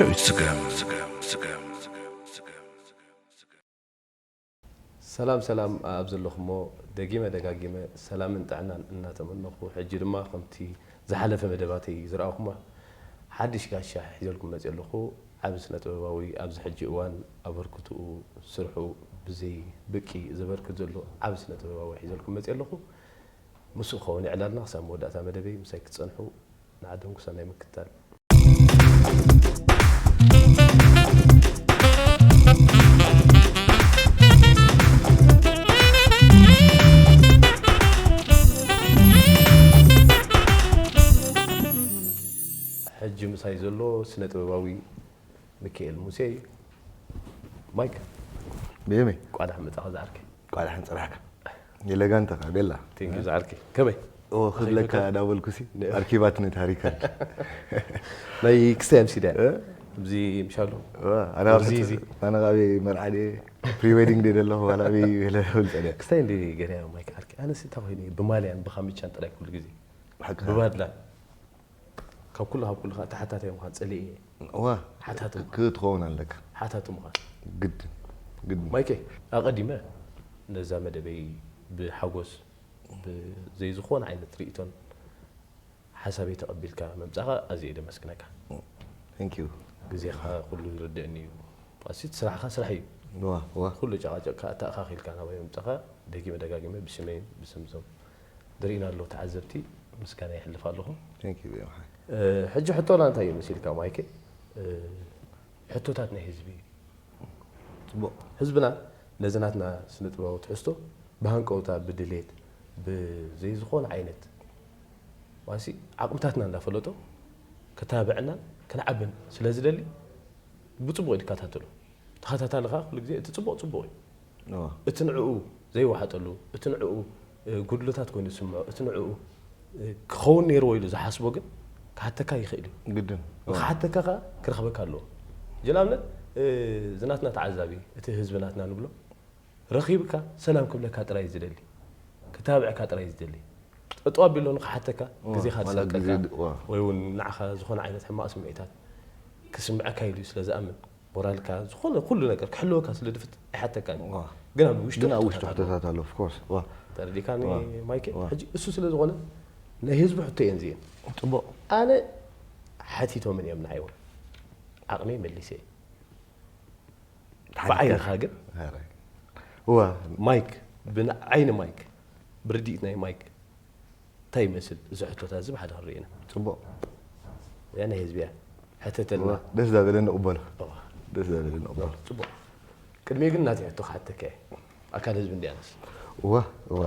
ስገም ስገም ስገም ስገም ሰላም ሰላም ኣብ ዘለኹሞ ደጊመ ደጋጊመ ሰላምን ጥዕናን እናተመነኹ፣ ሕጂ ድማ ከምቲ ዝሓለፈ መደባተይ ዝረኣኹማ ሓድሽ ጋሻ ሒዘልኩም መፅእ ኣለኹ። ዓብ ስነ ጥበባዊ ኣብዚ ሕጂ እዋን ኣበርክትኡ ስርሑ ብዘይ ብቂ ዘበርክት ዘሎ ዓብ ስነ ጥበባዊ ሒዘልኩም መፅእ ኣለኹ። ምስኡ ክኸውን ይዕላልና። ክሳብ መወዳእታ መደበይ ምሳይ ክትፀንሑ ንዓደምኩ ሰናይ ምክትታል። ሕጂ ምሳይ ዘሎ ስነ ጥበባዊ ሚካኤል ሙሴ እዩ። ማይክ፣ ብየመይ? ቋዳሕ መጻኻ ዝዓርከይ። ቋዳሕ ንጽራሕካ። የለጋንተኻ ቤላ። ቴንኪ ዝዓርከይ። ከመይ? ኦ፣ ክብለካ ዳበልኩሲ። ኣርኪባት ንታሪካል። ናይ ክስታይ ኣምሲዳ። እዚ ምሻሉ። ኣና ኣብዚ እዚ። ኣና ኣበይ መርዓዴ ፕሪዌዲንግ ዴ ደለኹ ዋላ ኣበይ ገለ ውልጸደ። ክስታይ እንዲ ገርያ ማይክ ዓርከይ። ኣነስ እንታይ ኮይነ ብማልያን ብኻምቻን ጥራይ ኩሉ ግዜ። ብባድላ። ካብ ኩሉ ካብ ኩሉ ከዓ ተሓታታይ ምዃን ጸሊኤ እየ። እዋ፣ ሓታቲ ምዃን። ክትኸውን ኣለካ። ሓታቲ ምዃን። ግድን፣ ግድን። ማይኬ፣ ኣቐዲመ ነዛ መደበይ ብሓጎስ፣ ብዘይ ዝኾነ ዓይነት ርእይቶን ሓሳበይ ተቐቢልካ ምምጻኻ ኣዝየ እየ ደመስግነካ። Thank you። ግዜኻ ኩሉ ዝርድእኒ እዩ። ኣሲት ስራሕኻ ስራሕ እዩ። እዋ፣ እዋ። ኩሉ ጨቓጨቕካ ኣተኣኻኺልካ ናባይ ምምጻኻ ደጊመ ደጋጊመ ብስመይን ብስም ዞም ዝርእዩና ኣለዉ ተዓዘብቲ ምስጋና የሕልፍ ኣለኹ። Thank you very much። እ፣ ሕጂ ሕቶና እንታይ እዩ መሲልካ ማይኬ? እ፣ ሕቶታት ናይ ህዝቢ እዩ። ጽቡቕ። ህዝብና ነዚ ናትና ስነ ጥበባዊ ትሕዝቶ ብሃንቀውታ፣ ብድሌት፣ ብዘይ ዝኾነ ዓይነት ዋሲ ዓቕምታትና እንዳፈለጦ ክታብዐናን ክንዓብን ስለ ዝደሊ ብጽቡቕ እዩ ዝከታተሎ። ተኸታታሊ ከኣ ኩሉ ግዜ እቲ ጽቡቕ ጽቡቕ እዩ። እዋ። እቲ ንዕኡ ዘይወሓጠሉ፣ እቲ ንዕኡ፣ እ፣ ጉድለታት ኮይኑ ዝስምዖ፣ እቲ ንዕኡ፣ እ፣ ክኸውን ነይርዎ ኢሉ ዝሓስቦ ግን ክሓተካ ይኽእል እዩ። ግድን። ንክሓተካ ከኣ ክረኽበካ ኣለዎ። ሕጂ ንኣብነት፣ እ፣ እዚ ናትና ተዓዛቢ፣ እቲ ህዝቢ ናትና ንብሎ፣ ረኺብካ ሰላም ክብለካ ጥራይ እዩ ዝደሊ። ክታብዐካ ጥራይ እዩ ዝደሊ። ጠጠው ኣቢሉ ንክሓተካ እዋ፣ ግዜኻ ዋላ ዝሰጠካ ግዜ ድ-፣ እዋ። ወይ እውን ንዓኻ ዝኾነ ዓይነት ሕማቕ ስምዒታት ክስምዐካ ኢሉ እዩ ስለ ዝኣምን፣ ሞራልካ፣ ዝኾነ ኩሉ ነገር ክሕልወካ ስለ ድፍት ኣይሓተካን እዩ። እዋ። ግን ኣብ ውሽጡ ግን ኣብ ውሽጡ ሕቶታት ኣለዎ። ሕቶታት ኣሎ፣ of course። እዋ። ተረዲእካኒ እዋ። ማይኬ? እዋ። ሕጂ እሱ ስለ ዝኾነ ናይ ህዝቢ ሕቶ እየን እዚአን። ጽቡቕ። ኣነ ሓቲቶምን እዮም ንዓይ እውን። ዓቕመይ መሊሰ እየ። ብዓይንኻ ግን? ኧረ። እዋ። ማይክ፣ ብዓይኒ ማይክ፣ ብርድኢት ናይ ማይክ እንታይ ይመስል እዚ ሕቶታት እዚ ብሓደ ክንርኢ ኢና። ጽቡቕ። እዚኣ ናይ ህዝቢ እያ። ሕተተልና። እዋ፣ ደስ ዛበለ ንቕበሎ። እዋ። ደስ ዛበለ ንቕበሎ። ጽቡቕ። ቅድሚኡ ግን ናተይ ሕቶ ክሓተካ እየ። ኣካል ህዝቢ እንድያ ኣነስ። እዋ፣ እዋ።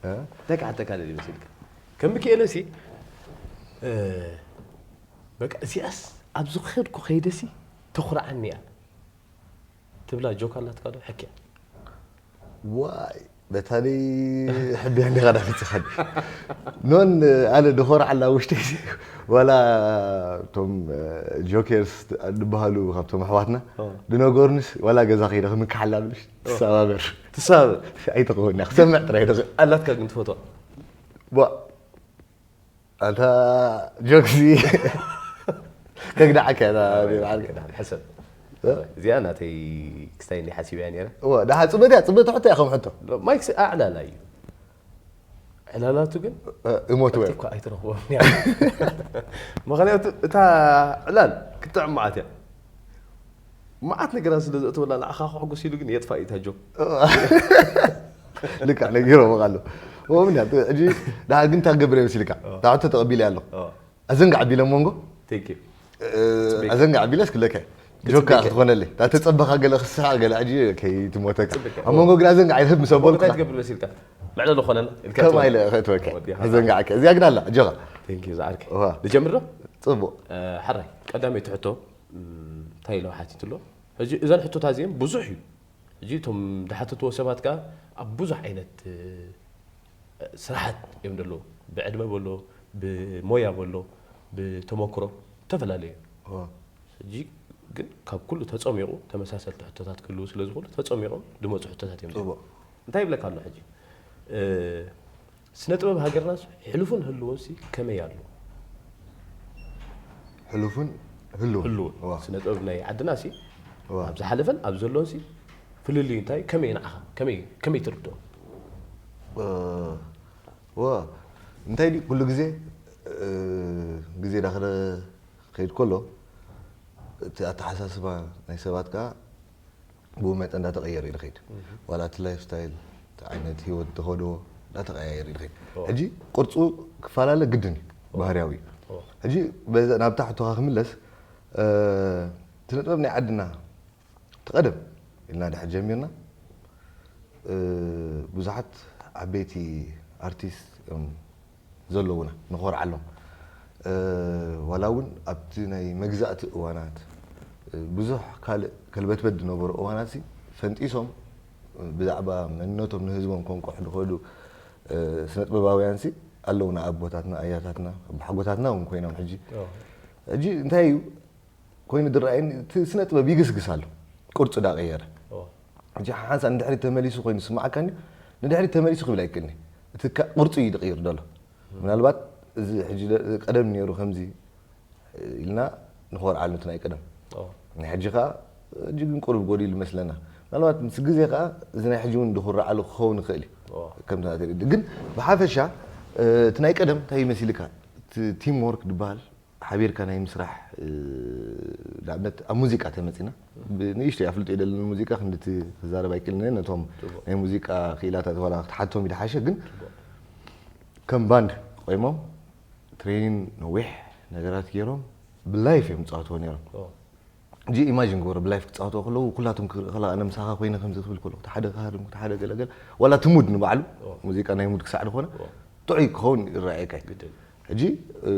እ? እንታይ ክሓተካ ደልየ መሲልካ? ከም ሚኪኤለሲ፣ እ፣ በቃ እዚኣስ ኣብ ዝኸድኩ ከይደሲ ተኹርዓኒ እያ። ትብላ ጆክ ኣላትካ ዶ? ሕክያ። ዋይ፣ በታ ደይ ሕብያ እንዲኻ ዳኺጽኻኒ። ኖን፣ ኣነ ድኾርዓላ ውሽጢ፣ ዋላ እቶም፣ እ፣ ጆኬርስ ዝበሃሉ ካብቶም ኣሕዋትና፣ ኦ። ድነገሩንስ፣ ዋላ ገዛ ከይደ ክምክሓላ ብልሽ፣ ኦ። ትሰባበር። ትሰባበር። ኣይትኸውን እያ፣ ክሰምዕ ጥራይ ደኺ። ኣላትካ ግን ትፈትዋ? ዋ፣ ኣንታ ጆክሲ። ከግዳዓካ እያ፣ እታ ኣይ፣ ዘይበዓል። ክዳን፣ ሕሰብ። እ? እዚኣ ናተይ ክስታይ እንዲ ሓሲበያ ነይረ። እወ፣ ደሓ ጽበትያ፣ ጽበቲ ሕቶ እያ ከም ሕቶ። ማይክ ሲ ኣዕላላ እዩ። ዕላላቱ ግን እ፣ እሞት ወይ? እኮ ኣይትረኽቦም እያ። ምኽንያቱ እታ ዕላል ክትጥዕም መዓት እያ። መዓት ነገራት ስለ ዘእተወላ ንዓኻ ከሕጉስ ኢሉ ግን የጥፋእ እዩ እታ ጆክ። ልክዕ ነጊሮም ኣለዉ። እሞ ምን ያህል ሕጂ ደሓር ግን እንታይ ክገብር እየ መሲልካ? እዎ። እታ ሕቶ ተቐቢለ ኣለኹ። እዎ። ኣዘንጋዕ ኣቢለ መንጎ? Thank you። እ፣ ጽቡቅ። ኣዘንጋዕ ኣቢለ እስክለከ። ጽቡቅ። ጆካ ክትኾነለይ። እታ ተጸበኻ ገለ ክስሓቕ ገለ ሕጂ ከይትሞተካ። ጽቡቅ። ኣብ መንጎ ግን ኣዘንጋዕ ኢለ ምስ ኣበልኩ እንታይ ትገብር መሲልካ? መዕለሊ ኾነና ኢልካ ከማ ትብል። ኢለ ከእትወካ። ወዲኻ። ኣዘንጋዕካ። እዚኣ ግን ኣላ፣ ጆኻ። Thank you፣ ዝዓርከይ። እዋ። ንጀምር ዶ? ጽቡቅ። እ፣ ሓራይ፣ ቀዳመይቲ ሕቶ፣ እም፣ እንታይ ኢሉ ሓቲቱ ኣሎ? ሕጂ እዘን ሕቶታት እዚአን ብዙሕ እዩ። ሕጂ እቶም ዝሓተትዎ ሰባት ከኣ ኣብ ብዙሕ ዓይነት፣ እ፣ ስራሓት እዮም ዘለዉ። ብዕድመ በሎ፣ ብሞያ በሎ፣ ብተመክሮ፣ ዝተፈላለዩ እዮም። ኦ። ሕጂ ግን ካብ ኩሉ ተጸሚቑ ተመሳሰልቲ ሕቶታት ክህልዉ ስለ ዝኽእሉ ተጸሚቑም ዝመጹ ሕቶታት እዮም ዘለዉ። ጽቡቕ። እንታይ ይብለካ ኣሎ ሕጂ? እ፣ ስነ ጥበብ ሃገርናስ ሕሉፉን ህልዉንሲ ከመይ ኣሎ? ሕሉፉን ህልው ህልውን እዋ። ስነ ጥበብ ናይ ዓድና ሲ እዋ። ኣብ ዝሓለፈን ኣብ ዘሎን ሲ ፍልልዩ እንታይ ከመይ ንዓኻ ከመይ ከመይ ትርድኦ? እ፣ ዋ እንታይ ድዩ ኩሉ ግዜ እ፣ ግዜ ዳኸደ ከይድ ከሎ እቲ ኣተሓሳስባ ናይ ሰባት ከዓ ብኡ መጠን እንዳተቐየሩ ይኸይድ። ዋላ እቲ ላይፍ ስታይል፣ እቲ ዓይነት ህይወት ዝኸድዎ እንዳተቐያየሩ ይኸይድ። ሕጂ ቅርፁ ክፈላለ ግድን እዩ፣ ባህርያዊ እዩ። ሕጂ በዛ ናብታ ሕቶኻ ክምለስ፣ እ፣ ስነ ጥበብ ናይ ዓድና እቲ ቀደም ኢልና ድሕር ጀሚርና፣ እ፣ ብዙሓት ዓበይቲ ኣርቲስት እዮም ዘለዉና፣ ንኾርዓሎም። እ፣ ዋላ እውን ኣብቲ ናይ መግዛእቲ እዋናት፣ እ፣ ብዙሕ ካልእ ከልበትበት ዝነበሩ እዋናት ሲ ፈንጢሶም፣ እ፣ ብዛዕባ መንነቶም ንህዝቦም ከንቅሑ ዝኸዱ፣ እ፣ ስነ ጥበባውያን ሲ ኣለዉና፣ ኣቦታትና፣ ኣያታትና፣ ኣቦሓጎታትና እውን ኮይኖም። ሕጂ ሕጂ እንታይ እዩ ኮይኑ ዝረኣየኒ፣ እቲ ስነ ጥበብ ይግስግስ ኣሎ፣ ቅርጹ ዳቐየረ። ሕጂ ሓንሳእ ንድሕሪት ተመሊሱ ኮይኑ ዝስምዓካ እንድዩ፣ ንድሕሪት ተመሊሱ ክብል ኣይክእልኒ። እቲ ካ-፣ ቅርጹ እዩ ዝቕይር ዘሎ። ምናልባት እዚ ሕጂ ደ-፣ ቀደም ነይሩ ከምዚ ኢልና ንኾርዓሉ እቲ ናይ ቀደም። ናይ ሕጂ ኸኣ ሕጂ ግን ቁሩብ ጎዲሉ ይመስለና። ምናልባት ምስ ግዜ ኸኣ እዚ ናይ ሕጂ እውን ዝኹርዓሉ ክኸውን ይኽእል እዩ። ከምቲ ናተይ ርድእ። ግን ብሓፈሻ፣ እ፣ እቲ ናይ ቀደም እንታይ ይመሲልካ? እቲ ቲም ወርክ ዝበሃል ሓቢርካ ናይ ምስራሕ፣ እ፣ ንኣብነት ኣብ ሙዚቃ ተመጺና፣ ብንእሽተይ ኣፍልጦ የደልን ሙዚቃ ክንድቲ ክዛረብ ኣይክእልን እየ። ነቶም ናይ ሙዚቃ ክኢላታት ዋላ ክትሓቶም ይደሓሸ፣ ግን ከም ባንድ ቆይሞም ትሬኒን ነዊሕ ነገራት ገይሮም ብላይፍ እዮም ዝጻወትዎ ነይሮም። ሕጂ ኢማጂን ግበሮ፣ ብላይፍ ክጻወትዎ ከለዉ ኩላቶም ክርኢ ከላ ኣነ ምሳኻ ኮይነ ከምዚ ክብል ከለኹ፣ እቲ ሓደ ክሃርም፣ እቲ ሓደ ገለገለ፣ ዋላ እቲ ሙድ ንባዕሉ፣ ሙዚቃ ናይ ሙድ ክሳዕ ዝኾነ ጥዑይ ክኸውን ይረኣየካ እዩ። ሕጂ፣ እ፣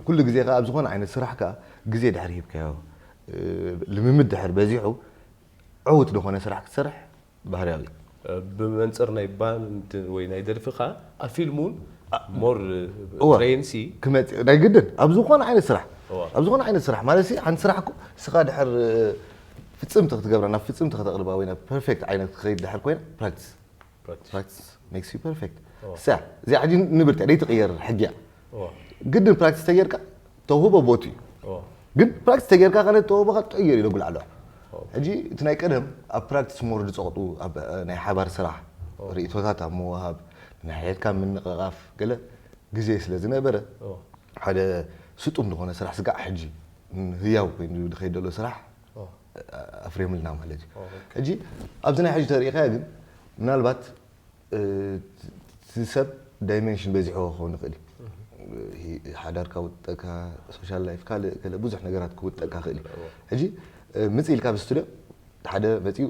ኩሉ ግዜ ከኣ ኣብ ዝኾነ ዓይነት ስራሕ ከኣ ግዜ ድሕር ሂብካዮ፣ እ፣ ልምምድ ድሕር በዚሑ፣ ዕዉት ዝኾነ ስራሕ ክትሰርሕ ባህርያዊ እዩ። ብመንጽር ናይ ባንድ ወይ ናይ ደርፊ ከኣ ኣብ ፊልም እውን ሞር እወ። ትሬንሲ ክመጽእ ናይ ግድን ኣብ ዝኾነ ዓይነት ስራሕ፣ እወ። ኣብ ዝኾነ ዓይነት ስራሕ ማለት ሲ ሓንቲ ስራሕ እኮ ንስኻ ድሕር፣ እ፣ ፍጽምቲ ክትገብራ፣ ናብ ፍጽምቲ ከተቕርባ ወይ ናብ ፐርፌክት ዓይነት ክትኸይድ ድሕር ኮይና ፕራክቲስ። ፕራክቲስ ሜክስ ዩ ፐርፌክት። እሳ እዚኣ ሕጂ ንብርቲ ደይ ትቕየር ሕጊ እያ። ግድን ፕራክቲስ ተጌርካ ተውህቦ ቦት እዩ። ግን ፕራክቲስ ተጌርካ ከነ ተውህቦኻ ጥዑይ ገይሩ ይደጉል ኣሎ። ሕጂ እቲ ናይ ቀደም ኣብ ፕራክቲስ ሞር ዝጸቕጡ ኣብ፣ እ፣ ናይ ሓባር ስራሕ ርእቶታት ኣብ ምውሃብ፣ ናይ ሕድካ ምንቕቓፍ ገለ ግዜ ስለ ዝነበረ ሓደ ስጡም ዝኾነ ስራሕ ስጋዕ ሕጂ ህያው ኮይኑ ዝኸይድ ዘሎ ስራሕ ኣፍሪምልና ማለት እዩ። ሕጂ ኣብዚ ናይ ሕጂ ተሪኢኻዮ ግን ምናልባት፣ እ፣ እቲ ሰብ ዳይሜንሽን በዚሕዎ ክኸውን ይኽእል እዩ። ሂ-፣ ሓዳር ክውጠካ፣ ሶሻል ላይፍ፣ ካልእ ገለ ብዙሕ ነገራት ክውጠካ ይኽእል እዩ። ሕጂ፣ እ፣ ምጽእ ኢልካ ኣብ ስቱድዮ ሓደ መጺኡ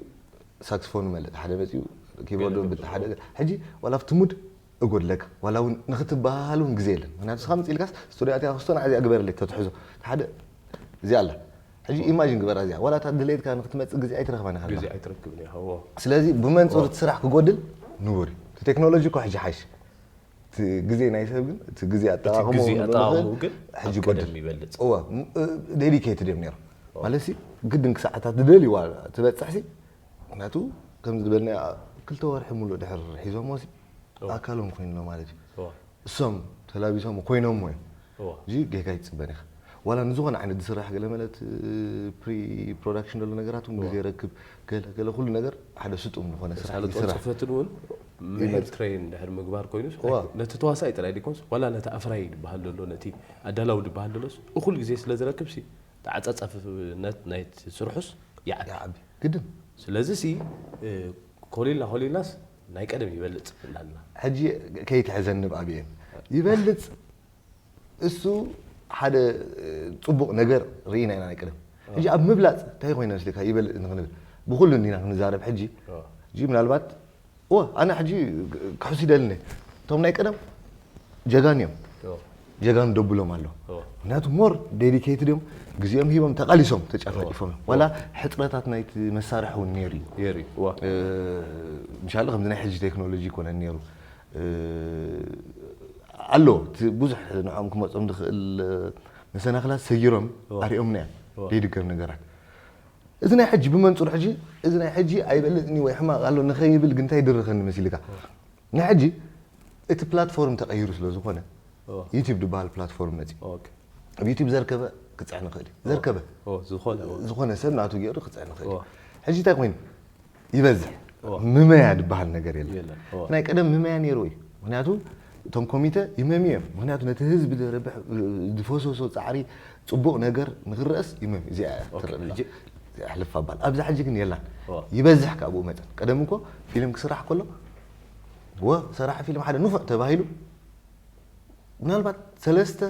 ሳክስፎን ይመልእ፣ ሓደ መጺኡ ኪቦርድ ይብል፣ ሓደ ገለ። ሕጂ ዋላ ኣብቲ ሙድ እጎድለካ፣ ዋላ እውን ንኽትበሃሃል እውን ግዜ የለን። ምክንያቱ ንስኻ ምጽእ ኢልካስ ስቱድዮ ኣትያ ክስቶ ንዓዚኣ ግበረለይ ተትሕዞ። ሓደ እዚኣ ኣላ። ሕጂ ኢማጂን ግበራ እዚኣ። ዋላ እታ ድሌትካ ንኽትመጽእ ግዜ ኣይትረኽባን ኢኻ። ግዜ ኣይትረክብን ኢኻ። እዎ። ስለዚ ብመንጽር እቲ ስራሕ ክጎድል ንቡር እዩ። እቲ ቴክኖሎጂ እኮ ሕጂ ሓይሽ። እቲ ግዜ ናይ ሰብ ግን፣ እቲ ግዜ ኣጠቓቕምኡ ግዜ ንብል ኣጠቓቕምኡ ንኽእል፣ ግን ሕጂ ኣብ ጎድል። ቀደም ይበልጽ። እወ፣ ም-፣ እ፣ ዴዲኬትድ እዮም ነይሮም። ማለት ሲ፣ ግድን ክሳዕ እታ ትደልይዋ ትበጽሕ ሲ፣ ምክንያቱ ከምዚ ዝበልናዮ ክልተ ወርሒ ሙሉእ ድሕር ሒዞሞ ሲ፣ ኣካሎም ኮይኑሎ ማለት እዩ። እዎ። እሶም ተላቢሶም ኮይኖሞ እዮም። እዎ። እዚ ጌጋ ይጽበን ኢኻ። ዋላ ንዝኾነ ዓይነት ዝስራሕ ገለ መለት፣ እ፣ ፕሪ ፕሮዳክሽን ዘሎ ነገራት እውን ግዜ ረክብ፣ ገለ፣ ገለ ኩሉ ነገር ሓደ ስጡም ዝኾነ ስራሕ ሳለጦን ይስራሕ። ጽፈትን እውን ምሄር ትሬን ድሕር ምግባር ኮይኑስ፣ እዋ። ነቲ ተዋሳኢ ጥራይ ዲኮንስ፣ ዋላ ነቲ ኣፍራይ ድበሃል ደሎ፣ ነቲ ኣዳላዊ ድበሃል ደሎስ፣ እኹል ግዜ ስለ ዝረክብ ሲ፣ ተዓጻጻፍነት ናይቲ ስርሑስ ይዓቢ። ይዓቢ። ግድን። ስለዚ ሲ፣ እ፣ ኮሊልና ኮሊልናስ ናይ ቀደም ይበልጽ እንዳልና። ሕጂ ከይትሕዘኒ ብኣብኤን። ይበልጽ። እሱ ሓደ፣ እ፣ ጽቡቕ ነገር ርኢና ኢና ናይ ቀደም። ሕጂ ኣብ ምብላጽ እንታይ ኮይነ መስልካ ይበልጽ ንኽንብል። ብኹሉ እንዲና ክንዛረብ ሕጂ። እዎ። ሕጂ ምናልባት፣ እወ፣ ኣነ ሕጂ ክሕሱ ይደልኒ። እቶም ናይ ቀደም ጀጋኑ እዮም። እዎ። ጀጋኑ ደብሎም ኣሎ። እዎ። ምክንያቱ ሞር ዴዲኬትድ እዮም፣ ግዜኦም ሂቦም ተቓሊሶም ተጫፋጭፎም እዮም። ዋላ ሕጽረታት ናይቲ መሳርሒ እውን ነይሩ እዩ። ነይሩ እዩ። እዋ። እ፣ ምሻለ ከምዚ ናይ ሕጂ ቴክኖሎጂ ይኮነን ነይሩ። እ፣ ኣሎ፣ እቲ ብዙሕ ንዕኦም ክመጾም ዝኽእል መሰናኽላት ሰጊሮም እዋ። ኣሪኦምና እዮም። እዋ። ዘይድገም ነገራት። እዚ ናይ ሕጂ ብመንጽሩ ሕጂ፣ እዚ ናይ ሕጂ ኣይበልጽን እዩ ወይ ሕማቕ ኣሎ ንኸይብል ግን እንታይ ይድርኸኒ መሲልካ? ናይ ሕጂ እቲ ፕላትፎርም ተቐይሩ ስለ ዝኾነ፣ እዋ። ዩቲዩብ ዝበሃል ፕላትፎርም መጺኡ። ኦኬ። ኣብ ዩቲዩብ ዘርከበ ክፅዕን ይኽእል እዩ። ዘርከበ ኦ፣ ዝኾነ ኦ፣ ዝኾነ ሰብ ናቱ ገይሩ ክፅዕን ይኽእል እዩ። ኦ። ሕጂ እንታይ ኮይኑ ይበዝሕ ኦ። ምመያ ዝበሃል ነገር የለን። የለን። ኦ። ናይ ቀደም ምመያ ነይሩ እዩ። ምክንያቱ እቶም ኮሚተ ይመምዩ እዮም። ምክንያቱ ነቲ ህዝቢ ዘረብሕ ዝፈሰሶ ፃዕሪ ፅቡቕ ነገር ንክረአስ ይመም እዚኣ እያ ኦኬ፣ ትረአ ዘላ። ሕጂ- እዚኣ ሕልፍ ኣባል ኣብዛ ሕጂ ግን የላን። ኦ። ይበዝሕ ካብኡ መጠን ቀደም እኮ ፊልም ክስራሕ ከሎ ወ ሰራሕ ፊልም ሓደ ንፉዕ ተባሂሉ ምናልባት ሰለስተ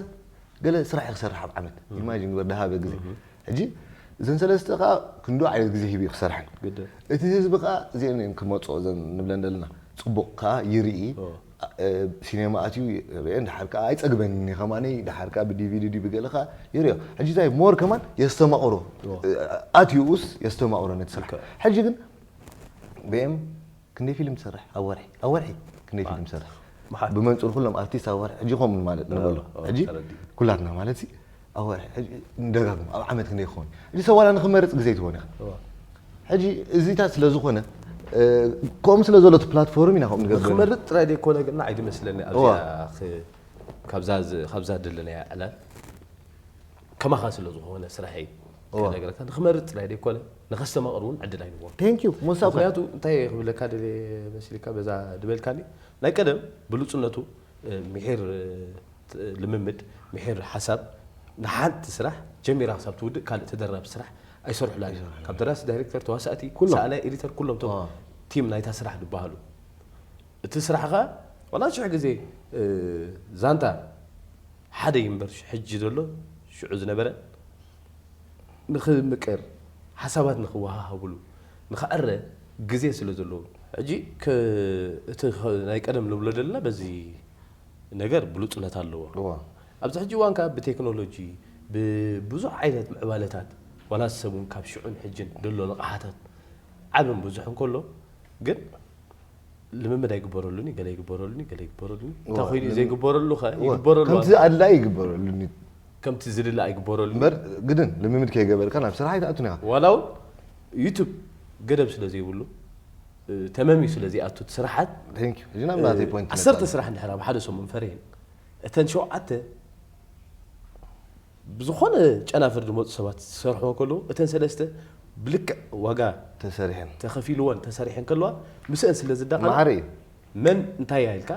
ገለ ስራሕ ክሰርሕ ኣብ ዓመት ኢማጂን ግበር ደሃበ ግዜ ሕጂ እዘን ሰለስተ ከዓ ክንዱ ዓይነት ግዜ ሂቡ ክሰርሐን ግድን። እቲ ህዝቢ ከዓ እዚአን እየን ክመፅኦ እዘን ንብለን ዘለና ፅቡቕ ከዓ ይርኢ ኦ። እ፣ ሲኔማ ኣትዩ ይርእየን ድሓር ከዓ ኣይፀግበን ከማነይ ድሓር ከዓ ብዲቪዲ ብገለ ከዓ ይርእዮ ሕጂ እንታይ ሞር ከማን የስተማቕሮ ኦ። እ፣ ኣትዩኡስ የስተማቕሮ ነቲ ስራሕ ልክዕ። ሕጂ ግን ብኤም ክንደይ ፊልም ትሰርሕ ኣብ ወርሒ ኣብ ወርሒ ክንደይ ፊልም ትሰርሕ መሓት። ብመንፅር ኩሎም ኣርቲስት ኣብ ወርሒ ሕጂ ከምኡ ማለት ንበሎ ኦ፣ ሕጂ ተረዲእ። ኩላትና ማለት ሲ ኣብ ወርሒ ሕጂ ንደጋግሞ ኣብ ዓመት ክንደይ ክኸውን ሕጂ ሰብ ዋላ ንክመርፅ ግዜ ትኾን ኢኻ ኦ። ሕጂ እዚታት ስለ ዝኾነ እ፣ ከምኡ ስለ ዘሎ እቲ ፕላትፎርም ኢና ከምኡ ንገብር ንክመርጥ ጥራይ ዘይኮነ ግን ኣይድመስለኒ ኣብዚኣ እዋ። ክ- ካብዛ ዝ- ካብዛ ደለናያ ዕላል ከማኻ ስለ ዝኾነ ስራሐይ እዋ። ከነገረካ ንክመርጥ ጥራይ ዘይኮነ ንኸስተማቕር እውን ዕድል ኣይንቦን ቴንክ ዩ ሞሳ እኳ ምክንያቱ እንታይ ክብለካ ደልየ መሲልካ በዛ ድበልካኒ ናይ ቀደም ብሉፅነቱ እ፣ ምሒር እ፣ ት- ልምምድ ምሒር ሓሳብ ንሓንቲ ስራሕ ጀሚራ ክሳብ ትውድእ ካልእ ተደራቢ ስራሕ ኣይሰርሑላን እዮም። ካብ ደራሲ ዳይሬክተር ተዋሳእቲ ኩሎም። ሰኣላይ ኤዲተር ኩሎም ቶም ዋ። ቲም ናይታ ስራሕ ዝበሃሉ እቲ ስራሕ ኸ ዋላ ሽሕ ግዜ እ፣ ዛንታ ሓደ ይንበር ሕጂ ዘሎ ሽዑ ዝነበረ ንኽምቅር ሓሳባት ንኽወሃሃብሉ ንኽዕረ ግዜ ስለ ዘለዎ ሕጂ ከ- እቲ ኸ- ናይ ቀደም ንብሎ ዘለና በዚ ነገር ብሉፅነት ኣለዎ እዋ ኣብዚ ሕጂ እዋን ከዓ ብቴክኖሎጂ ብብዙሕ ዓይነት ምዕባለታት ዋላ ሰብ እውን ካብ ሽዑን ሕጅን ደሎ ንቕሓታት ዓብን ብዙሕ እንከሎ ግን ልምምድ ኣይግበረሉን እዩ ገለ ይግበረሉን እዩ ገለ ይግበረሉን እዩ እንታይ እዋ፣ ኮይኑ እዩ ልም- ዘይግበረሉ ኸ እዋ፣ ይግበረሉ ከምቲ ኣድላይ ይግበረሉ ከምቲ ዝድለ ኣይግበረሉ እምበር ግድን ልምምድ ከይገበርካ ናብ ስራሕ ኣይትኣቱን ኢኻ ዋላ እውን ዩቱብ ገደብ ስለ ዘይብሉ እ፣ ተመምዩ ስለ ዘይኣቱ እቲ ስራሓት ቴንክ ዩ ሕጂ ናብ ናተይ ፖይንት ዓሰርተ ስራሕ እንድሕር ኣብ ሓደ ሰሙን ፈርየን እተን ሸውዓተ ብዝኾነ ጨናፍር ዝመፁ ሰባት ዝሰርሕዎ ከለዉ እተን ሰለስተ ብልክዕ ዋጋ ተሰሪሐን ተኸፊልወን ተሰሪሐን ከለዋ ምስአን ስለ ዝዳቐላ ማዕረ እዩ መን እንታይ ኢልካ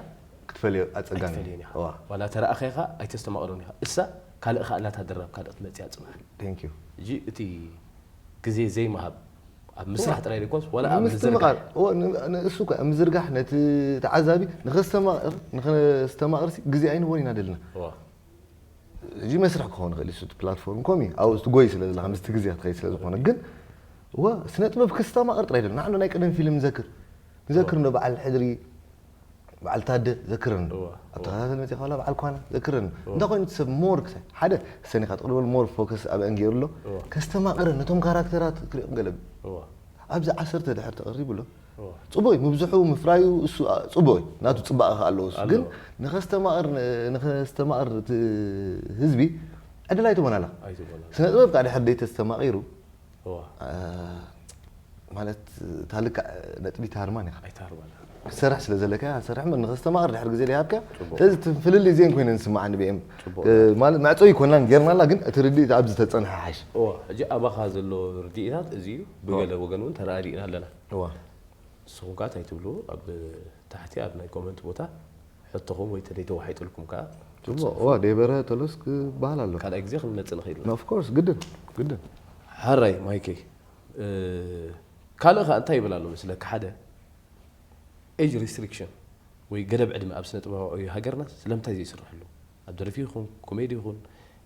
ክትፈልዮ ኣፀጋሚ ኣይትፈልየን ኢኻ እዋ ዋላ ተረኣኸ ኢኻ ኣይተስተማቕሮን ኢኻ እሳ ካልእ ኸኣ እናታደረብካ ዶ ክትመፅእ እያ ፅባሕ ቴንክ ዩ ሕጂ እቲ ግዜ ዘይምሃብ ኣብ ምስራሕ ጥራይ ዘይኮንስ ዋላ ኣብ ምዝርጋሕ ምስትምቓር እዎ፣ ን- ንእሱ እኮ ምዝርጋሕ ነቲ ተዓዛቢ ንኸስተማቕር ንኸስተማቕርሲ ግዜ ኣይንቦን ኢና ደልና እዋ እዚ መስርሕ ክኸውን ይኽእል እዩ እቲ ፕላትፎርም ከምኡ እዩ ኣብኡ ትጎይ ስለ ዘለካ ምስቲ ግዜ ትኸይድ ስለ ዝኾነ ግን እወ ስነ ጥበብ ክስተማቕር ጥራይ ደሎ ንዓንዶ ናይ ቀደም ፊልም ንዘክር ንዘክር እንዶ በዓል ሕድሪ በዓል ታደ ዘክረኒ እወ፣ ኣብ ተኸታተል መፅእ ካላ በዓል ኳና ዘክረኒ እንታይ ኮይኑ እቲ ሰብ ሞር ክሳይ ሓደ ሰኒኻ ጥቕልበል ሞር ፎከስ ኣብ እንገይሩ ኣሎ እወ። ከስተማቕረን ነቶም ካራክተራት ክሪኦም ገለ እዋ ኣብዚ ዓሰርተ ድሕር ተቐሪቡ ኣሎ እዋ ፅቡቅ እዩ ምብዝሑ ምፍራዩ እሱ አ- ፅቡቅ እዩ ናቱ ፅባቐ ከ ኣለዎ እሱ ግን ኣለዎ። ንኸስተማቕር ንኸስተማቕር እቲ ህዝቢ ዕድል ኣይትቦን ኣላ ኣይትቦን ኣላ። ስነ ጥበብ ከዓ ድሕር ደይ ተስተማቒሩ እዋ አ፣ ማለት እታ ልክዕ ነጥቢ ታርማን ኢኻ ኣይታርባና ክትሰርሕ ስለ ዘለካ ሰርሕ እምበር ንኸስተማቕር ድሕር ግዜ ዘይሃብካ ፅቡቅ። ስለዚ እቲ ፍልልይ እዚአን ኮይነን ዝስምዓኒ ብኤም ፅቡቅ። እ፣ ማለት መዕጾ ይኮናን ጌርናላ ግን እቲ ርድኢት ኣብዚ ተፀንሐ ሓሽ እዋ ሕጂ ኣባኻ ዘሎ ርድኢታት እዚ ብገለ ወገን እውን ተረዳዲእና ኣለና እዋ ንስኹም ከ እንታይ ትብሉ ኣብ ታሕቲ ኣብ ናይ ኮመንት ቦታ ሕቶኹም ወይ ተደይ ተዋሒጥልኩም ከ ፅቡቅ እዋ ደይበረ ተሎስ ክበሃል ኣሎ ካልኣይ ግዜ ክንመፅእ ንኽእል ኢና ኦፍኮርስ ግድን ግድን ሓራይ ማይከይ እ፣ ካልእ ከ እንታይ ይብል ኣሎ መስለካ ሓደ ኤጅ ሪስትሪክሽን ወይ ገደብ ዕድመ ኣብ ስነ ጥበባዊ ዕዮ ሃገርና ስለምንታይ ዘይስርሕሉ ኣብ ደርፊ ይኹን ኮሜዲ ይኹን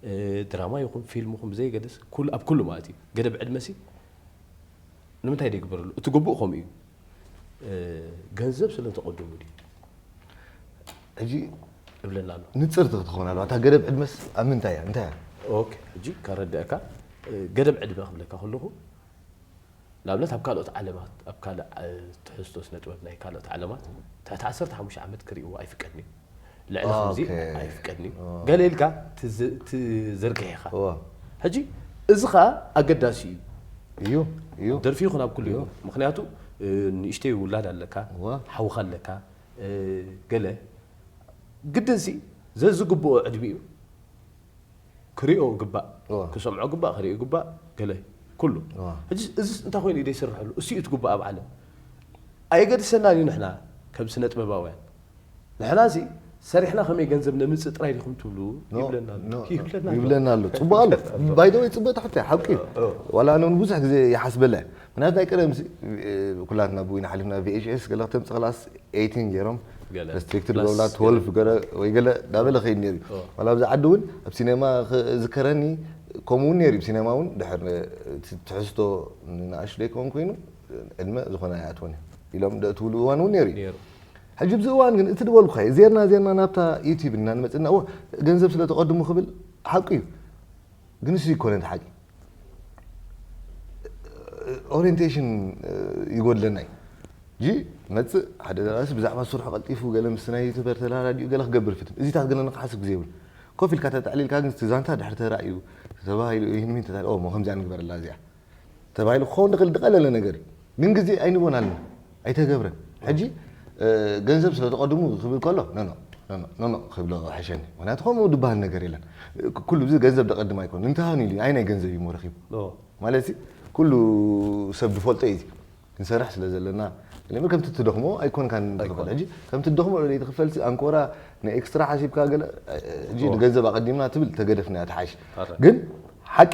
እ፣ ድራማ ይኹን ፊልም ይኹን ብዘይገደስ ኩሉ- ኣብ ኩሉ ማለት እዩ ገደብ ዕድመ ሲ ንምንታይ ዘይግበረሉ እቲ ግቡእ ከምኡ እዩ እ፣ ገንዘብ ስለ ተቐደሙ ድዩ ሕጂ እብለና ኣሎ ንፅርቲ ክትኾን ኣለዋ እታ ገደብ ዕድመስ ኣብ ምንታይ እያ እንታይ እያ ኦኬ ሕጂ ከረድአካ እ፣ ገደብ ዕድመ ክብለካ ከለኹ ንኣብነት ኣብ ካልኦት ዓለማት ኣብ ካልእ እ፣ ትሕዝቶ ስነ ጥበብ ናይ ካልኦት ዓለማት ትሕቲ ዓሰርተ ሓሙሽተ ዓመት ክርእይዎ ኣይፍቀድን እዩ ልዕሊ ከምዚ ኦኬ። ኣይፍቀድን እዩ ኦ። ገለ ኢልካ ትዝ- ትዝርግሕ ኢኻ እዋ ሕጂ እዚ ኸዓ ኣገዳሲ እዩ እዩ እዩ ደርፊ ይኹን ኣብ ኩሉ ይኹን ምክንያቱ እ፣ ንእሽተይ ውላድ ኣለካ እዋ ሓውኻ ኣለካ እ፣ ገለ ግድንሲ ዘዝግብኦ ዕድሚኡ ክሪኦ ግባእ እዋ። ክሰምዖ ግባእ፣ ክርኢ ግባእ፣ ገለ ኩሉ። እዋ። ሕጂ እዚ እንታይ ኮይኑ እዩ ዘይስርሐሉ? እሱ እዩ እቲ ግባእ ኣብ ዓለም። ኣየገድሰናን እዩ ንሕና ከም ስነ ጥበባውያን። ንሕና እዚ ሰሪሕና ከመይ ገንዘብ ነምጽእ ጥራይ ዲኹም ትብሉ ኖ፣ ይብለና ኣሎ። ኖ፣ ይብለና ኣሎ። ይብለና ኣሎ። ጽቡቕ ኣሎ። ባይደወይ ጽቡቕ ትሓተ ሓቂ እዩ። ዋላ ኣነ እውን ብዙሕ ግዜ ይሓስበለ። ምክንያቱ ናይ ቀደም ሲ- ኩላትና ብዊና ሓሊፍና ቪኤችኤስ ገለ ክተምጽእ ክላስ ኤይቲን ገይሮም ገለ ሬስትሪክትድ ፕላስ ገብላ ትወልቭ ገለ ወይ ገለ ዳበለ ከይድ ነይሩ እዩ። ኦ። ዋላ ኣብዚ ዓዲ እውን ኣብ ሲኔማ ክዝከረኒ ከምኡ እውን ነይሩ እዩ። ሲኔማ እውን ድሕር እቲ ትሕዝቶ ንኣሽቱ ደይከውን ኮይኑ ዕድመ ዝኾነ ኣይኣትወን እዩ ኢሎም ደእትውሉ እዋን እውን ነይሩ እዩ። ነይሩ። ሕጂ ኣብዚ እዋን ግን እቲ ዝበልኩኻ እዩ። ዜርና ዜርና ናብታ ዩቲዩብ እና ንመፅና እወ ገንዘብ ስለ ተቐድሙ ክብል ሓቂ እዩ። ግን እሱ ይኮነ እቲ ሓቂ። ኦሪየንቴሽን ይጎድለና እዩ። ጂ መፅእ ሓደ ደራሲ ብዛዕባ ስርሑ ቀልጢፉ ገለ ምስ ናይ ዩቱበር ተላራዲኡ ገለ ክገብር ፍትን እዚታት ገለ ንክሓስብ ግዜ ይብሉ። ኮፍ ኢልካ ተተዕሊልካ ግን እቲ ዛንታ ድሕሪ ተራእዩ ተባሂሉ ይህን ሚን ተታል ሞ ከምዚኣ ንግበረላ እዚኣ ተባሂሉ ክኸውን ድኽእል ድቐለለ ነገር እዩ። ግን ግዜ ኣይንቦን ኣለና ኣይተገብረን። ሕጂ እ፣ ገንዘብ ስለ ተቐድሙ ክብል ከሎ ኖኖ ኖኖ ኖኖ ክብሎ ሕሸኒ። ምክንያቱ ከምኡ ድበሃል ነገር የለን። ኩሉ እዚ ገንዘብ ደቐድም ኣይኮን ንምትሃን ኢሉ ኣይ ናይ ገንዘብ እዩ ረኺቡ ኦ። ማለት ኩሉ ሰብ ዝፈልጦ እዩ። ክንሰርሕ ስለ ዘለና ለምን ከምቲ ትደኽሞ ኣይኮንካን ትኽፈል። ሕጂ ከምቲ ትደኽሞ ዘይትኽፈልሲ ኣንኮራ ንኤክስትራ ሓሲብካ ገለ ሕጂ ንገንዘብ ኣቐዲምና ትብል ተገደፍና ትሓይሽ። ኣረ። ግን ሓቂ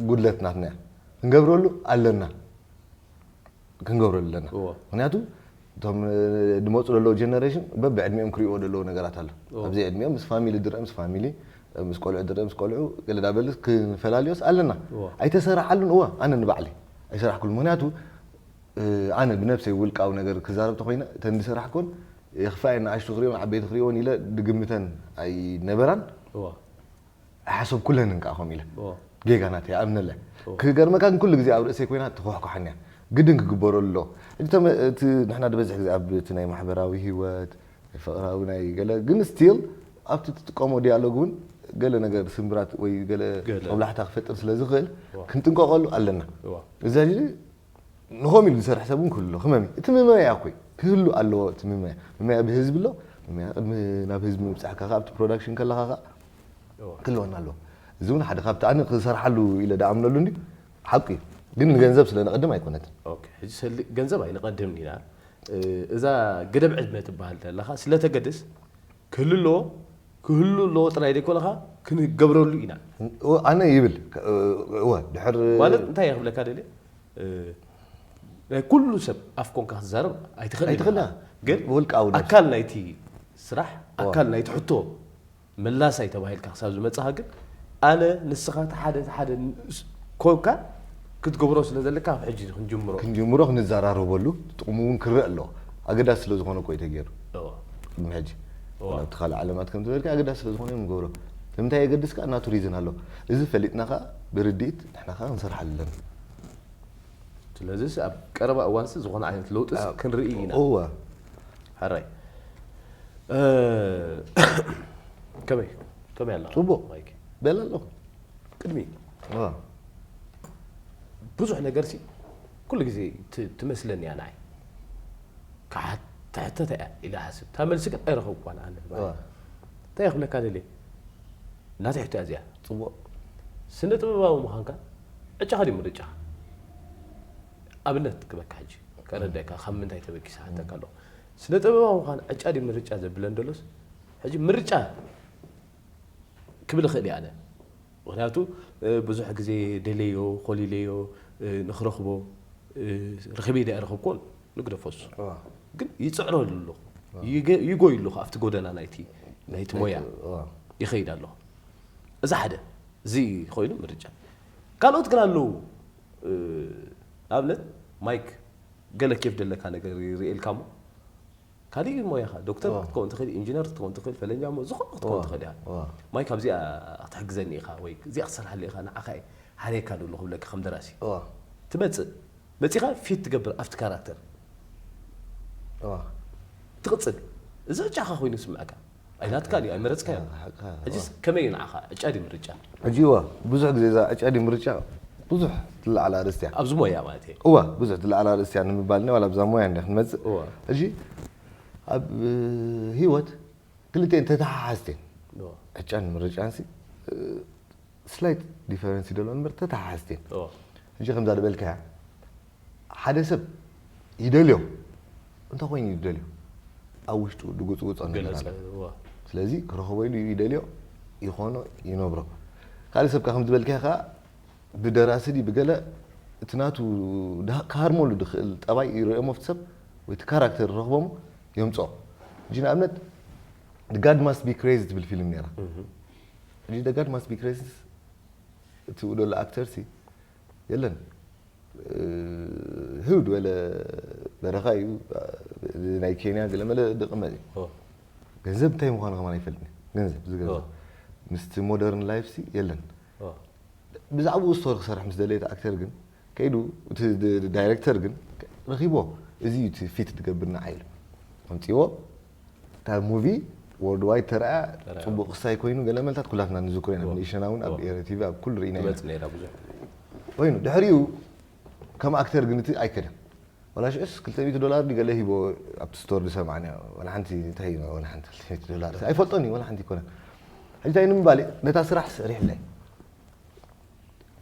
ጉድለት ናትና እያ። ክንገብረሉ ኣለና። ክንገብረሉ ኣለና። እዎ። ምክንያቱ እቶም ድመፁ ዘለዉ ጀነሬሽን በብዕድሚኦም ክሪእዎ ዘለዉ ነገራት ኣሎ። ኣብዚ ዕድሚኦም ምስ ፋሚሊ ድረ ምስ ፋሚሊ ምስ ቆልዑ ድረ ምስ ቆልዑ ገለ ዳበልስ ክንፈላልዮስ ኣለና። ኣይተሰራሓሉን እወ ኣነ ንባዕሊ ኣይሰራሕኩሉ። ምክንያቱ ኣነ ብነብሰይ ውልቃዊ ነገር ክዛረብ ተኮይነ እተን ዝሰራሕኮን የኽፋየን ንኣሽቱ ክሪኦን ዓበይቲ ክሪኦን ኢለ ድግምተን ኣይነበራን። ኣይሓሰብኩለንን ከዓ ከምኡ ኢለ ጌጋ ናተይ ይኣምነለ። ክገርመካ ግን ኩሉ ግዜ ኣብ ርእሰይ ኮይና ትኾሕኳሓኒ እያ። ግድን ክግበረሉ ኣለዎ። እቲ ንሕና ዝበዝሕ ግዜ ኣብ እቲ ናይ ማሕበራዊ ህይወት ናይ ፍቕራዊ ናይ ገለ ግን ስቲል ኣብቲ ትጥቀሞ ዲያሎግ እውን ገለ ነገር ስምብራት ወይ ገለ ጦብላሕታ ክፈጥር ስለ ዝኽእል ክንጥንቀቐሉ ኣለና። እዚ ንኸም ኢሉ ዝሰርሕ ሰብ እውን ክህሉ ክመም እቲ ምመያ ኮይ ክህሉ ኣለዎ። እቲ ምመያ ምመያ ብህዝቢ ኣሎ። ምመያ ቅድሚ ናብ ህዝቢ ምብፃሕካ ከዓ ኣብቲ ፕሮዳክሽን ከለካ ከዓ ክህልወና ኣለዎ። እዚ እውን ሓደ ካብቲ ኣነ ክሰርሓሉ ኢለ ደኣምነሉ እንዲ ሓቂ እዩ። ግን ንገንዘብ ስለ ንቐድም ኣይኮነትን። ሕጂ ሰሊ ገንዘብ ኣይንቐድምን ኢና። እዛ ገደብ ዕድመ ትበሃል ዘለካ ስለተገድስ ክህሉ ኣለዎ። ክህሉ ኣለዎ ጥራይ ዘይኮነካ ክንገብረሉ ኢና። ኣነ ይብል እወ ድሕር ማለት እንታይ እየ ክብለካ ደልየ ናይ ኩሉ ሰብ ኣፍ ኮንካ ክትዛረብ ኣይትኽእል ኣይትኽእልና። ግን ውልቃዊ ነብሲ። ኣካል ናይቲ ስራሕ ኣካል ናይቲ ሕቶ መላሳይ ተባሂልካ ክሳብ ዝመፅኻ ግን ኣነ ንስኻ እቲ ሓደ እቲ ሓደ ንእስ- ኮንካ ክትገብሮ ስለ ዘለካ ካብ ሕጂ ክንጅምሮ ክንጅምሮ ክንዘራረበሉ ጥቕሙ እውን ክረእ ኣለዎ። ኣገዳሲ ስለ ዝኾነ እኮ እዩ ተገይሩ። እዎ። ቅድሚ ሕጂ እዎ። ኣብቲ ካልእ ዓለማት ከም ዝበልካ ኣገዳሲ ስለ ዝኾነ እዮም ንገብሮ። ንምንታይ የገድስ ከዓ ናቱ ሪዝን ኣሎ። እዚ ፈሊጥና ከዓ ብርድኢት ንሕና ከዓ ክንሰርሓሉ ኣለና። ስለዚ ኣብ ቀረባ እዋንስ ዝኾነ ዓይነት ለውጥስ ክንርኢ ኢና። እወ ሕራይ እ፣ ከመይ ከመይ ኣላ ጽቡቕ። ማይክ በል ኣለኹ ቅድሚ እወ ብዙሕ ነገር ሲ ኩሉ ግዜ ት- ትመስለኒ እያ ንዓይ ክሓት- ትሕተት እያ ኢለ ሓስብ እታ መልሲ ግን ኣይረኸብኳን ኣነ እወ እንታይ ክብለካ ደልየ ናተይ ሕቶ እያ እዚኣ ጽቡቕ ስነ ጥበባዊ ምዃንካ ዕጫኻ ድዩ ምርጫኻ ኣብነት ክበካ ሕጂ ከረዳካ ካብ ምንታይ ተበጊሰ ሓተካ ኣለኹ ስነ ጥበባዊ ምዃን ዕጫ ድዩ ምርጫ ዘብለን ደሎስ ሕጂ ምርጫ ክብል እኽእል እየ ኣነ ምክንያቱ ብዙሕ ግዜ ደለዮ ኮሊለዮ ንክረኽቦ ረኺበ ደ ረኽብኮን ንግደፎ እሱ ግን ይፅዕረሉ ኣለኹ ይጎዩ ኣለኹ ኣብቲ ጎደና ናይቲ ናይቲ ሞያ ይኸይድ ኣለኹ እዚ ሓደ እዚ ኮይኑ ምርጫ ካልኦት ግን ኣለዉ ንኣብነት ማይክ ገለ ኬፍ ደለካ ነገር ይርእየልካ ሞ ካሊእ ሞያኻ ዶክተር ክትከውን ትኽእል ኢንጂነር ክትከውን ትኽእል ፈለኛ ሞ ዝኾነ ክትከውን ትኽእል ኢኻ ማይ ካብዚኣ ክትሕግዘኒ ኢኻ ወይ እዚኣ ክትሰርሓሉ ኢኻ ንዓኻ ሓርየካ ደሎ ክብለካ ከም ደራሲ ትመፅእ መፂኻ ፊት ትገብር ኣብቲ ካራክተር ትቕፅል እዚ ዕጫኻ ኮይኑ ስምዐካ ኣይናትካ ድዩ ኣይመረፅካዮ ሕጂስ ከመይ እዩ ንዓኻ ዕጫ ድዩ ምርጫ ሕጂ እዋ ብዙሕ ግዜ እዛ ዕጫ ድዩ ምርጫ ብዙሕ ትለዓል ኣርእስቲ እያ ኣብዚ ሞያ ማለት እየ እዋ ብዙሕ ትለዓል ኣርእስቲ እያ ንምባል ዋላ ኣብዛ ሞያ እንደ ክንመፅእ እዋ ሕጂ ኣብ ህይወት ክልተን ተተሓሓዝተን እዋ ዕጫን ምርጫንሲ ስላይት ዲፈረንስ ይደሎ እምበር ተተሓሓዝቲ እየን። ሕጂ ከምዛ ዝበልካያ ሓደ ሰብ ይደልዮ እንተ ኮይኑ ይደልዮ ኣብ ውሽጡ ድጉፅጉፆ ነገር ኣለ። ስለዚ ክረኽቦ ኢሉ ይደልዮ ይኾኖ ይነብሮ። ካልእ ሰብ ከም ዝበልካያ ከዓ ብደራሲ ድዩ ብገለ እቲ ናቱ ክሃርመሉ ድኽእል ጠባይ ይርእዮሞ ኣብቲ ሰብ ወይ እቲ ካራክተር ይረኽቦሞ የምፅኦ። ሕጂ ንኣብነት ጋድ ማስት ቢ ክሬዚ ትብል ፊልም ነይራ። ሕጂ ጋድ ማስት ቢ ክሬዚ እቲ ውደሎ ኣክተር ሲ የለን። ህው ዝበለ በረኻ እዩ። ናይ ኬንያ ገለመለ ድቕመጥ እዩ። ገንዘብ እንታይ ምዃኑ ከማን ኣይፈልጥን። ገንዘብ ዝገንዘብ ምስቲ ሞደርን ላይፍ ሲ የለን። ብዛዕባኡ ስቶሪ ክሰርሕ ምስ ደለየ እቲ ኣክተር ግን ከይዱ እቲ ዳይሬክተር ግን ረኺቦ እዚ እዩ እቲ ፊት ትገብርና ዓይሉ ኣምፅዎ። እታ ሙቪ ወርልድ ዋይድ ተረኣ ፅቡቕ ክሳይ ኮይኑ ገለ መልታት ኩላትና ንዝክሮ ኢና። ኣብ ንእሽተና እውን ኣብ ኤረ ቲቪ ኣብ ኩሉ ርኢና ኢና። ኮይኑ ድሕሪኡ ከም ኣክተር ግን እቲ ኣይከደን። ወላ ሽዑስ ክልተ ሚእቲ ዶላር ድዩ ገለ ሂቦ ኣብቲ ስቶር ዝሰማዕናዮ። ወላ ሓንቲ እንታይ እዩ ወላ ሓንቲ ክልተ ሚእቲ ዶላር ኣይፈልጦን እዩ ወላ ሓንቲ ይኮነ። ሕጂ እንታይ ንምባል ነታ ስራሕ ሰሪሕለይ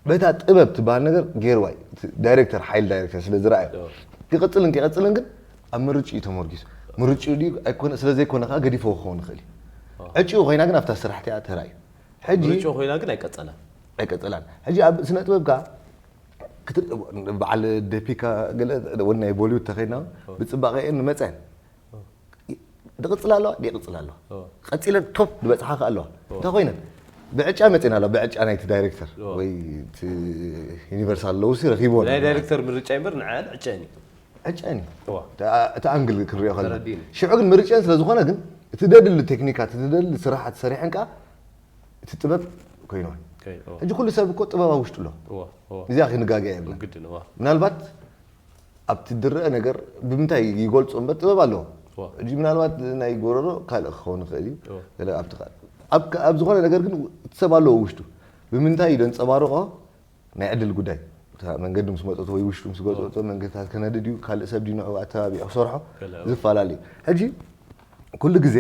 በታ ጥበብ ትበሃል ነገር ገይርዋ እዩ። እቲ ዳይሬክተር ሓይል ዳይሬክተር ስለ ዝረኣዮ ይቐፅልን ከይቐፅልን ግን ኣብ ምርጭኡ እዩ ተመርጊሱ። ምርጭኡ ድዩ ኣይኮነ ስለ ዘይኮነ ከዓ ገዲፎ ክኸውን ይኽእል እዩ። ዕጭኡ ኮይና ግን ኣብታ ስራሕቲ እያ ተራእዩ። ሕጂ ምርጭኡ ኮይና ግን ኣይቀፀላን። ኣይቀፀላን። ሕጂ ኣብ ስነ ጥበብ ከዓ በዓል ደፒካ ገለ ወን ናይ ቦሊውድ ተኸይድና ብፅባቐ እየን ንመፀን ድቕፅል ኣለዋ ድቕፅል ኣለዋ ቀፂለን ቶፕ ዝበፅሓ ከ ኣለዋ እንታይ ኮይነን ብዕጫ መፅና ኣለዋ ብዕጫ ናይቲ ዳይሬክተር ወይ ዩኒቨርሳል ለውሲ ረኪቦ ናይ ዳይሬክተር ምርጫ ይምበር ንዓን ዕጨን እዩ ዕጨን እዩ እቲ ኣንግል ክንሪኦ ከለ ሽዑ ግን ምርጨን ስለ ዝኾነ ግን እቲ ደድሊ ቴክኒካ እቲ ደድሊ ስራሓት ሰሪሐን ከዓ እቲ ጥበብ ኮይንዋን ሕጂ ኩሉ ሰብ እኮ ጥበብ ኣብ ውሽጡ ኣሎ እዚኣ ክንጋገ የብላ ምናልባት ኣብቲ ዝረአ ነገር ብምንታይ ይገልፆ እምበር ጥበብ ኣለዎ ሕጂ ምናልባት ናይ ጎረሮ ካልእ ክኸውን ይኽእል እዩ ገለ ኣብቲ ካልእ ኣብ ዝኾነ ነገር ግን እቲ ሰብ ኣለዎ ውሽጡ ብምንታይ እዩ ደንፀባርቆ ናይ ዕድል ጉዳይ መንገዲ ምስ መፀቶ ወይ ውሽጡ ምስ ገፀቶ መንገድታት ከነድድ እዩ ካልእ ሰብ ድዩ ንዕኡ ኣተባቢዑ ክሰርሖ ዝፈላለ እዩ ሕጂ ኩሉ ግዜ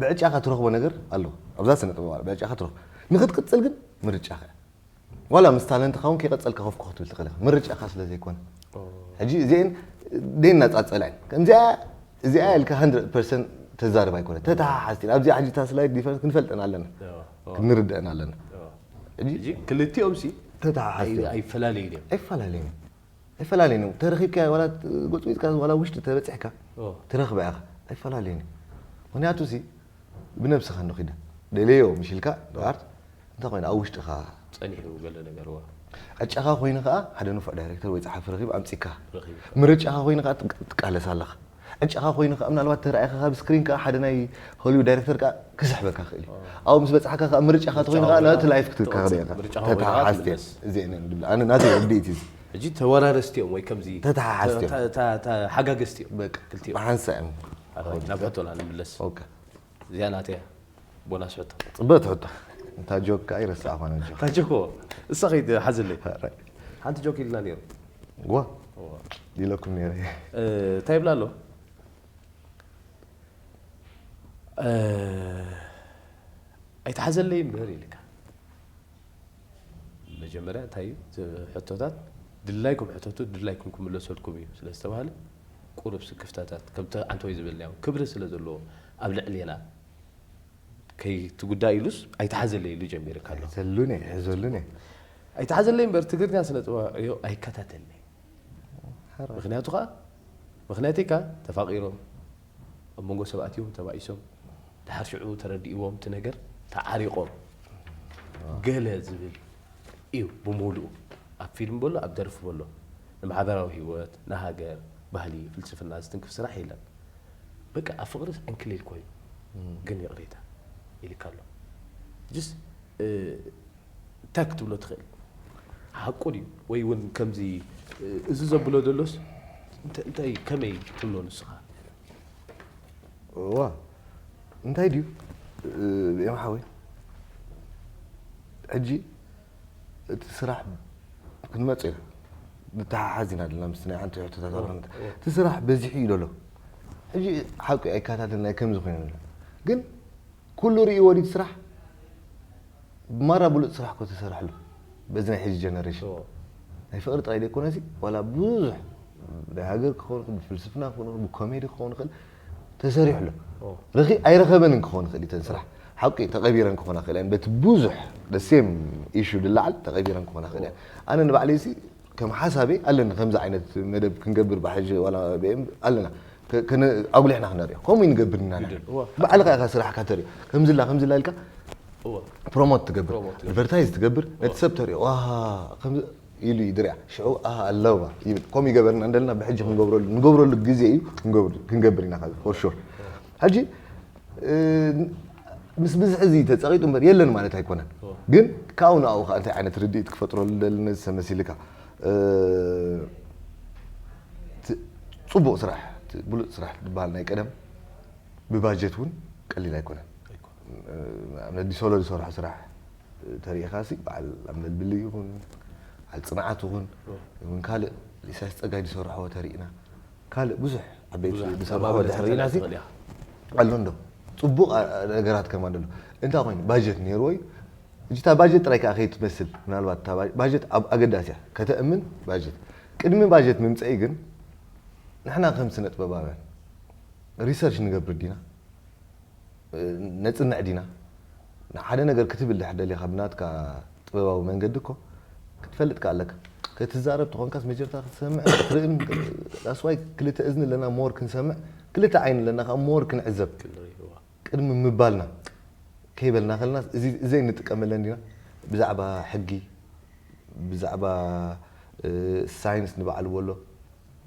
ብዕጫኻ ትረኽቦ ነገር ኣሎ ኣብዛ ስነ ጥበብ ብዕጫኻ ትረኽቦ ንክትቅፅል ግን ምርጫኻ ዋላ ምስ ታለንትኻ እውን ከይቀፀልካ ከፍኩ ክትብል ትኽእል ኢኻ ምርጫኻ ስለ ዘይኮነ ሕጂ እዚአን ደይናፃፀላ እየን ከምዚኣ እዚኣ ኢልካ ሃንድረድ ፐርሰንት ተዛርብ ኣይኮነ ተተሓሓዝቲ ኣብዚኣ ሕጂ እታ ስላይድ ዲፈረንስ ክንፈልጠን ኣለና ክንርደአን ኣለና ሕጂ ክልቲኦም ሲ ተተሓሓዝቲ ኣይፈላለዩ እዮም ኣይፈላለዩ ኣይፈላለዩን እዮም ተረኺብካ ዋላ ጎፅሚፅካ ዋላ ውሽጢ ተበፂሕካ ትረኽባ ኢኻ ኣይፈላለዩን እዮም ምክንያቱ ሲ ብነብስኻ እንዶ ኺዳ ደለዮ ምሽ ኢልካ ዶ ኣርት እንታይ ኮይነ ኣብ ውሽጥኻ ጸኒሑ ገለ ነገር ዋ ዕጫኻ ኮይኑ ከዓ ሓደ ንፉዕ ዳይሬክተር ወይ ጸሓፊ ረኺብ ኣምጺካ ምርጫኻ ኮይኑ ከዓ ትቃለስ ኣለኻ ዕጫኻ ኮይኑ ከዓ ምናልባት ተረኣይካ ካብ ስክሪን ከዓ ሓደ ናይ ሆሊውድ ዳይሬክተር ከዓ ክስሕበካ ክእል እዩ ኣብኡ ምስ በጻሕካ ከዓ ምርጫኻ ተኮይኑ ከዓ ናብቲ ላይፍ ክትካኸደ ኢኻ ተተሓሓዝቲ እዚአን እዮም ዝብል ኣነ ናተይ ርድኢት እዚ ሕጂ ተወራረስቲ እዮም ወይ ከምዚ ተተሓሓዝቲ እዮም ተሓጋገዝቲ እዮም በቃ ክልቲኦም ብሓንሳ እዮም ናብ ሕቶና ንምለስ እዚኣ ናተያ ቦናስ ሕቶ ፅበት ሕቶ እንታ ጆክ ከዓ ይረሳዕ ኳነ ጆክ ታጀኮ እሳ ከይድ ሓዝለይ ሓንቲ ጆክ ኢልና ነይሩ ዋ ኢለኩም ነይረ እንታይ ይብላ ኣሎ ኣይተሓዘለይ እምበር ኢልካ መጀመርያ እንታይ እዩ ሕቶታት ድላይኩም ሕተቱ ድላይኩም ክምለሰልኩም እዩ ስለ ዝተባሃለ ቁሩብ ስክፍታታት ከምቲ ዓንተወይ ዝበልናዮ ክብሪ ስለ ዘለዎ ኣብ ልዕሌና ከይትጉዳእ ኢሉስ ኣይተሓዘለይ ኢሉ ጀሚርካ ኣሎ ዘሉን እየ ዘሉን እየ ኣይተሓዘለይ እምበር ትግርኛ ስነ ጥበብ ዕዮ ኣይከታተልን እየ ምክንያቱ ከዓ ምክንያተይ ከዓ ተፋቂሮም ኣብ መንጎ ሰብ ኣትዮም ተባኢሶም ድሓር ሽዑ ተረዲእዎም እቲ ነገር ተዓሪቆም ገለ ዝብል እዩ ብምሉኡ ኣብ ፊልም በሎ ኣብ ደርፊ በሎ ንማሕበራዊ ህይወት ንሃገር ባህሊ ፍልስፍና ዝትንክፍ ስራሕ የለን በቃ ኣብ ፍቅርስ ዕንክሊል ኮይኑ ግን ይቕሬታ ኢልካ ኣሎ ጅስ እንታይ ክትብሎ ትኽእል ሓቁ ድዩ ወይ እውን ከምዚ እዚ ዘብሎ ዘሎስ እንታይ ከመይ ትብሎ ንስኻ እዋ እንታይ ድዩ የምሓወይ ሕጂ እቲ ስራሕ ክንመፅ ኢና ንተሓሓዝ ኢና ዘለና ምስ ናይ ሓንቲ ሕቶታት ኣቕርምት እቲ ስራሕ በዚሑ እዩ ዘሎ ሕጂ ሓቂ ኣይከታተልና ከምዚ ኮይነ ግን ኩሉ ርእይዎ ድዩ ስራሕ ብማራ ብሉፅ ስራሕ እኮ ተሰርሕሉ በዚ ናይ ሕጂ ጀነሬሽን ናይ ፍቕሪ ጥራይ ዘይኮነሲ ዋላ ብዙሕ ናይ ሃገር ክኸውን ይኽእል፣ ብፍልስፍና ክኸውን ይኽእል፣ ብኮሜዲ ክኸውን ይኽእል ተሰሪሑ ኣሎ። ርኺ ኣይረኸበንን ክኸውን ይኽእል እተን ስራሕ ሓቂ ተቐቢረን ክኾና ክእል እየን። በቲ ብዙሕ ደሴም ኢሹ ድለዓል ተቐቢረን ክኾና ክእል እየን። ኣነ ንባዕለይ ሲ ከም ሓሳበይ ኣለኒ ከምዚ ዓይነት መደብ ክንገብር ብሓጂ ዋላ ብኤም ኣለና ኣጉሊሕና ክነሪኦ ከምኡ ንገብር ኢና። ባዕልኻ ኢኻ ስራሕካ ተሪኦ ከምዚ ላ ከምዚ ላ ኢልካ ፕሮሞት ትገብር ኣድቨርታይዝ ትገብር ነቲ ሰብ ተሪኦ ኢሉ እዩ ድሪያ ሽዑ ኣለዋ ይብል። ከምኡ ይገበርና እንደለና ብሕጂ ክንገብረሉ ንገብረሉ ግዜ እዩ ክንገብር ኢና ፎር ሹር። ሕጂ ምስ ብዝሒ እዚ ተፀቒጡ እምበር የለን ማለት ኣይኮነን። ግን ካብኡ ንኣኡ ከዓ እንታይ ዓይነት ርድኢት ክፈጥረሉ ደሊ ነዚ ሰብ መሲልካ ፅቡቕ ስራሕ ብሉፅ ስራሕ ዝበሃል ናይ ቀደም ብባጀት እውን ቀሊል ኣይኮነን። ኣብነት ዲሶሎ ዝሰርሖ ስራሕ ተሪኢኻ ሲ በዓል ኣብ መልብሊ ይኹን በዓል ፅንዓት ይኹን እውን ካልእ ኢሳያስ ፀጋይ ዝሰርሖ ተሪእና ካልእ ብዙሕ ዓበይቲ ዝሰርሖ ድሕር ኢልና ሲ ኣሎ እንዶ ፅቡቕ ነገራት ከማን ኣሎ። እንታይ ኮይኑ ባጀት ነይርዎ እዩ። እታ ባጀት ጥራይ ከዓ ከይትመስል ምናልባት ባጀት ኣገዳሲ እያ ከተእምን ባጀት ቅድሚ ባጀት ምምፀኢ ግን ንሕና ከም ስነ ጥበባውያን ሪሰርች ንገብር ዲና ነፅንዕ ዲና ንሓደ ነገር ክትብል ድሕር ደሊኻ ብናትካ ጥበባዊ መንገዲ እኮ ክትፈልጥ ከ ኣለካ። ክትዛረብ ተኾንካስ መጀርታ ክትሰምዕ ክትርእን ዳስዋይ ክልተ እዝኒ ኣለና ሞር ክንሰምዕ ክልተ ዓይኒ ኣለና ከዓ ሞር ክንዕዘብ ቅድሚ ምባልና ከይበልና ከለና እዘይ ንጥቀመለን ዲና ብዛዕባ ሕጊ ብዛዕባ ሳይንስ ንባዕሉ በሎ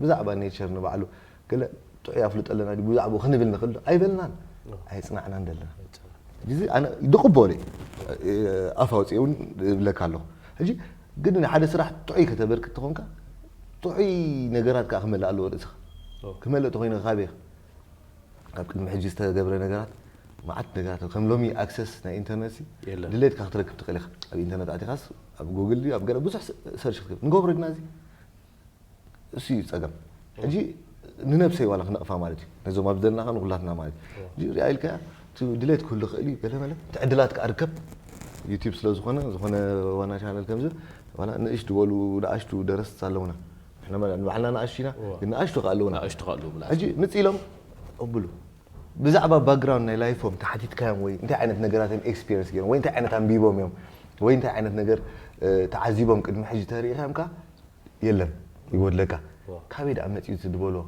ብዛዕባ ኔቸር ንባዕሉ ገለ ጥዑይ ኣፍልጦ ኣለና ድዩ ብዛዕባኡ ክንብል ንኽእል ዶ ኣይበልናን። ኣየፅናዕናን ዘለና እዚ ኣነ ድቕበሎ ኣፍ ኣውፅኤ እውን እብለካ ኣለኹ። ሕጂ ግን ንሓደ ስራሕ ጥዑይ ከተበርክት ተኾንካ ጥዑይ ነገራት ከዓ ክመልእ ኣለዎ ርእስኻ። ክመልእ ተኾይኑ ካበይ ካብ ቅድሚ ሕጂ ዝተገብረ ነገራት መዓት ነገራት ከም ሎሚ ኣክሰስ ናይ ኢንተርነት ድሌትካ ክትረክብ ትኽእል ኢኻ። ኣብ ኢንተርነት ኣቲኻስ ኣብ ጉግል ድዩ ኣብ ገለ ብዙሕ ሰርች ክትገብር ንገብሮ ድና እዚ እሱ እዩ ጸገም። ሕጂ ንነብሰይ ዋላ ክነቕፋ ማለት እዩ ነዞም ኣብ ዘለና ኸ ንኩላትና ማለት እዩ። ሪኣ ኢልካ ድሌት ክህሉ ክእል እዩ ገለ መለ እቲ ዕድላት ክኣ ርከብ ዩቲብ ስለ ዝኾነ ዝኾነ ዋና ቻነል ከምዚ ዋላ ንእሽ ድበሉ ንኣሽቱ ደረስት ኣለውና ንባዕልና ንኣሽቱ ኢና ግን ንኣሽቱ ከ ኣለውና ሕጂ ምፅ ኢሎም ቅብሉ ብዛዕባ ባክግራውንድ ናይ ላይፎም ተሓቲትካዮም ወይ እንታይ ዓይነት ነገራት እዮም ኤክስፒሪንስ ገይሮም ወይ እንታይ ዓይነት ኣንቢቦም እዮም ወይ እንታይ ዓይነት ነገር ተዓዚቦም ቅድሚ ሕጂ ተሪኢኻዮም ከ የለን ይጎድለካ። ካበይ ደኣ መፅዩ እቲ ድበልዎ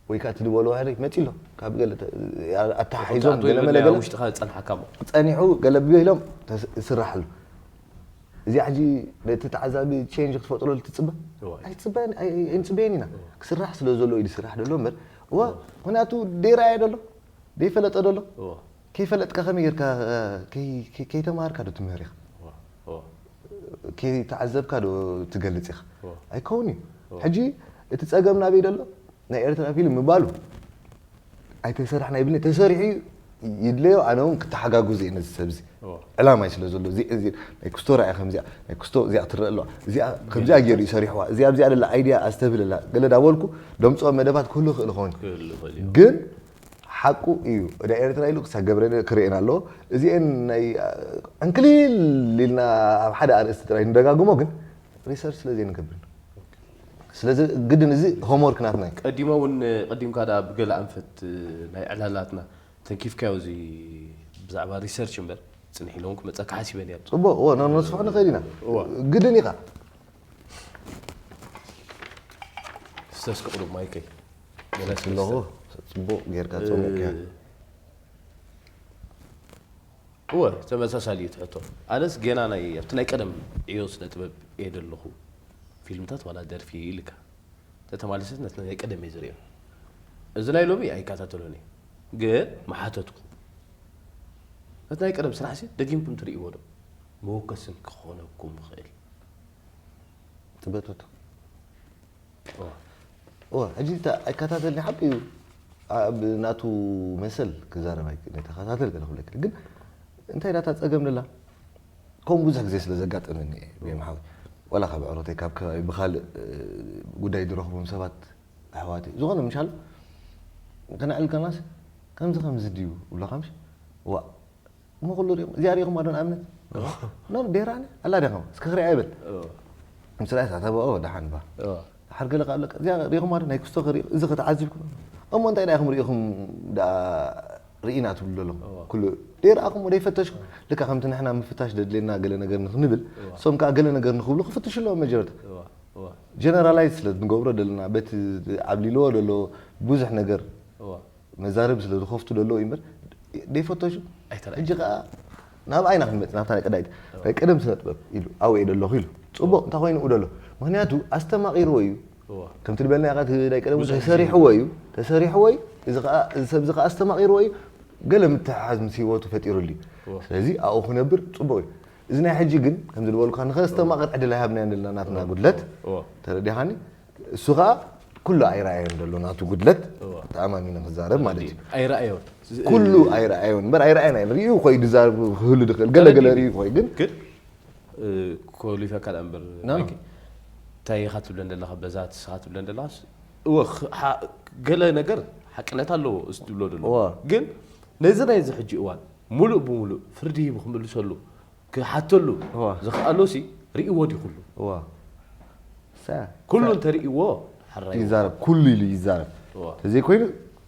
ወይ ከዓ እቲ ድበልዎ ሕደግ መፂ ኣሎ ካብ ገለ ኣተሓሒዞም ገለ መለ ገለ ውሽጥኻ ዝፀንሓካ እሞ ጸኒሑ ገለ ቢሎም ይስራሕ ኣሎ። እዚኣ ሕጂ ነቲ ተዓዛቢ ቼንጅ ክትፈጥረሉ ትፅበ ኣይፅበን ኣይንፅበየን ኢና ክስራሕ ስለ ዘሎ እዩ ዝስራሕ ዘሎ እምበር እዋ ምክንያቱ ዴራ እየ ደሎ ደይፈለጠ ደሎ ከይፈለጥካ ከመይ ጌርካ ከይተማሃርካ ዶ ትምህር ኢኻ ከይተዓዘብካ ዶ ትገልፅ ኢኻ ኣይከውን እዩ ሕጂ እቲ ፀገም ናበይ ደሎ ናይ ኤርትራ ፊልም ምባሉ ኣይተሰርሕና ይብልኒ ተሰሪሑ ይድለዮ ኣነ እውን ክተሓጋጉዝ እየ ነዚ ሰብዚ ዕላማይ ስለ ዘሎ ናይ ክስቶ ራእያ ከምዚኣ ናይ ክስቶ እዚኣ ትረአ ኣለዋ እዚኣ ከምዚኣ ገይሩ ይሰሪሕዋ እዚኣ ኣብዚኣ ደላ ኣይድያ ኣስተብህለላ ገለ ዳበልኩ ደምፅኦ መደባት ክህሉ ይኽእል ኸውን ግን ሓቁ እዩ እዳ ኤርትራ ኢሉ ክሳብ ገብረ ክርእየን ኣለዎ እዚአን ናይ ዕንክሊል ኢልና ኣብ ሓደ ኣርእስቲ ጥራይ ንደጋግሞ ግን ሪሰርች ስለ ዘይንገብር ስለዚ ግድን እዚ ሆምወርክ ናትና እዩ ቀዲሞ እውን ቀዲምካ ዳ ብገለ ኣንፈት ናይ ዕላላትና ተንኪፍካዮ እዚ ብዛዕባ ሪሰርች እምበር ፅንሕ ኢሎም ክመፀካ ሓሲበ ነር ፅቡቅ እዎ ነነስፍሑ ንኽእል ኢና ግድን ኢኻ ስተስክቕሉ ማይከይ ኣለኹ ፅቡቅ ጌርካ ፀሚቅካ እወ ተመሳሳሊ እዩ ትሕቶ ኣነስ ገና ናይ ኣብቲ ናይ ቀደም ዕዮ ስነ ጥበብ እየ ዘለኹ ፊልምታት ዋላ ደርፊ ኢልካ ተተማሊሰት ነቲ ናይ ቀደም እየ ዝርእዮ እዚ ናይ ሎሚ ኣይከታተሎን እየ ግን መሓተትኩ ነቲ ናይ ቀደም ስራሕ ሲ ደጊምኩም ትርእይዎ ዶ መወከስን ክኾነኩም ይኽእል ትበተቶ እዋ ሕጂ ኣይከታተልኒ ሓቂ እዩ ኣብ ናቱ መሰል ክዛረብ ኣይክእልን ተኸታተል ገለ ክብለክ ግን እንታይ ዳታ ፀገም ደላ ከምኡ ብዙሕ ግዜ ስለ ዘጋጠመኒ እየ ብየምሓዊ ዋላ ካብ ዕሮተይ ካብ ከባቢ ብካልእ ጉዳይ ዝረኽቦም ሰባት ኣሕዋተይ ዝኾነ ምሻል ከነዕል ከናስ ከምዚ ከምዚ ድዩ ብሎካ ምሽ ዋ እሞ ኩሉ ሪኢኹም፣ እዚኣ ሪኢኹማ ዶ ንኣብነት? ኖ፣ ዴራነ ኣላ ዲኻ? እስከ ክሪኣ ይበል። ምስ ራእየ ሳተበኦ ደሓን ባ። ድሓር ገለ ከኣ ኣለካ፣ እዚኣ ሪኢኹማ ዶ? ናይ ክስቶ ክርኢ፣ እዚ ከተዓዚብኩም። እሞ እንታይ ደኣ ኢኹም ሪኢኹም ደኣ ርኢና ትብሉ ዘለኹም? ኩሉ ደይረኣኹም፣ ደይፈተሽኩም። ልካ ከምቲ ንሕና ምፍታሽ ደድልየና ገለ ነገር ንክንብል፣ እሶም ከኣ ገለ ነገር ንክብሉ ክፍትሹ ኣለዎም መጀመርታ። ጀነራላይዝ ስለ ንገብሮ ደለና፣ በቲ ዓብሊልዎ ደሎ ብዙሕ ነገር መዛረቢ ስለ ዝኸፍቱ ደለዉ እዩ እምበር፣ ደይፈተሹ። ኣይተራእዩ። ሕጂ ከኣ ናብ ኣይና ክንመጽእ፣ ናብታ ናይ ቀዳይት። ናይ ቀደም ስነ ጥበብ ኢሉ፣ ኣብኡ እየ ደለኹ ኢሉ። ጽቡቕ፣ እንታይ ኮይኑ ደሎ? ምኽንያቱ ኣስተማቒርዎ እዩ። ከምቲ ዝበልና ኢኻ፣ እቲ ናይ ቀደም ብዙሕ ተሰሪሕዎ እዩ፣ ተሰሪሕዎ እዩ። እዚ ከኣ፣ እዚ ሰብ እዚ ከኣ ኣስተማቒርዎ እዩ። ገለ ምትሕሓዝ ምስ ህይወቱ ፈጢሩሉ እዩ። ስለዚ ኣብኡ ክነብር ጽቡቕ እዩ። እዚ ናይ ሕጂ ግን፣ ከምዚ ዝበልኩኻ፣ ንኸስተማቕር ዕድል ኣይሃብናዮን ዘለና፣ ናትና ጉድለት። ተረዲኻኒ? እሱ ኸኣ ኩሉ ኣይረኣዮን ዘሎ ናቱ ጉድለት፣ ተኣማሚነ ክዛረብ ማለት እዩ። ኣይረኣዮን። ኩሉ ኣይረኣዮን እምበር ኣይረኣየናዮን። ርእዩ ኾይ ድዛረብ ክህሉ ድኽእል፣ ገለ ገለ ርእዩ ኾይ ግን ግን ኮሊፈካ ደኣ እምበር፣ ማይኪ፣ እንታይ ኢኻ ትብለን ዘለኻ? በዛ ንስኻ ትብለን ዘለኻስ፣ እወ፣ ኽ- ሓ- ገለ ነገር ሓቅነት ኣለዎ፣ እዚ ትብሎ ዘሎ። እወ። ግን ነዚ ናይዚ ሕጂ እዋን ሙሉእ ብሙሉእ ፍርዲ ሂቡ ክምልሰሉ፣ ክሓተሉ እወ። ዝኽኣሎ ሲ ርእይዎ ድዩ ኩሉ? እዋ። ኩሉ እንተርእይዎ፣ ሓራይ። ይዛረብ፣ ኩሉ ኢሉ ይዛረብ። እዋ። ተዘይኮይኑ፣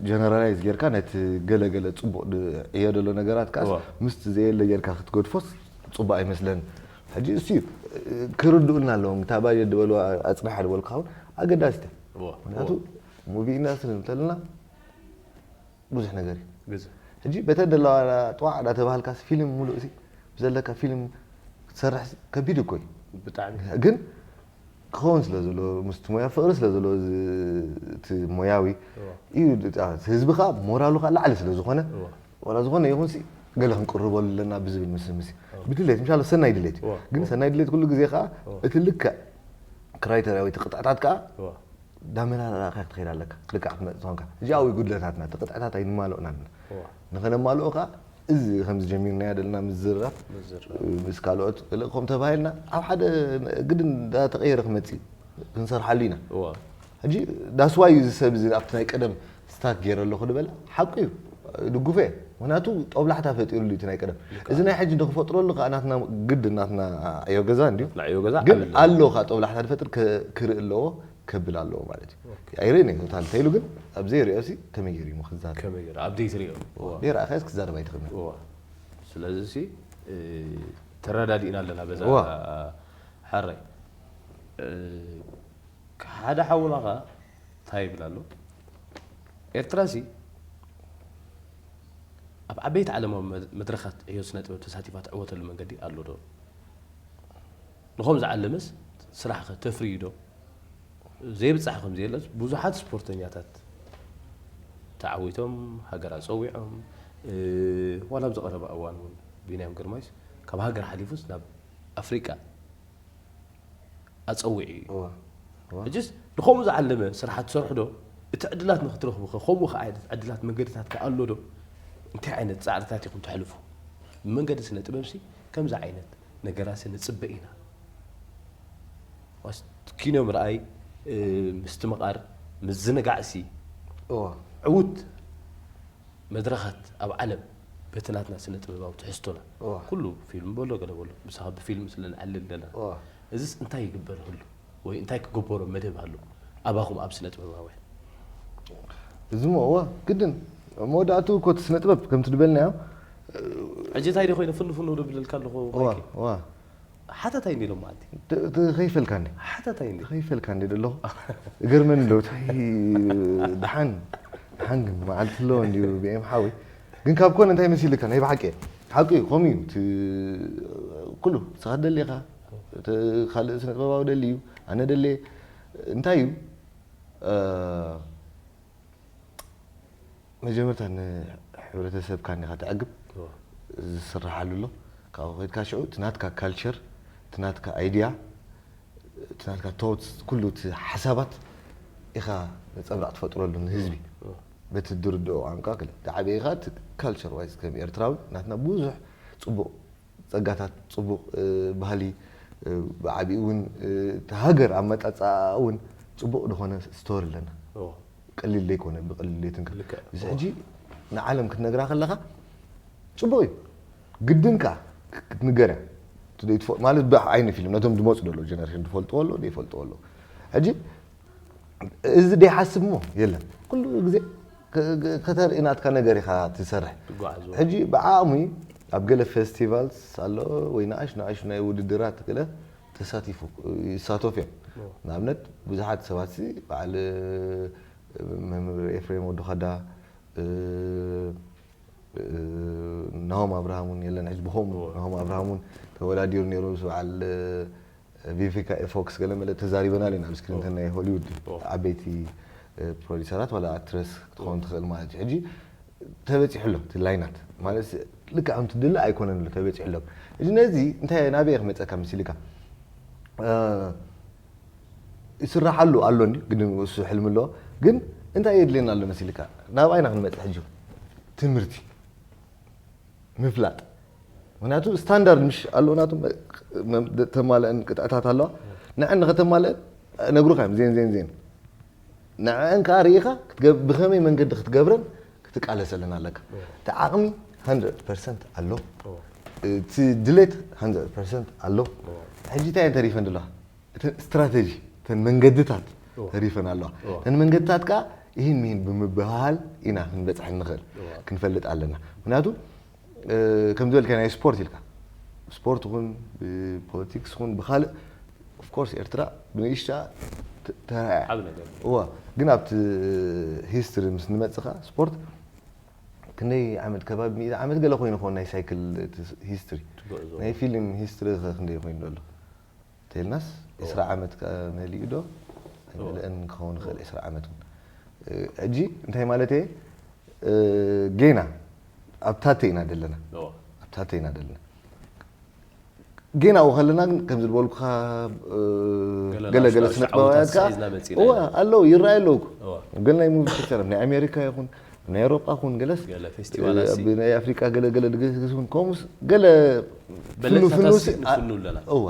ጀነራላይዝ ጌርካ ነቲ ገለገለ ጽቡቕ ድ- ዕዮ ዘሎ ነገራት ከኣስ እዋ። ምስቲ ዘየለ ጌርካ ክትገድፎስ ጽቡቕ ኣይመስለን። ሕጂ እሱ እዩ፣ ክርድኡልና ኣለዎም። እታ ባጀት ዝበልዋ ኣጽንሓ ዝበልካ እውን ኣገዳሲት እያ። እዋ። ምክንያቱ ሙቪ ኢንዳስትሪ እንተለና ብዙሕ ነገር እዩ። ግዜ። ሕጂ በተ ደለዋ ጥዋዕ እንዳተባሃልካስ ፊልም ሙሉእ ሲ ብዘለካ ፊልም ክትሰርሕ ከቢድ እኮ እዩ። ብጣዕሚ። ግን ክኸውን ስለ ዘለዎ፣ ምስቲ ሞያ ፍቕሪ ስለ ዘለዎ፣ እዚ እቲ ሞያዊ እዋ። እዩ። እቲ ህዝቢ ከዓ ሞራሉ ከዓ ላዕሊ ስለ ዝኾነ፣ እዋ። ዋላ ዝኾነ ይኹን ሲ ገለ ክንቅርበሉ ኣለና ብዝብል ምስምስ እዩ። ብድሌት፣ ምሻሎ ሰናይ ድሌት እዩ። እዋ። ግን ሰናይ ድሌት ኩሉ ግዜ ከዓ እዋ። እቲ ልክዕ ክራይተርያ ወይ እቲ ቅጥዕታት ከዓ እዋ። ዳመላላእካ ክትኸይድ ኣለካ። ልክዕ ክትመፅእ ዝኾንካ። እዚኣ ወይ ጉድለታትና፣ እቲ ቅጥዕታት ኣይንማልኦን ኣለና። እዋ። ንኸነማልኦ ከዓ እዚ ከምዚ ጀሚርናዮ ዘለና ምዝርራብ ምዝርራብ። ምስ ካልኦት ልእኮም ተባሂልና ኣብ ሓደ ግድን እንዳተቐየረ ክመፅእ እዩ። ክንሰርሓሉ ኢና። እዋ። ሕጂ ዳስዋይ እዚ ሰብ እዚ ኣብቲ ናይ ቀደም ስታክ ገይረ ኣለኹ ዝበለ ሓቁ እዩ። ድጉፈ እየ። ምክንያቱ ጦብላሕታ ፈጢሩሉ እዩ እቲ ናይ ቀደም። እዚ ናይ ሕጂ ንክፈጥረሉ ከዓ ናትና ግድን ናትና ዕዮ ገዛ እንድዩ። ናትና ዕዮ ገዛ ግን ዓብለና። ኣሎ ከዓ ጦብላሕታ ዝፈጥር ከ- ክርኢ ኣለዎ፣ ከብል ኣለዎ ማለት እዩ። ኣይርእን እየ ቶታል እንተኢሉ ግን ኣብ ዘይርእዮሲ ከመይ ገይሩ እዩ ክዛረብ? ከመይ ገይሩ? ኣብ ዘይትርእዮ። እዋ። ዘይረኣኻዮስ ክዛረብ ኣይትኽእልን። እዋ። ስለዚ ሲ፣ እ፣ ተረዳዲእና ኣለና በዛ እዋ። ሓራይ። እ፣ ሓደ ሓውና ኸኣ እንታይ ይብል ኣሎ? ኤርትራ ሲ ኣብ ዓበይቲ ዓለማዊ መድ- መድረኻት ዕዮ ስነ ጥበብ ተሳቲፋ ትዕወተሉ መንገዲ ኣሎ ዶ? ንኸም ዝዓለመስ ስራሕ ኸ ተፍርዩ ዶ? ዘይብጻሕ ከም ዘየለስ ብዙሓት ስፖርተኛታት ተዓዊቶም፣ ሃገር ኣጸዊዖም፣ እ፣ ዋላ ኣብዚ ቀረባ እዋን እውን ቢንያም ግርማይስ ካብ ሃገር ሓሊፉስ ናብ ኣፍሪቃ ኣጸዊዑ እዩ። እዋ፣ እዋ። ሕጅስ ንኸምኡ ዝዓለመ ስራሕ ትሰርሑ ዶ? እቲ ዕድላት ንክትረኽቡ ኸ ከምኡ ኸ ዓይነት ዕድላት መንገድታት ከ ኣሎ ዶ? እንታይ ዓይነት ጻዕርታት ኢኹም ተሕልፉ? ብመንገዲ ስነ ጥበብሲ ከምዚ ዓይነት ነገራሲ ንጽበ ኢና። ዋስ-፣ ኪኖ ምርኣይ፣ እ፣ ምስትምቓር፣ ምዝንጋዕሲ እዋ። ዕዉት መድረኻት ኣብ ዓለም በቲ ናትና ስነ ጥበባዊ ትሕዝቶና እዋ። ኩሉ ፊልም በሎ ገለ በሎ ምሳኻ ብፊልም ስለ ንዓልል ዘለና እዋ። እዚስ እንታይ ይግበር ህሉ ወይ እንታይ ክግበሮ መደብ ኣሎ ኣባኹም ኣብ ስነ ጥበባውያን? እዚ ሞ እዋ ግድን መወዳእቱ እኮ እቲ ስነ ጥበብ ከምቲ ዝበልናዮ ሕጂ እንታይ ደ ኮይነ ፍኑ ፍኑ ዶ ብለልካ ኣለኹ እዋ ማይክ? እዋ ሓተታይ እንዲ ሎማዓንቲ ተ- ተ- ከይፈልካ እንዴ ሓተታይ እንዲ ከይፈልካ እንዴ ደለኹ እገርመኒ ዶ ታይ ድሓን ድሓን ግን መዓልቲ ኣለዎ እንዲዩ ብኤም ሓወይ ግን ካብ ኮነ እንታይ መሲልካ ናይ ብሓቂ እየ ሓቂ እዩ ከምኡ እዩ እቲ ኩሉ ንስኻ ትደሊ ኢኻ እቲ ካልእ ስነ ጥበባዊ ደሊ እዩ ኣነ ደሊ እንታይ እዩ እ፣ መጀመርታ ንሕብረተሰብካ እንዲኻ ተዕግብ ዝስራሓሉ ኣሎ ካብኡ ከድካ ሽዑ እቲ ናትካ ካልቸር እቲ ናትካ ኣይድያ እቲ ናትካ ቶትስ ኩሉ እቲ ሓሳባት ኢኻ ነፀብራቕ ትፈጥረሉ ንህዝቢ በቲ ድርድኦ ቋንቋ ክለ ዝዓበየ ኢኻ እቲ ካልቸር ዋይዝ ከም ኤርትራዊ ናትና ብዙሕ ፅቡቕ ፀጋታት ፅቡቕ እ፣ ባህሊ እ፣ ብዓቢኡ እውን እ፣ እቲ ሃገር ኣመፃፅኣ እውን ፅቡቕ ዝኾነ ስቶሪ ኣለና ቀሊል ዘይኮነ ብቐሊል ዘይትንከፍ ልክዕ። እዚ ሕጂ ንዓለም ክትነግራ ከለኻ ፅቡቕ እዩ ግድን ከኣ ክትንገር እያ። ማለት ብዓይኒ ፊልም ነቶም ዝመፁ ዘሎ ጀነሬሽን ዝፈልጥዎ ኣሎ ዘይፈልጥዎ ኣሎ። ሕጂ እዚ ደይሓስብ እሞ የለን። ኩሉ ግዜ ከተርኢ ናትካ ነገር ኢኻ ትሰርሕ። ሕጂ ብዓቕሚ ኣብ ገለ ፌስቲቫልስ ኣሎ ወይ ንኣሽ ንኣሽ ናይ ውድድራት ገለ ተሳቲፉ ይሳተፉ እዮም። ንኣብነት ብዙሓት ሰባት በዓል መምህር ኤፍሬም ወዲ ኻዳ፣ ናሆም ኣብርሃም እውን የለን። ሕጂ ብኸምኡ ናሆም ኣብርሃም እውን ተወዳዲሩ ነይሩ ምስ በዓል ቪቪካ ኤፎክስ ገለ መለ ተዛሪበናሉ ኢና ኣብ ስክሪን ናይ ሆሊውድ ዓበይቲ ፕሮዲሰራት ዋላ ኣክትረስ ክትኸውን ትኽእል ማለት እዩ። ሕጂ ተበፂሑ ኣሎ እቲ ላይናት ማለት ልክዕ ከምቲ ድለ ኣይኮነን ኣሎ ተበፂሑ ኣሎ። ሕጂ ነዚ እንታይ ናበይ ክመፀካ መሲልካ ይስራሓሉ ኣሎ እንዲ ግን እሱ ሕልሚ ኣሎ። ግን እንታይ የድልየና ኣሎ መሲልካ ናብ ኣይና ክንመፅእ ሕጂ ትምህርቲ ምፍላጥ። ምክንያቱ ስታንዳርድ ምሽ ኣለዎ ናቱ ተማልአን ቅጥዕታት ኣለዋ። ንዐን ንኸተማልአን ነግሩካ እዮም ዜን ዜን ዜን ንዐን ከዓ ርኢኻ ብኸመይ መንገዲ ክትገብረን ክትቃለሰለን ኣለካ። እቲ ዓቕሚ 100 ኣሎ። እቲ ድሌት 100 ኣሎ። ሕጂ እንታይ እየን ተሪፈን ዘለዋ? እተን ስትራተጂ እተን መንገድታት ተሪፈን ኣለዋ። እተን መንገድታት ከዓ ይህን ሚህን ብምብሃል ኢና ክንበፅሐን ንኽእል ክንፈልጥ ኣለና። ምክንያቱ ከም ዝበልካ ናይ ስፖርት ኢልካ ስፖርት ይኹን ብፖለቲክስ ይኹን ብካልእ ኦፍኮርስ ኤርትራ ብንእሽታ ተራያ እዋ ግን ኣብቲ ሂስትሪ ምስ ንመፅኻ ስፖርት ክንደይ ዓመት ከባቢ ሚእቲ ዓመት ገለ ኮይኑ ኾን ናይ ሳይክል ሂስትሪ ናይ ፊልም ሂስትሪ ክንደይ ኮይኑ ዘሎ ተልናስ ዕስራ ዓመት መሊኡ ዶ ኣይመልአን ክኸውን ይኽእል ዕስራ ዓመት እውን ሕጂ እንታይ ማለት እየ ጌና ኣብታተ ኢና ዘለና ኣብታተ ኢና ዘለና ጌና ኣብኡ ከለና ግን ከም ዝበልኩኻ ገለ ገለ ስነጥበባውያን ከዓ ኣለዉ ይረኣዩ ኣለዉ ገለ ናይ ሙቪ ፒክቸር ናይ ኣሜሪካ ይኹን ናይ ኤውሮጳ ይኹን ገለስ ናይ ኣፍሪቃ ገለ ገለ ድግስግስ ይኹን ከምኡስ ገለ ፍኑ ፍኑ እዋ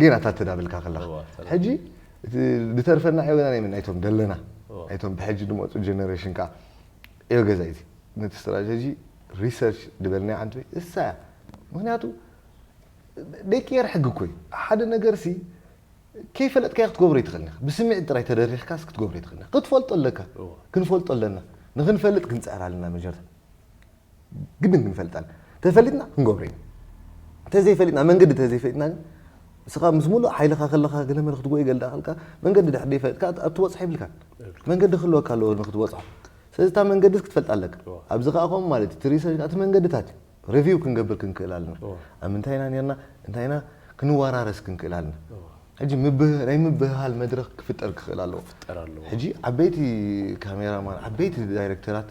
ጌና ታተዳብልካ ከለኻ ሕጂ ዝተርፈና ዕበና ናይ ናይቶም ደለና ናይቶም ብሕጂ ድመፁ ጀነሬሽን ከዓ እዮ ገዛ እዚ ነቲ ስትራቴጂ ሪሰርች ዝበልናዮ ዓንትበይ እሳ እያ ምክንያቱ ደይ ኬር ሕጊ እኮ እዩ ሓደ ነገር ሲ ከይፈለጥካዮ ክትገብሮ ይትኽእል ኢኻ ብስምዒት ጥራይ ተደሪኽካስ ክትገብሮ ይትኽእል ክትፈልጦ ኣለካ ክንፈልጦ ኣለና ንክንፈልጥ ክንፅዕር ኣለና መጀመርታ ግድን ክንፈልጥ ኣለና ተፈሊጥና ክንገብሮ ኢና እንተዘይፈሊጥና መንገዲ እንተዘይፈሊጥና ግን ንስኻ ምስ ሙሉእ ሓይልኻ ከለኻ ገለመለ ክትጎይ ገለ ዳኸልካ መንገዲ ድሕር ደይፈለጥካ ኣብ ትበፅሖ ይብልካን መንገዲ ክህልወካ ኣለዎ ንክትበፅሖ ስለዚ እታ መንገዲ ክትፈልጥ ኣለካ ኣብዚ ከዓ ከምኡ ማለት እዩ እቲ ሪሰርች እቲ መንገድታት እዩ ሪቪው ክንገብር ክንክእል ኣለና ኣብ ምንታይ ኢና ነርና እንታይ ኢና ክንወራረስ ክንክእል ኣለና ሕጂ ናይ ምብህሃል መድረክ ክፍጠር ክኽእል ኣለዎ ሕጂ ዓበይቲ ካሜራማን ዓበይቲ ዳይሬክተራት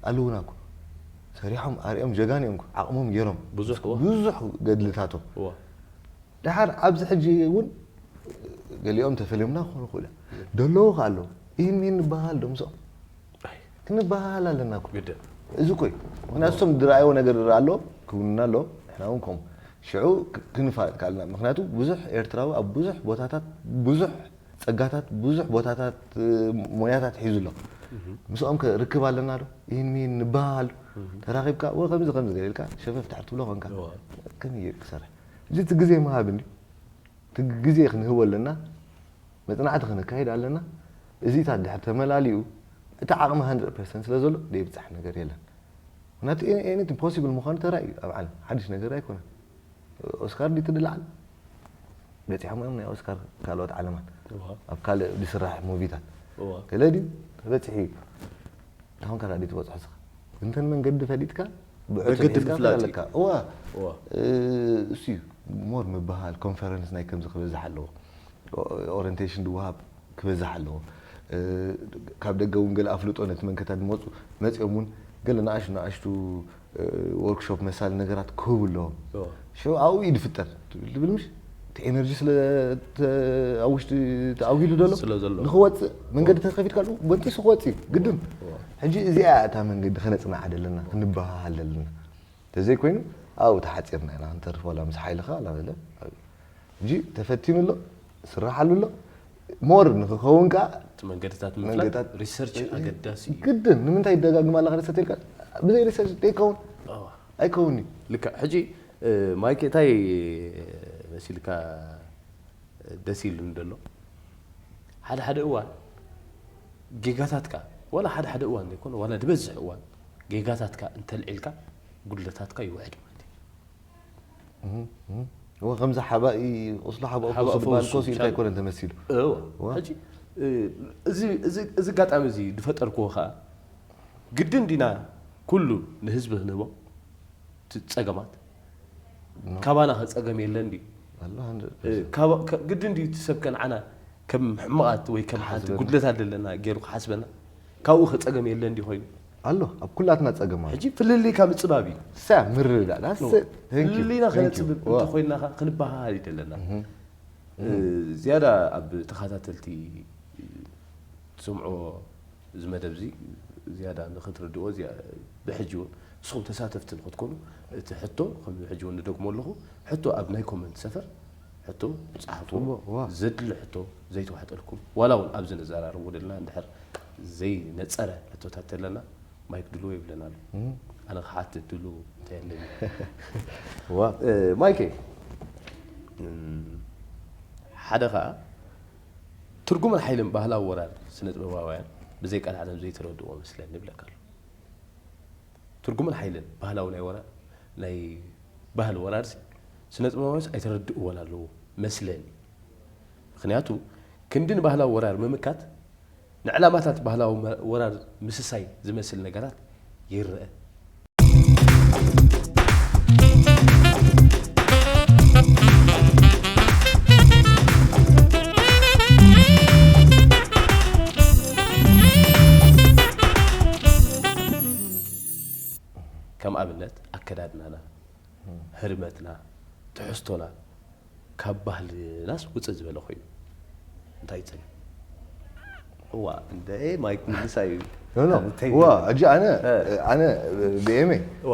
ኣለውና እኮ ሰሪሖም ኣሪኦም ጀጋን እዮም ዓቕሞም ገይሮም ብዙሕ ገድልታቶም ድሓር ኣብዚ ሕጂ እውን ገሊኦም ተፈለምና ክኾኑ ይኽእሉ ደለዉ ከ ኣለዉ ይህን ይህን ንበሃል ዶ ምስኦም ክንበሃል ኣለና እኮ እዚ እኮ እዩ ምክንያቱ እሶም ዝረኣይዎ ነገር ዝረኣ ኣለዎም ክውንና ኣለዎም ንሕና እውን ከምኡ ሽዑ ክንፋለጥ ካልና ምክንያቱ ብዙሕ ኤርትራዊ ኣብ ብዙሕ ቦታታት ብዙሕ ጸጋታት ብዙሕ ቦታታት ሞያታት ሒዙ ኣሎ ምስኦም ከ ርክብ ኣለና ዶ ይህን ሚህን ንበሃል ተራኺብካ ወ ከምዚ ከምዚ ገለ ኢልካ ሸፈፍ ታሕር ትብሎ ኮንካ ከመይ ገይሩ ክሰርሕ እዚ እቲ ግዜ ምሃብ እንዲ እቲ ግዜ ክንህቦ ኣለና መጽናዕቲ ክነካይድ ኣለና እዚታት ድሕር ተመላሊኡ እቲ ዓቕሚ 100 ስለ ዘሎ ዘይብጻሕ ነገር የለን ምክንያቱ ኤኒቲንግ ፖሲብል ምዃኑ ተራእዩ ኣብ ዓለም ሓድሽ ነገር ኣይኮነን ኦስካር ድዩ ትድልዓል በፂሖም እዮም ናይ ኦስካር ካልኦት ዓለማት ኣብ ካልእ ዝስራሕ ሙቪታት ገለ ድዩ ተበፂሑ እዩ ታሁን ካልኣ ድዩ ትበፅሖ ስኻ እንተን መንገዲ ፈሊጥካ ብዕቱብ መገዲ ሒዝካ ምፍላጥ ትኸድ ኣለካ እዋ እሱ እዩ ሞር ምበሃል ኮንፈረንስ ናይ ከምዚ ክበዝሕ ኣለዎ ኦሪንቴሽን ድወሃብ ክበዝሕ ኣለዎ ካብ ደገ እውን ገለ ኣፍልጦ ነቲ መንከታ ድመፁ መፂኦም እውን ገለ ንኣሽ ንኣሽቱ ወርክሾፕ መሳሊ ነገራት ክህቡ ኣለዎም ሽዑ ኣብኡ እዩ ድፍጠር ትብል ድብል ምሽ እቲ ኤነርጂ ስለ ኣብ ውሽጢ ተኣጒሉ ዘሎ ንክወፅእ መንገዲ ተከፊትካ በንጢሱ ክወፅእ እዩ ግድን ሕጂ እዚኣ እታ መንገዲ ከነፅናዓ ዘለና ክንበሃሃል ዘለና ተዘይኮይኑ ኣብኡ ተሓፂርና ኢና ክንተርፍ ዋላ ምስ ሓይልካ ላበለ ሕጂ ተፈቲኑ ኣሎ ስራሓሉ ኣሎ ሞር ንክኸውን ከዓ እቲ መንገድታት ምፍላጥ መንገድታት- ሪሰርች ኣገዳሲ እዩ ግድን ንምንታይ ይደጋግም ኣለካ ሪሰርች ኢልካ ብዘይ ሪሰርች ዘይከውን ኣዋ። ኣይከውን እዩ ልክዕ። ሕጂ ማይክ፣ እንታይ መሲልካ ደስ ኢሉኒ ዘሎ፣ ሓደ ሓደ እዋን ጌጋታትካ፣ ዋላ ሓደ ሓደ እዋን ዘይኮነ፣ ዋላ ዝበዝሕ እዋን ጌጋታትካ እንተልዒልካ፣ ጉድለታትካ ይውሕድ ማለት እዩ። እወ፣ ከምዚ ሓባኢ ቁስሉ ሓባኡ ሓባኡ ፈውሱ ዝበሃል ፈውሱ ኮስ ኢልካ ይሻል። ኣይኮነን ተመሲሉ። እወ። እወ። ሕጂ እዚ ኣጋጣሚ እዚ ዝፈጠርክዎ ከዓ ግድን ዲና ኩሉ ንህዝቢ ክንህቦ እቲ ጸገማት? ካባና ከ ጸገም የለን ድዩ? ግድን ድዩ እቲ ሰብ ከ ንዓና ከም ሕማቓት ወይ ከም ሓንቲ ጉድለት ኣለና ገይሩ ክሓስበና? ካብኡ ከ ጸገም የለን ድዩ ኮይኑ? ኣሎ፣ ኣብ ኩላትና ጸገም ኣሎ። ሕጂ ፍልልይካ ምጽባብ እዩ። ሳ ምርዳእ፣ that's it። Thank you። ፍልልይና Thank you። ከነጽብብ እንተኮይንና ከ ክንበሃሃል ይደለና። ዝያዳ ኣብ ተኸታተልቲ ትሰምዕዎ እዚ መደብ እዚ ዝያዳ ንክትርድእዎ፣ ብሕጂ እውን ንስኹም ተሳተፍቲ ንክትኮኑ፣ እቲ ሕቶ ከም ሕጂ እውን ንደግሞ ኣለኹ፣ ሕቶ ኣብ ናይ ኮመንት ሰፈር ሕቶ ጸሓፍዎ። ዘድሊ ሕቶ ዘይተዋሕጠልኩም፣ ዋላ እውን ኣብዚ ንዘራረቦ ዘለና እንድሕር ዘይነጸረ ሕቶታት ተለና፣ ማይክ ድልዎ ይብለና ኣሎ። ኣነ ክሓትት ድሉ እንታይ ኣለኒ? ማይከይ፣ ሓደ ከዓ ትርጉምን ሓይልን ባህላዊ ወራር ስነ ጥበባውያን ብዘይ ቀልዓለም ዘይተረድእዎ መስለኒ ይብለካ ኣሎ። ትርጉምን ሓይልን ባህላዊ ናይ ወራር፣ ናይ ባህል ወራር ስነ ጥበባውያንስ ኣይተረድእዎን ኣለዉ መስለኒ። ምክንያቱ ክንዲ ንባህላዊ ወራር ምምካት ንዕላማታት ባህላዊ ወራር ምስሳይ ዝመስል ነገራት ይረአ። ከም ኣብነት ኣከዳድናና፣ ህርመትና፣ ትሕዝቶና ካብ ባህልናስ ውፅእ ዝበለ ኮይኑ እንታይ ይፀገም? እዋ እንደ ማይክ ምልሳ እዩ። ዋ እጂ ኣነ ኣነ ብኤመይ እዋ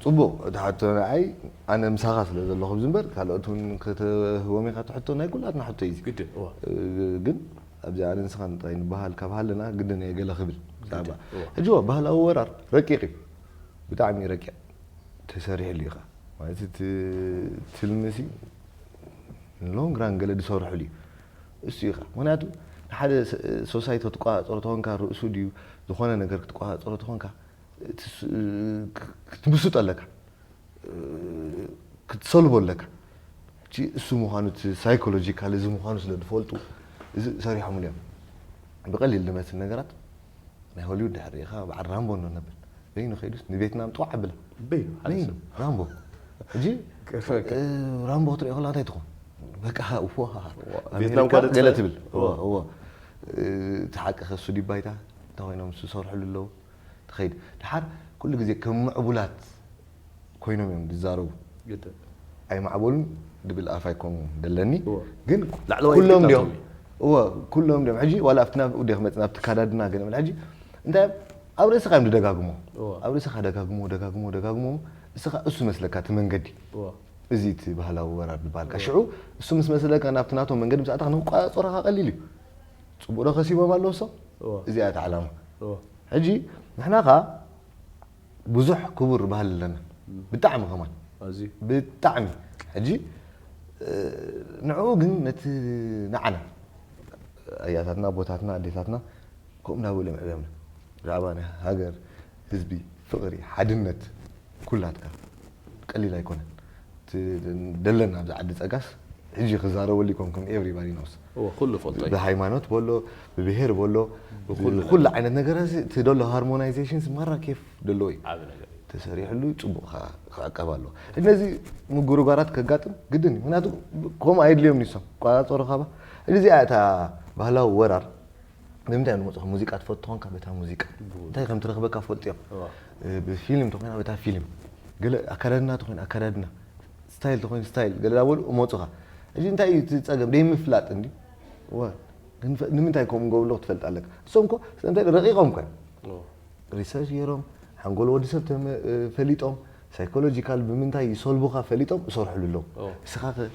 ፅቡቅ እቲ ሕቶ ንዓይ ኣነ ምሳኻ ስለ ዘለኹ ዝምበር ካልኦት እውን ክትህቦም ኢኻ ትሕቶ ናይ ኩላትና ሕቶ እዩ። ግድን እዋ ግን ኣብዚ ኣነ ንስኻ እንታይ ንበሃል ካብ ሃለና ግድን እየ ገለ ክብል ብዛዕባ ሕጂ እዋ ባህላዊ ወራር ረቂቕ እዩ። ብጣዕሚ ረቂቕ ተሰሪሕሉ እዩ ኸዓ ማለት እቲ ትልሚ ሲ long run ገለ ዝሰርሕሉ እዩ። እሱ እዩ ኸዓ ምክንያቱ ንሓደ ሶሳይቲ ክትቆፃፀሮ ተኾንካ ርእሱ ድዩ ዝኾነ ነገር ክትቆፃፀሮ ተኾንካ ክትምስጦ ኣለካ ክትሰልቦ ኣለካ። እቲ እሱ ምዃኑ እቲ ሳይኮሎጂካል እዚ ምዃኑ ስለ ዝፈልጡ እዚ ሰሪሖምሉ እዮም። ብቐሊል ዝመስል ነገራት ናይ ሆሊውድ ድሕር ሪኢኻ በዓል ራምቦ እንዶ ነብል በይኑ ከይዱስ ንቬትናም ጥዋዕ ኣብላ በይኑ ሓደ በይኑ ሰብ ራምቦ ሕጂ እ፣ ራምቦ ክትሪኦ ከላ እንታይ ትኾን በቃ እፎ ቬትናም ኣሜሪካ ኳ ገለ ትፈ- ትብል እዎ። እዎ፣ እዎ። እ፣ እቲ ሓቂ ከሱ ዲባይታ እንታይ ኮይኖም ዝሰርሕሉ ኣለዉ ትኸይድ ድሓር ኩሉ ግዜ ከም ምዕቡላት ኮይኖም እዮም ዝዛረቡ ግድን ኣይማዕበሉን ድብል ኣፍ ኣይኮኑ ደለኒ እዎ። ግን ላዕለዋይ ኩሎም ዲዮም ክልላቶም እዎ ኩሎም ዲዮም ሕጂ ዋላ ኣብቲ ናብ ኡዴ ክመፅእ ናብቲ ካዳድና ገለ መለ ሕጂ እንታይ ኣብ ርእስኻ እዮም ዝደጋግሞ እዎ። ኣብ ርእስኻ ደጋግሞ ደጋግሞ ደጋግሞ እስኻ እሱ መስለካ እቲ መንገዲ እዎ። እዚ እቲ ባህላዊ ወራር ዝበሃል ሽዑ እሱ ምስ መስለካ ናብቲ ናቶም መንገዲ ምስ ኣተኻ ንክቋፃፀሩኻ ቀሊል እዩ ፅቡቅ ዶ ከሲቦም ኣለዉ እሶም እዎ። እዚኣ እቲ ዓላማ እዎ። ሕጂ ንሕና ኸዓ ብዙሕ ክቡር ባህሊ ኣለና ብጣዕሚ ከማን ኣዝዩ ብጣዕሚ ሕጂ ንዕኡ ግን ነቲ ንዓና ኣያታትና ኣቦታትና ኣዴታትና ከምኡ እናበሉ እዮም ዕብዮምና ብዛዕባ ናይ ሃገር ህዝቢ ፍቕሪ ሓድነት ኩላትካ ቀሊል ኣይኮነን እቲ ደለና ኣብዚ ዓዲ ፀጋስ ሕጂ ክዛረበሉ ይኮንኩም everybody knows እወ ኩሉ ፈልጦ እዩ ብሃይማኖት በሎ ብብሄር በሎ ብኩሉ ኩሉ ነገር። ዓይነት ነገራት እዚ እቲ ደሎ ሃርሞናይዜሽን ማራ ኬፍ ደለዎ እዩ ዓቢ ነገር እዩ ተሰሪሕሉ ፅቡቅ ከዓ ክዕቀብ ኣለዎ ነዚ ምጉርጓራት ከጋጥም ግድን እዩ ምክንያቱ ከምኡ ኣየድልዮም ንሶም ቆፃፀሩ ካባ እዚኣ እታ ባህላዊ ወራር ንምንታይ እዮም ዝመፁ ሙዚቃ ትፈቱ ተኾንካ በታ ሙዚቃ እንታይ ከም ትረኽበካ ፈልጡ እዮም እዋ ብፊልም ተኾይና በታ ፊልም ገለ ኣካዳድና ተኾይኑ ኣካዳድና ስታይል ተኾይኑ ስታይል ገለ ዳበሉ እመፁኻ እዚ እንታይ እዩ እቲ ፀገም ደይ ምፍላጥ እንዲ እዋ ግን ፈ- ንምንታይ ከምኡ ገብሎ ክትፈልጥ ኣለካ እሶም ኮ ስለምንታይ ረቂቆም ኮ እዮም እዋ ሪሰርች ገይሮም ሓንጎል ወዲ ሰብ ተመ- እ፣ ፈሊጦም ሳይኮሎጂካል ብምንታይ ይሰልቡኻ ፈሊጦም እሰርሕሉ ኣለዉ እዋ እስኻ ኸ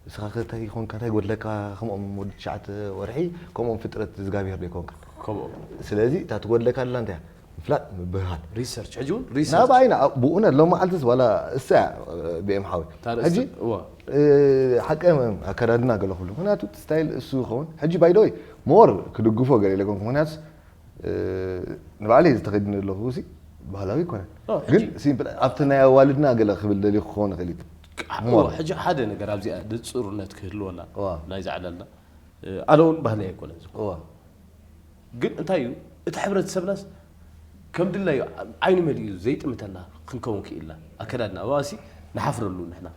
እስኻ ከ እንታይ ይኾንካ እንታይ ጎድለካ ከምኦም ወዲ ትሽዓተ ወርሒ ከምኦም ፍጥረት እግዚኣብሔር ዶ ይኮንካ ከምኦም ስለዚ እታ ትጎድለካ ኣላ እንታይ እያ? ፍላጥ ምብህሃል ሪሰርች ሕጂ እውን ሪሰርች ናባይና ብእውነት ሎመዓልትስ ዋላ እሳ እያ ብኤም ሓወይ ታርእስቲ- ሕጂ እዋ እ፣ ሓቀ እዮም ኣከዳድና ገለ ክብሉ ምክንያቱ እቲ ስታይል እሱ ይኸውን ሕጂ ባይደወይ ሞር ክድግፎ ገለ ኢለ ኮንኩ ምክንያቱ እ፣ ንባዕለይ ዝተኸድነ ኣለኹ ሲ ባህላዊ ይኮነን ኦ፣ ግን ሕጂ- ሲምፕል ኣብቲ ናይ ኣዋልድና ገለ ክብል ደሊ ክኸውን ይኽእል እዩ እዋ ሕጂ ሓደ ነገር ኣብዚኣ ንፁርነት ክህልወና እዋ። ናይ ዛዕለልና ኣነ እውን ባህሊ ኣይኮነን እዋ ግን እንታይ እዩ እቲ ሕብረተሰብናስ ከም ድላዩ ዓይኒ መሊኡ ዘይጥምተና ክንከውን ክኢልና ኣከዳድና እዋሲ ንሓፍረሉ ንሕና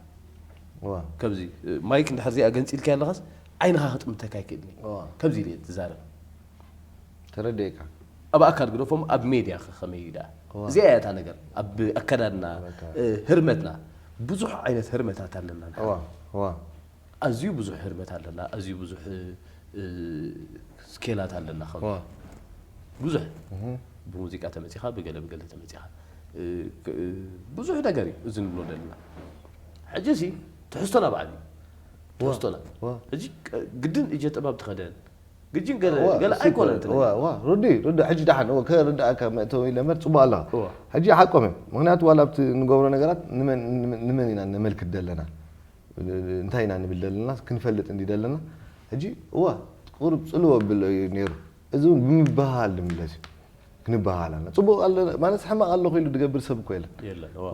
እዋ ከምዚ ማይክ እንድሕር ዚኣ ገንፂልካ ኣለኻስ ዓይንኻ ክጥምተካ ኣይክእልን እዩ እዋ ከምዚ ኢለ ትዛረብ ተረዲእካ ኣብ ኣካል ግደፎም ኣብ ሜድያ ከ ከመይ እዩ ደኣ እዋ። እዚኣ እያ እታ ነገር ኣብ ኣከዳድና ኣብ ኣካል። እ፣ ህርመትና ብዙሕ ዓይነት ህርመታት ኣለና ንሓ- እዋ እዋ ኣዝዩ ብዙሕ ህርመት ኣለና ኣዝዩ ብዙሕ እ፣ ስኬላት ኣለና ከም እዋ ብዙሕ እህ ብሙዚቃ ተመፂኻ ብገለ ብገለ ተመፂኻ እ፣ ክ- እ፣ ብዙሕ ነገር እዩ እዚ ንብሎ ዘለና ሕጂ ሲ ትሕዝቶና ባዕሉ እዩ ትሕዝቶና እዋ ሕጂ ቅ- ግድን እጀ ጥበብ ትኸደን ግጅን ገለ እዋ፣ ገለ እሱ ኣይኮነ እኮ- እንትን እዋ እዋ ርዲ ርዲ ሕጂ ደሓን እዋ ከርዳእካ መእተዊ ኢለ እምበር ፅቡቅ ኣለኻ እዋ ሕጂ ሓቆም እዮም ምክንያቱ ዋላ ኣብቲ ንገብሮ ነገራት ንመን- ንመን- ንመን ኢና ነመልክት ዘለና እንታይ ኢና ንብል ዘለና ክንፈልጥ እንዲ ዘለና ሕጂ እዋ ቁሩብ ፅልዎ ብል እዩ ነይሩ እዚ እውን ብምበሃል ንምለስ እዩ ክንበሃል ኣለና ፅቡቅ ኣለና ማለት ሕማቅ ኣለኹ ኢሉ ዝገብር ሰብ እኮ የለን የለን እዋ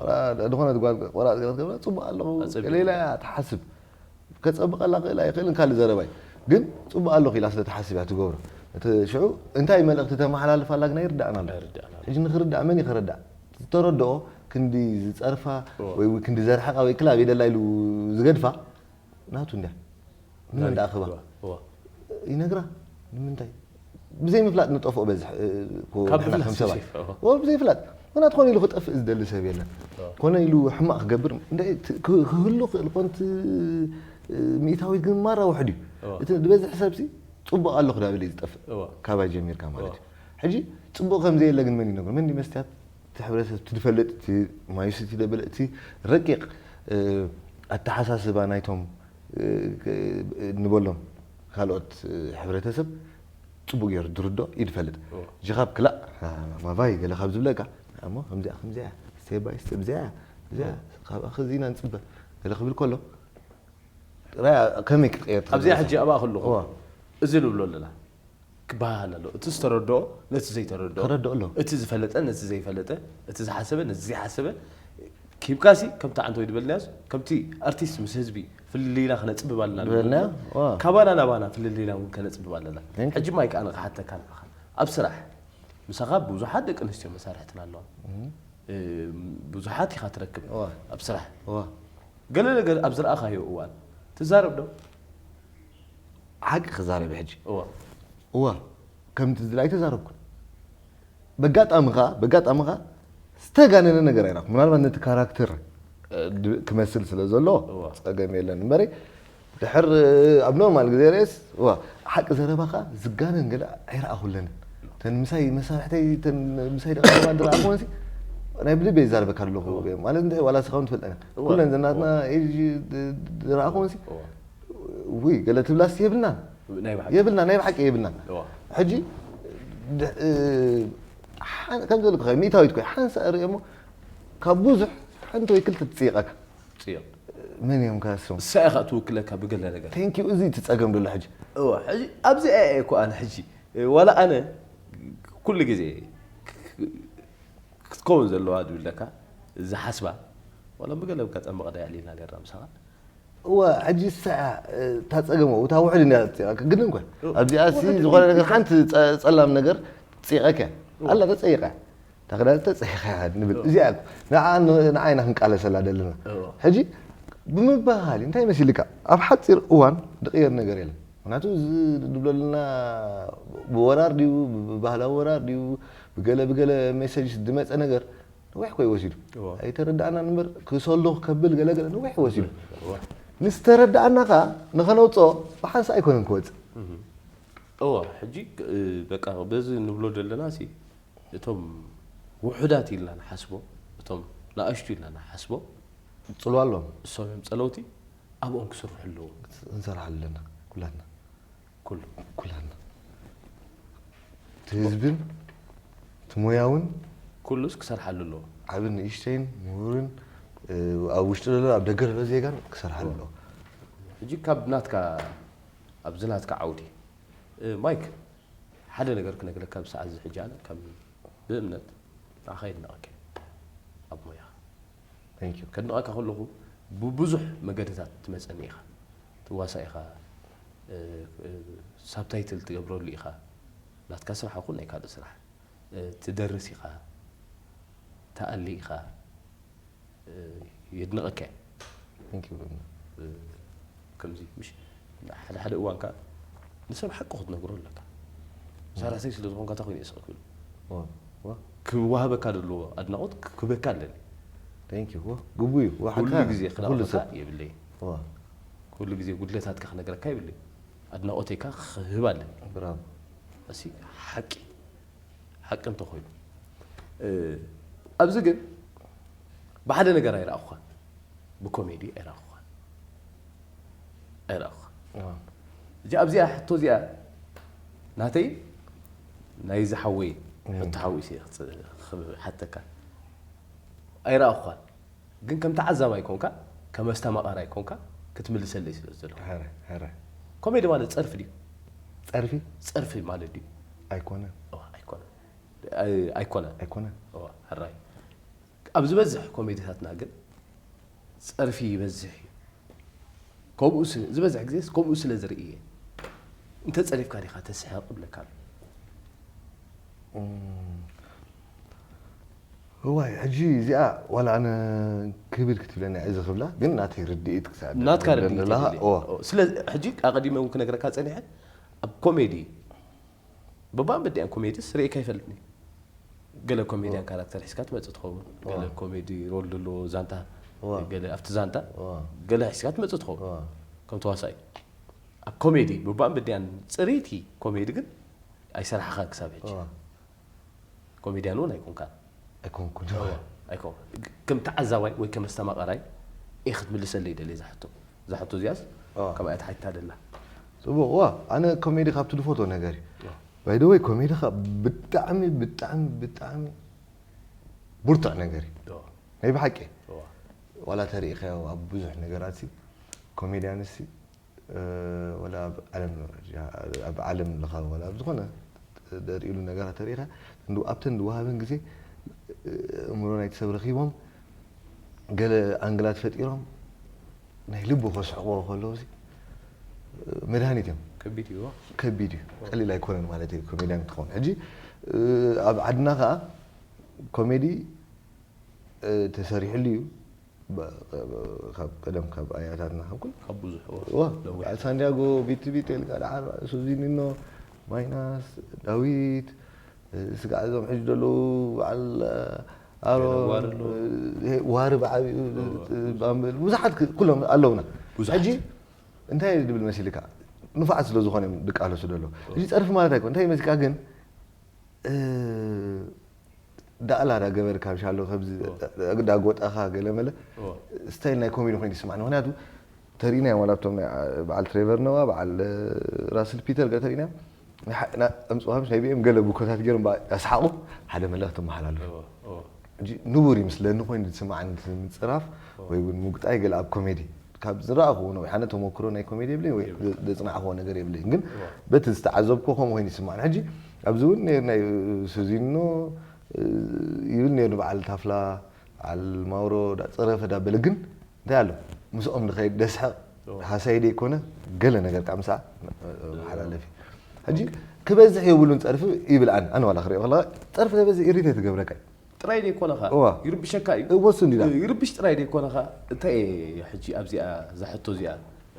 ድኾነት ጓል ቆራፅ ገለ ትገብራ ፅቡቅ ኣለኹ ኣፀቢቑ። ሌላ እያ ትሓስብ ከፀብቀላ ክእል ኣይክእልን ካልእ ዘረባ እዩ ግን ፅቡቅ ኣለኹ ኢላ ስለ ትሓስብ እያ ትገብሮ እቲ ሽዑ እንታይ መልእክቲ ተመሓላልፍ ኣላ ግና ይርዳእና ኣሎ ኣይርዳእና ኣሎ። ሕጂ ንክርዳእ መን እዩ ክርዳእ ዝተረድኦ ክንዲ ዝፀርፋ እዎ። ወይ ክንዲ ዘርሓቃ ወይ ክላብ የደላ ኢሉ ዝገድፋ ናቱ እንድያ ንመን ደኣ ክባ እዋ ይነግራ ንምንታይ ብዘይ ምፍላጥ ንጠፍኦ በዝሕ እ፣ እኮ ካብ ንሕና ከም ምፍላጥ ሰባት ይሸፍኦ። ዎ ብዘይ ፍላጥ ምክንያት ኮነ ኢሉ ክጠፍእ ዝደሊ ሰብ የለን እዎ። ኮነ ኢሉ ሕማቅ ክገብር እንታይ ት- ክ- ክህሉ ክእል ኮንቲ ሚእታዊት ግን ማራ ውሕድ እዩ እዎ። እቲ ዝበዝሕ ሰብሲ ፅቡቅ ኣለኹ ዳብል እዩ ዝጠፍእ እዎ። ካባይ ጀሚርካ ማለት እዎ። እዩ ሕጂ ፅቡቅ ከምዘየለ ግን መን ይነግሩ መን መስትያት እቲ ሕብረተሰብ እቲ ዝፈልጥ እቲ ማዩስ እቲ ደበለ እቲ ረቂቅ እ፣ ኣተሓሳስባ ናይቶም እ፣ ክ- ንበሎም ካልኦት እ፣ ሕብረተሰብ ፅቡቅ ገይሩ ዝርዶ ይድፈልጥ እዎ። ጅኻብ ክላእ ማባይ ገለ ካብ ዝብለካ እሞ ከምዚኣ ከምዚኣ ስቴፕ ባይ ስቴፕ እዚኣ እዚኣ ካብኣ ክዚና ንፅበ ገለ ክብል ከሎ ራያ ከመይ ክትቀየር ትኽእል ኣብዚኣ ርእሳ? ሕጂ ኣብኣ ከለኹ እዋ። እዚ ንብሎ ኣለና ክበሃሃል ኣሎ እቲ ዝተረድኦ ነቲ ዘይተረድኦ ክረድኦ ኣሎ። እቲ ዝፈለጠ ነቲ ዘይፈለጠ እቲ ዝሓሰበ ነቲ ዘይሓሰበ ኪብካሲ ከምቲ ዓንቶ ይድበልናዮስ ከምቲ ኣርቲስት ምስ ህዝቢ ፍልልይና ክነፅብብ ኣለና ዝበልናዮ? ንብሎ። ዋ። ካባና ናባና ፍልልይና እውን ከነፅብብ ኣለና Thank you። ሕጂ ማይክ ኣነ ክሓተካ ንዓኻ ኣብ ስራሕ ምሳኻ ብዙሓት ደቂ ኣንስትዮ መሳርሕትና ኣለዋ እ፣ ብዙሓት ኢኻ ትረክብ ዋ። ኣብ ስራሕ ዋ። ገለ ነገር ኣብ ዝረኣኻዮ እዋን ትዛረብ ዶ ሓቂ ክዛረብ ሕጂ እዋ እዋ ከምቲ ዝድለ ኣይተዛረብኩን በጋጣሚ ኸዓ በጋጣሚ ኸዓ ዝተጋነነ ነገር ኣይረኣኹ ምናልባት ነቲ ካራክተር እ፣ ድ- ክመስል ስለ ዘሎ እዋ። ፀገም የለን እምበሪ ድሕር እ፣ ኣብ ኖርማል ግዜ ርእስ እዋ ሓቂ ዘረባ ኸዓ ዝጋነን ገለ ኣይረኣኹለንን ተን ምሳይ መሳርሕተይ ተን ምሳይ ደቂ ባንድ ረኣኹወንሲ ናይ ብልበይ ይዛረበካ ኣለኹ ማለት እንታይ ዋላ ስኻ እውን ትፈልጠና እዋ። ኩለን ዘናትና ኤጅ ዝረኣኹወንሲ እዋ ውይ ገለ ትብላስ የብልናን ናይ ብሓቂ የብልና ናይ ብሓቂ የብልናን እዋ ሕጂ ድ- እ፣ ሓን- ከም ዘለኩ ሚእታዊት ኮይ ሓንሳ ርእየ እሞ ካብ ብዙሕ ሓንቲ ወይ ክልተ ትፅይቐካ ፅዮን መን እዮም ካስም እሳይ ኢኻ ትውክለካ ብገለ ነገር ቴንኪዩ እዚ ትፀገም ደሎ ሕጂ እዋ ሕጂ ኣብዚ ኣየ እኮ ኣነ ሕጂ ዋላ ኣነ ኩሉ ግዜ ክትከውን ዘለዋ ድብለካ ዝሓስባ ዋላ ብገለ ኣጋጣሚ ቀዳ ኣዕሊልና ነርና ምሳኻ እዋ ሕጂ ሰዓ እታ ፀገሞ እታ ውሕድ እንዳ ትፅይቐካ ግድን ኮ ኣብዚኣ ሲ ዝኾነ ነገር ሓንቲ ፀ- ፀላም ነገር ትፅይቐካ ኣላ ተፀይቐ እታ ክዳን ተፀይቐ ንብል እዚኣ እኮ ንዓ ንዓ ኢና ክንቃለሰላ ዘለና እዎ። ሕጂ ብምባሃል እንታይ መሲልካ ኣብ ሓፂር እዋን ዝቕየር ነገር የለን ምክንያቱ እዚ ንብሎ ዘለና ብወራር ድዩ ብባህላዊ ወራር ድዩ ብገለ ብገለ ሜሴጅ ዝመፀ ነገር ነዊሕ ኮይ ወሲዱ እዎ። ኣይተረዳእና ንበር ክሰሉ ከብል ገለገለ ነዊሕ ወሲዱ እዎ። ምስ ተረዳእና ከዓ ንኸነውፅኦ ብሓንሳ ኣይኮነን ክወፅእ እዎ ሕጂ እ፣ በቃ በዚ ንብሎ ዘለና ሲ እቶም ውሑዳት ኢልና ንሓስቦ እቶም ንኣሽቱ ኢልና ንሓስቦ ፅልዋ ኣለዎም እሶም እዮም ፀለውቲ ኣብኦም ክስርሑ ኣለዎም ክንሰርሓሉ ኣለና ኩላትና ኩሉ ኩላትና እቲ ህዝብን እቲ ሞያውን ኩሉስ ክሰርሓሉ ኣለዎ። ዓብን ንእሽተይን ምሁርን ኣብ ውሽጢ ዘሎ ኣብ ደገ ዘሎ ዜጋን ክሰርሓሉ ኣለዎ። ሕጂ ካብ ናትካ ኣብዚ ናትካ ዓውዲ ማይክ ሓደ ነገር ክነግረካ ኣብዚ ሰዓት እዚ ሕጂ ኣነ ከም ብእምነት ንዓኻ የድንቐካ ኣብ ሞያ Thank you። ከድንቐካ ከለኹ ብብዙሕ መገድታት ትመፀኒ ኢኻ። ትዋሳ ኢኻ፣ ሳብታይትል ትገብረሉ ኢኻ። ናትካ ስራሕ ይኹን ናይ ካልእ ስራሕ ትደርስ ኢኻ፣ ትኣሊ ኢኻ። የድንቐካ እየ። Thank you። ከምዚ ምሽ ሓደ ሓደ እዋን ከኣ ንሰብ ሓቂ ክትነግሮ ኣለካ። መሳርሕተይ ስለ ዝኾንካ እንታይ ኮይኑ እየ ስቕ ክብል ዋ ዋ ክዋህበካ ዘለዎ ኣድናቖት ክህበካ ኣለኒ። Thank you። ዋ ግቡ እዩ። ዋ ኩሉ ሓቅኻ ግዜ ንኹሉ ክነቕፈካ ሰብ። የብለይ። ዋ ኩሉ ግዜ ጉድለታትካ ክነግረካ የብለይ። ኣድናቖተይካ ክህብ ኣለኒ። ብራቮ። እሲ ሓቂ ሓቂ እንተኾይኑ እ፣ ኣብዚ ግን ብሓደ ነገር ኣይረኣኹኻን። ብኮሜዲ ኣይረኣኹኻን። ኣይረኣኹኻን። ዋ እዚ ኣብዚኣ ሕቶ እዚኣ ናተይ ናይ ዝሓወይ እም። ሕቶ ሓዊሰ እየ ክጽ- ክሓተካ ኣይረኣኹኻን። ግን ከም ተዓዛባይ ኮንካ ከም ኣስተማቓራይ ኮንካ ክትምልሰለይ ስለ ዘሎ ሕረ ሕረ ኮሜዲ ማለት ጸርፊ ድዩ? ጸርፊ ጸርፊ ማለት ድዩ? ኣይኮነን። እዋ፣ ኣይኮነን። ኣይ- ኣይኮነን። ኣይኮነን። እዋ፣ ሕራይ ኣብ ዝበዝሕ ኮሜዲታትና ግን ጸርፊ ይበዝሕ እዩ። ከምኡ ስ- ዝበዝሕ ግዜስ ከምኡ ስለ ዝርኢ እየ። እንተ ጸሪፍካ ዲኻ ተስሕቕ እብለካ ኣሎ። እም። እዋይ ሕጂ እዚኣ ዋላ ኣነ ክብል ክትብለኒ እዚ ክብላ ግን ናተይ ርድኢት ክሳብ ናትካ ርድኢት ዘለኻ የድልየኒ። ኦ ኦ፣ ስለ ሕጂ ኣቐዲመ እውን ክነግረካ ጸኒሐ ኣብ ኮሜዲ በባን በዲኣን ኮሜዲስ ርእየካ ይፈልጥኒ። ገለ ኮሜዲያን ካራክተር ሒዝካ ትመጽእ ትኸውን፣ ገለ ዋ። ኮሜዲ ሮል ዘለዎ ዛንታ፣ ዋ። ገለ ኣብቲ ዛንታ ዋ። ገለ ሒዝካ ትመጽእ ትኸውን ዋ። ከም ተዋሳኢ። ኣብ ኮሜዲ በባን በዲኣን ጽርይቲ ኮሜዲ ግን ኣይሰራሕኻን ክሳብ ሕጂ። ዋ። ኮሜድያን እውን ኣይኮንካን። ኣይኮንኩን። ኣይኮን ከም ተዓዛባይ ወይ ከም ኣስተማቐራይ እየ ክትምልሰለይ ደልየ እዛ ሕቶ። እዛ ሕቶ እዚኣስ ዋ። ከምኣ እያ ተሓቲታ ደላ። ጽቡቕ ዋ ኣነ ኮሜዲ ካብቲ ድፈትዎ ነገር እዩ። ዋ። ባይ ዘ ወይ ኮሜዲ ካብ ብጣዕሚ ብጣዕሚ ብጣዕሚ ብርቱዕ ነገር እዩ። ዶ፣ ናይ ብሓቂ ዶ። ዋላ ተሪኢኻዮ ኣብ ብዙሕ ነገራት ሲ ኮሜድያን ሲ እ፣ ወላ ኣብ ዓለም ኣብ ዓለም ለኻዊ ወላ ኣብ ዝኾነ ደርእሉ ነገራት ተሪኢኻ እንዱ ኣብተን ዝወሃበን ግዜ እ፣ እምሮ ናይቲ ሰብ ረኺቦም ገለ ኣንግላት ፈጢሮም ናይ ልቡ ከስሕቕዎ ከለዉ ሲ መድሃኒት እዮም። ከቢድ እዩ። ከቢድ እዩ። ቀሊል ኣይኮነን ማለት እዩ ኮሜድያን ክትኸውን። ሕጂ እ፣ ኣብ ዓድና ከዓ ኮሜዲ እ፣ ተሰሪሕሉ እዩ። ብ- ካብ ቀደም ካብ ኣያታትና ካብ ኩሉ ካብ ብዙሕ እዋ። እዋ ነዊሕ። በዓል ሳንዲያጎ ቢቲ ቢቲ ኢልካ ደሓር ሱዚኒኖ ማይናስ ዳዊት እ፣ ስጋዕ እዞም ሕጂ ዘለዉ በዓል ኣሮን ዋሪ ኣለዉ። እ፣ ዋሪ ብዓብዩ ባምብል ብዙሓት ክ- ኩሎም ኣለውና። ብዙሓት። ሕጂ እንታይ ድብል መሲልካ ንፉዓት ስለ ዝኾነ እዮም ድቃለሱ ደሎ። ሕጂ ጸርፊ ማለት ኣይኮን እንታይ መሲልካ ግን እ፣ ዳእላ ዳ ገበርካ ብሻሎ ከብዚ እዎ። ዳ ጎጣኻ ገለ መለ እዎ። ስታይል ናይ ኮሜዲ ኮይኑ ይስማዕኒ። ምክንያቱ ተሪእናዮም ዋላ እቶም ናይ በዓል ትሬቨር ነዋ በዓል ራስል ፒተር ገለ ተሪእናዮም ናይ ሓ- ና- ኣምፅዋ ምስ ናይ ቢኤም ገለ ቡኮታት ገይሮም በ- ያስሓቑ ሓደ መልእኽቲ መሓላለፉ። እዎ፣ እዎ። ሕጂ ንቡር ይመስለኒ ኮይኑ ዝስማዓኒ እቲ ምፅራፍ ወይ እውን ምጉጣይ ገለ ኣብ ኮሜዲ ካብ ዝረኣኹዎ ነዊሕ ኣነ ተመክሮ ናይ ኮሜዲ የብለይ ወይ ዘፅናዕኽዎ ነገር የብለይ ግን በቲ ዝተዓዘብኩዎ ከምኡ ኮይኑ ይስማዓኒ ሕጂ ኣብዚ እውን ነይሩ ናይ ሱዚኖ ይብል ነይሩ በዓል ታፍላ በዓል ማውሮ ዳፀረፈ ዳበለ ግን እንታይ ኣሎ ምስኦም ንኸይድ ደስሕቕ ሓሳይ ደይኮነ ገለ ነገር ከዓ ምሳዕ መሓላለፊ ሕጂ ክበዝሕ የብሉን ፀርፊ ይብል ኣነ ኣነ ዋላ ክሪኦ ከለካ ፀርፊ ተበዝሕ ኢሪቴት ትገብረካ እዩ ጥራይ ደይኮነኻ እዋ። ይርብሸካ እዩ እወሱ እንዲና ይርብሽ ጥራይ ደይኮነኻ እንታይ እየ ሕጂ ኣብዚኣ እዛ ሕቶ እዚኣ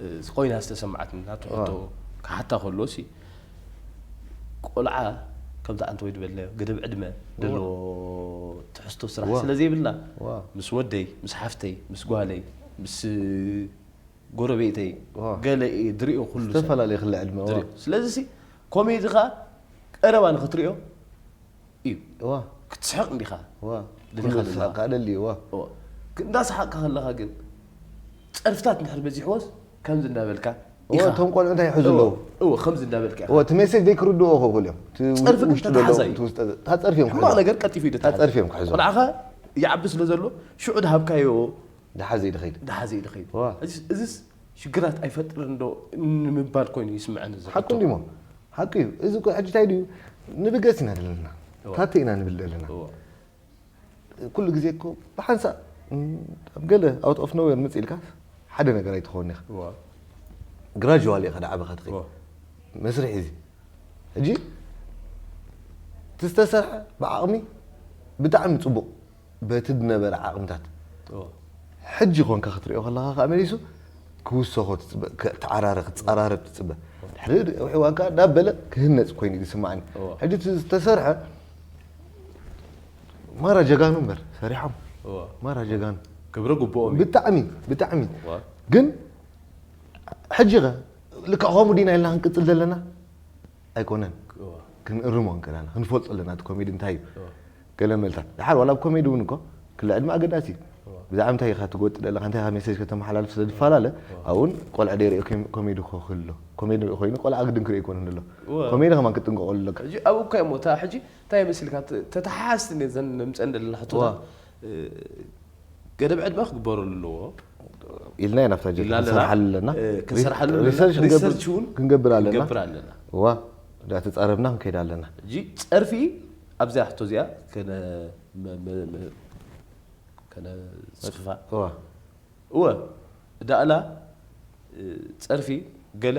እ፣ ኮይና ዝተሰማዓትኒ ናቱ ሕቶ ክሓታ ከሎ ሲ ቆልዓ ከምቲ ኣንተ ወይ ዝበለ ገደብ ዕድመ ደሎ ትሕዝቶ ስራሕ እዋ። ስለ ዘይብልና እዋ። ምስ ወደይ ምስ ሓፍተይ ምስ ጓለይ ምስ ጎረቤተይ እዋ። ገለ እየ ድሪኦ ኩሉ ሰብ ዝተፈላለየ ክልዕ ዕድመ እዋ። ድሪኦ ስለዚ ሲ ኮሜዲ ኸ ቀረባ ንኽትሪኦ እዩ እዋ ክትስሕቕ እንዲኻ እዋ ደሊኻ ኩሉ ዘለኻ። ዝስሕቕ ከዓ ደሊ እዋ እዋ። ግን እንዳሰሓቕካ ከለኻ ግን ፀርፍታት እንድሕር በዚሕዎስ ከምዚ እንዳበልካ እወ፣ እቶም ቆልዑ እንታይ ይሕዙ ኣለዉ? እወ፣ ከምዚ እንዳበልካ ኢኻ። እወ፣ እቲ ሜሴጅ ዘይክርድኦ ክእኽሉ እዮም። እቲ ጸርፊ ግን ውሽጡ ተታሓዛ ዘለዉ፣ እዩ። እቲ ውስጠ-፣ እታ ጸርፊ እዮም ክሕዙ። ሕማቕ ነገር ቀልጢፉ እዩ ተታሓዛ። ጸርፊ እዮም ክሕዙ። ቆልዓኻ ይዓቢ ስለ ዘሎ፣ ሽዑ ድሃብካዮ ድሓዘ እዩ ድኸይድ። ድሓዘ እዩ ድኸይድ። እዋ። እዚስ፣ እዚስ ሽግራት ኣይፈጥርን ዶ ንምባል ኮይኑ ይስምዐኒ ዘሎ። ሓቁ እንዲሞ። ሓቁ እዩ። እዚ እኮ ሕጂ እንታይ ድዩ? ንብገስ ኢና ዘለና። እዋ። ታተ ኢና ንብል ዘለና። እዋ። ኩሉ ግዜ እኮ ብሓንሳእ፣ እም፣ ኣብ ገለ out of nowhere ምጽእ ኢልካ ሓደ ነገር ኣይትኸውን ኢኻ። እዋ። ግራጁዋሊ ኢኻ ዳዕበኻ ትኸይድ። እዋ። መስርሕ እዚ። ሕጂ እቲ ዝተሰርሐ ብዓቕሚ ብጣዕሚ ጽቡቕ፣ በቲ ዝነበረ ዓቕምታት። እዋ። ሕጂ ኮንካ ክትሪኦ ከለኻ ከኣ መሊሱ ክውሰኾ ትጽበ፣ ክተዓራረ፣ ክጸራረብ ትጽበ። ድሕሪ ርሕዋን ከኣ እንዳበለ ክህነጽ ኮይኑ እዩ ዝስማዓኒ። እዋ። ሕጂ እቲ ዝተሰርሐ ማራ ጀጋኑ እምበር ሰሪሖም። እዋ። ማራ ጀጋኑ። ክብሪ ግብኦም እዩ። ብጣዕሚ፣ ብጣዕሚ። እዋ። ግን ሕጂ ኸ ልክዕ ከምኡ ዲና ኢልና ክንቅጽል ዘለና? ኣይኮነን። እዋ። ክንእርሞ እንከለና፣ ክንፈልጦ ኣለና እቲ ኮሜዲ እንታይ እዩ። እዋ። ገለ መልታት። ድሓር ዋላ ኣብ ኮሜዲ እውን እኮ ክለ ዕድመ ኣገዳሲ እዩ። እዋ። ብዛዕባ እንታይ ኢኻ ትጎጥ ዘለኻ፣ እንታይ ኢኻ ሜሴጅ ከተመሓላልፍ ስለ ዝፈላለ፣ እዋ። ኣብኡ እውን ቆልዓ ደይሪኦ ኮም-፣ ኮሜዲ ክኾ ክህሉ። ኮሜዲ ኮይኑ ቆልዓ ግድን ክርኢ ኣይኮነን ዘሎ። እዋ። ኮሜዲ ከማን ክትጥንቀቐሉ ኣለካ። ሕጂ ኣብኡ እኮ እሞ እታ ሕጂ እንታይ መሲልካ ተ-፣ ተተሓሓዝቲ እኔ ዘን ነምፀን ዘለና ሕቶታት፣ እዋ። እ፣ ገደብ ዕድመ ክግበረሉ ኣለዎ። ኢልና ኢና ኣብታ ጀርዲን ኢልና ኣለና። ክንሰርሓሉ ኣለና። እ፣ ክንሰርሓሉ ሪ-፣ ኣለና። ሪሰርች ክንገብር፣ ሪሰርች እውን ክንገብር ኣለና። ክንገብር ኣለና። እዋ፣ እንዳተጻረብና ክንከይድ ኣለና። ሕጂ ጸርፊ ኣብዚኣ ሕቶ እዚኣ ከነ-፣ መ-፣ መ-፣ መ-፣ ከነስኽፋ። እዋ። እወ፣ ዳእላ፣ እ፣ ጸርፊ ገለ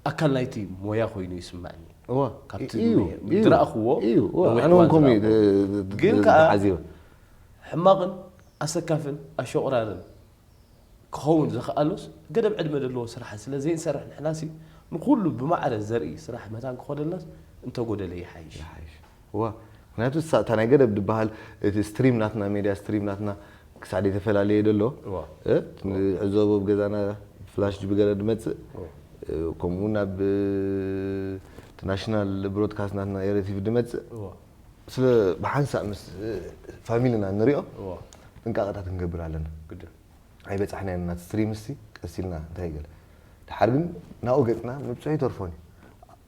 ኣካል ናይቲ ሞያ ኮይኑ ይስማዕኒ። እዋ፣ ካብቲ እዩ፣ ም-፣ እዩ፣ ዝረኣኽዎ እዩ፣ እዋ፣ ነዊሕ ኣነ እውን እዋን ከምኡ እዩ ዝረኣኽዎ። ድ-፣ ድ-፣ ግን ድ-፣ ከኣ ተዓዚበ። ሕማቕን ኣሰካፍን ኣሸቑራርን ክኸውን ዝኸኣሎስ ገደብ ዕድመ ዘለዎ ስራሕ ስለ ዘይንሰርሕ ንሕናሲ ንኹሉ ብማዕረ ዘርኢ ስራሕ መታን ክኾነልናስ እንተጎደለ ይሓይሽ። ይሓይሽ። እዋ፣ ምክንያቱ እሳ-፣ እታ ናይ ገደብ ድበሃል እቲ ስትሪም ናትና፣ ሜድያ ስትሪም ናትና ክሳዕ ዘይተፈላለየ ደሎ፣ እዋ። እ፣ ንዕዘቦ ኣብ ገዛና ፍላሽ ጅቢ ገለ ድመጽእ፣ እዋ። እ፣ ከምኡ እውን ኣብ፣ እ፣ እቲ ናሽናል ብሮድካስት ናትና ኤረ ቲቪ ድመጽእ፣ እዋ። ስለ ብሓንሳእ ምስ፣ እ፣ ፋሚልና ንሪኦ፣ እዋ። ጥንቃቐታት ክንገብር ኣለና። ግድን። ኣይበጻሕናዮን ናቲ ስትሪም እስቲ ቀስ ኢልና እንታይ ገለ። ድሓር ግን ናብኡ ገጽና ምብጽሑ ኣይተርፎን እዩ።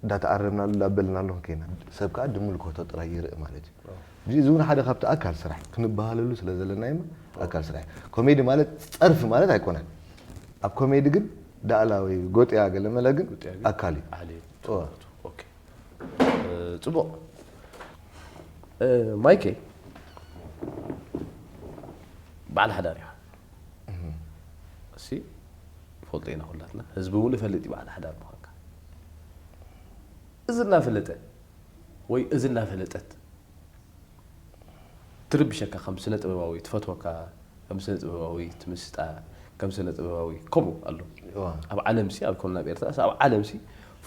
እንዳተኣረምናሉ እንዳበልናሉ ከይና ሰብ ከኣ ድምልከቶ ጥራይ ይርኢ ማለት እዩ። ሕጂ እዚ እውን ሓደ ካብቲ ኣካል ስራሕ ክንበሃለሉ ስለ ዘለና እዩ። ኣካል ስራሕ እዩ። ኮሜዲ ማለት ጸርፊ ማለት ኣይኮነን። ኣብ ኮሜዲ ግን ዳእላ ወይ ጎጥያ ገለ መለ ግን ጎጥያ ግን ኣካል እዩ። ኣካል እዩ። እዎ። ኦኬ። እ፣ ጽቡቕ። እ፣ ማይከይ በዓል ሓዳር ኢኻ። እህ። እሲ ንፈልጦ ኢና ኩላትና። ህዝቢ እውን ይፈልጥ እዩ በዓል ሓዳር ምዃንካ። እዚ እናፈለጠ ወይ እዚ እናፈለጠት ትርብሸካ ከም ስነ ጥበባዊ፣ ትፈትወካ ከም ስነ ጥበባዊ፣ ትምስጣ ከም ስነ ጥበባዊ፣ ከምኡ ኣሎ። እዋ። ኣብ ዓለምሲ፣ ኣብ ኮነ ኣብ ኤርትራስ፣ ኣብ ዓለምሲ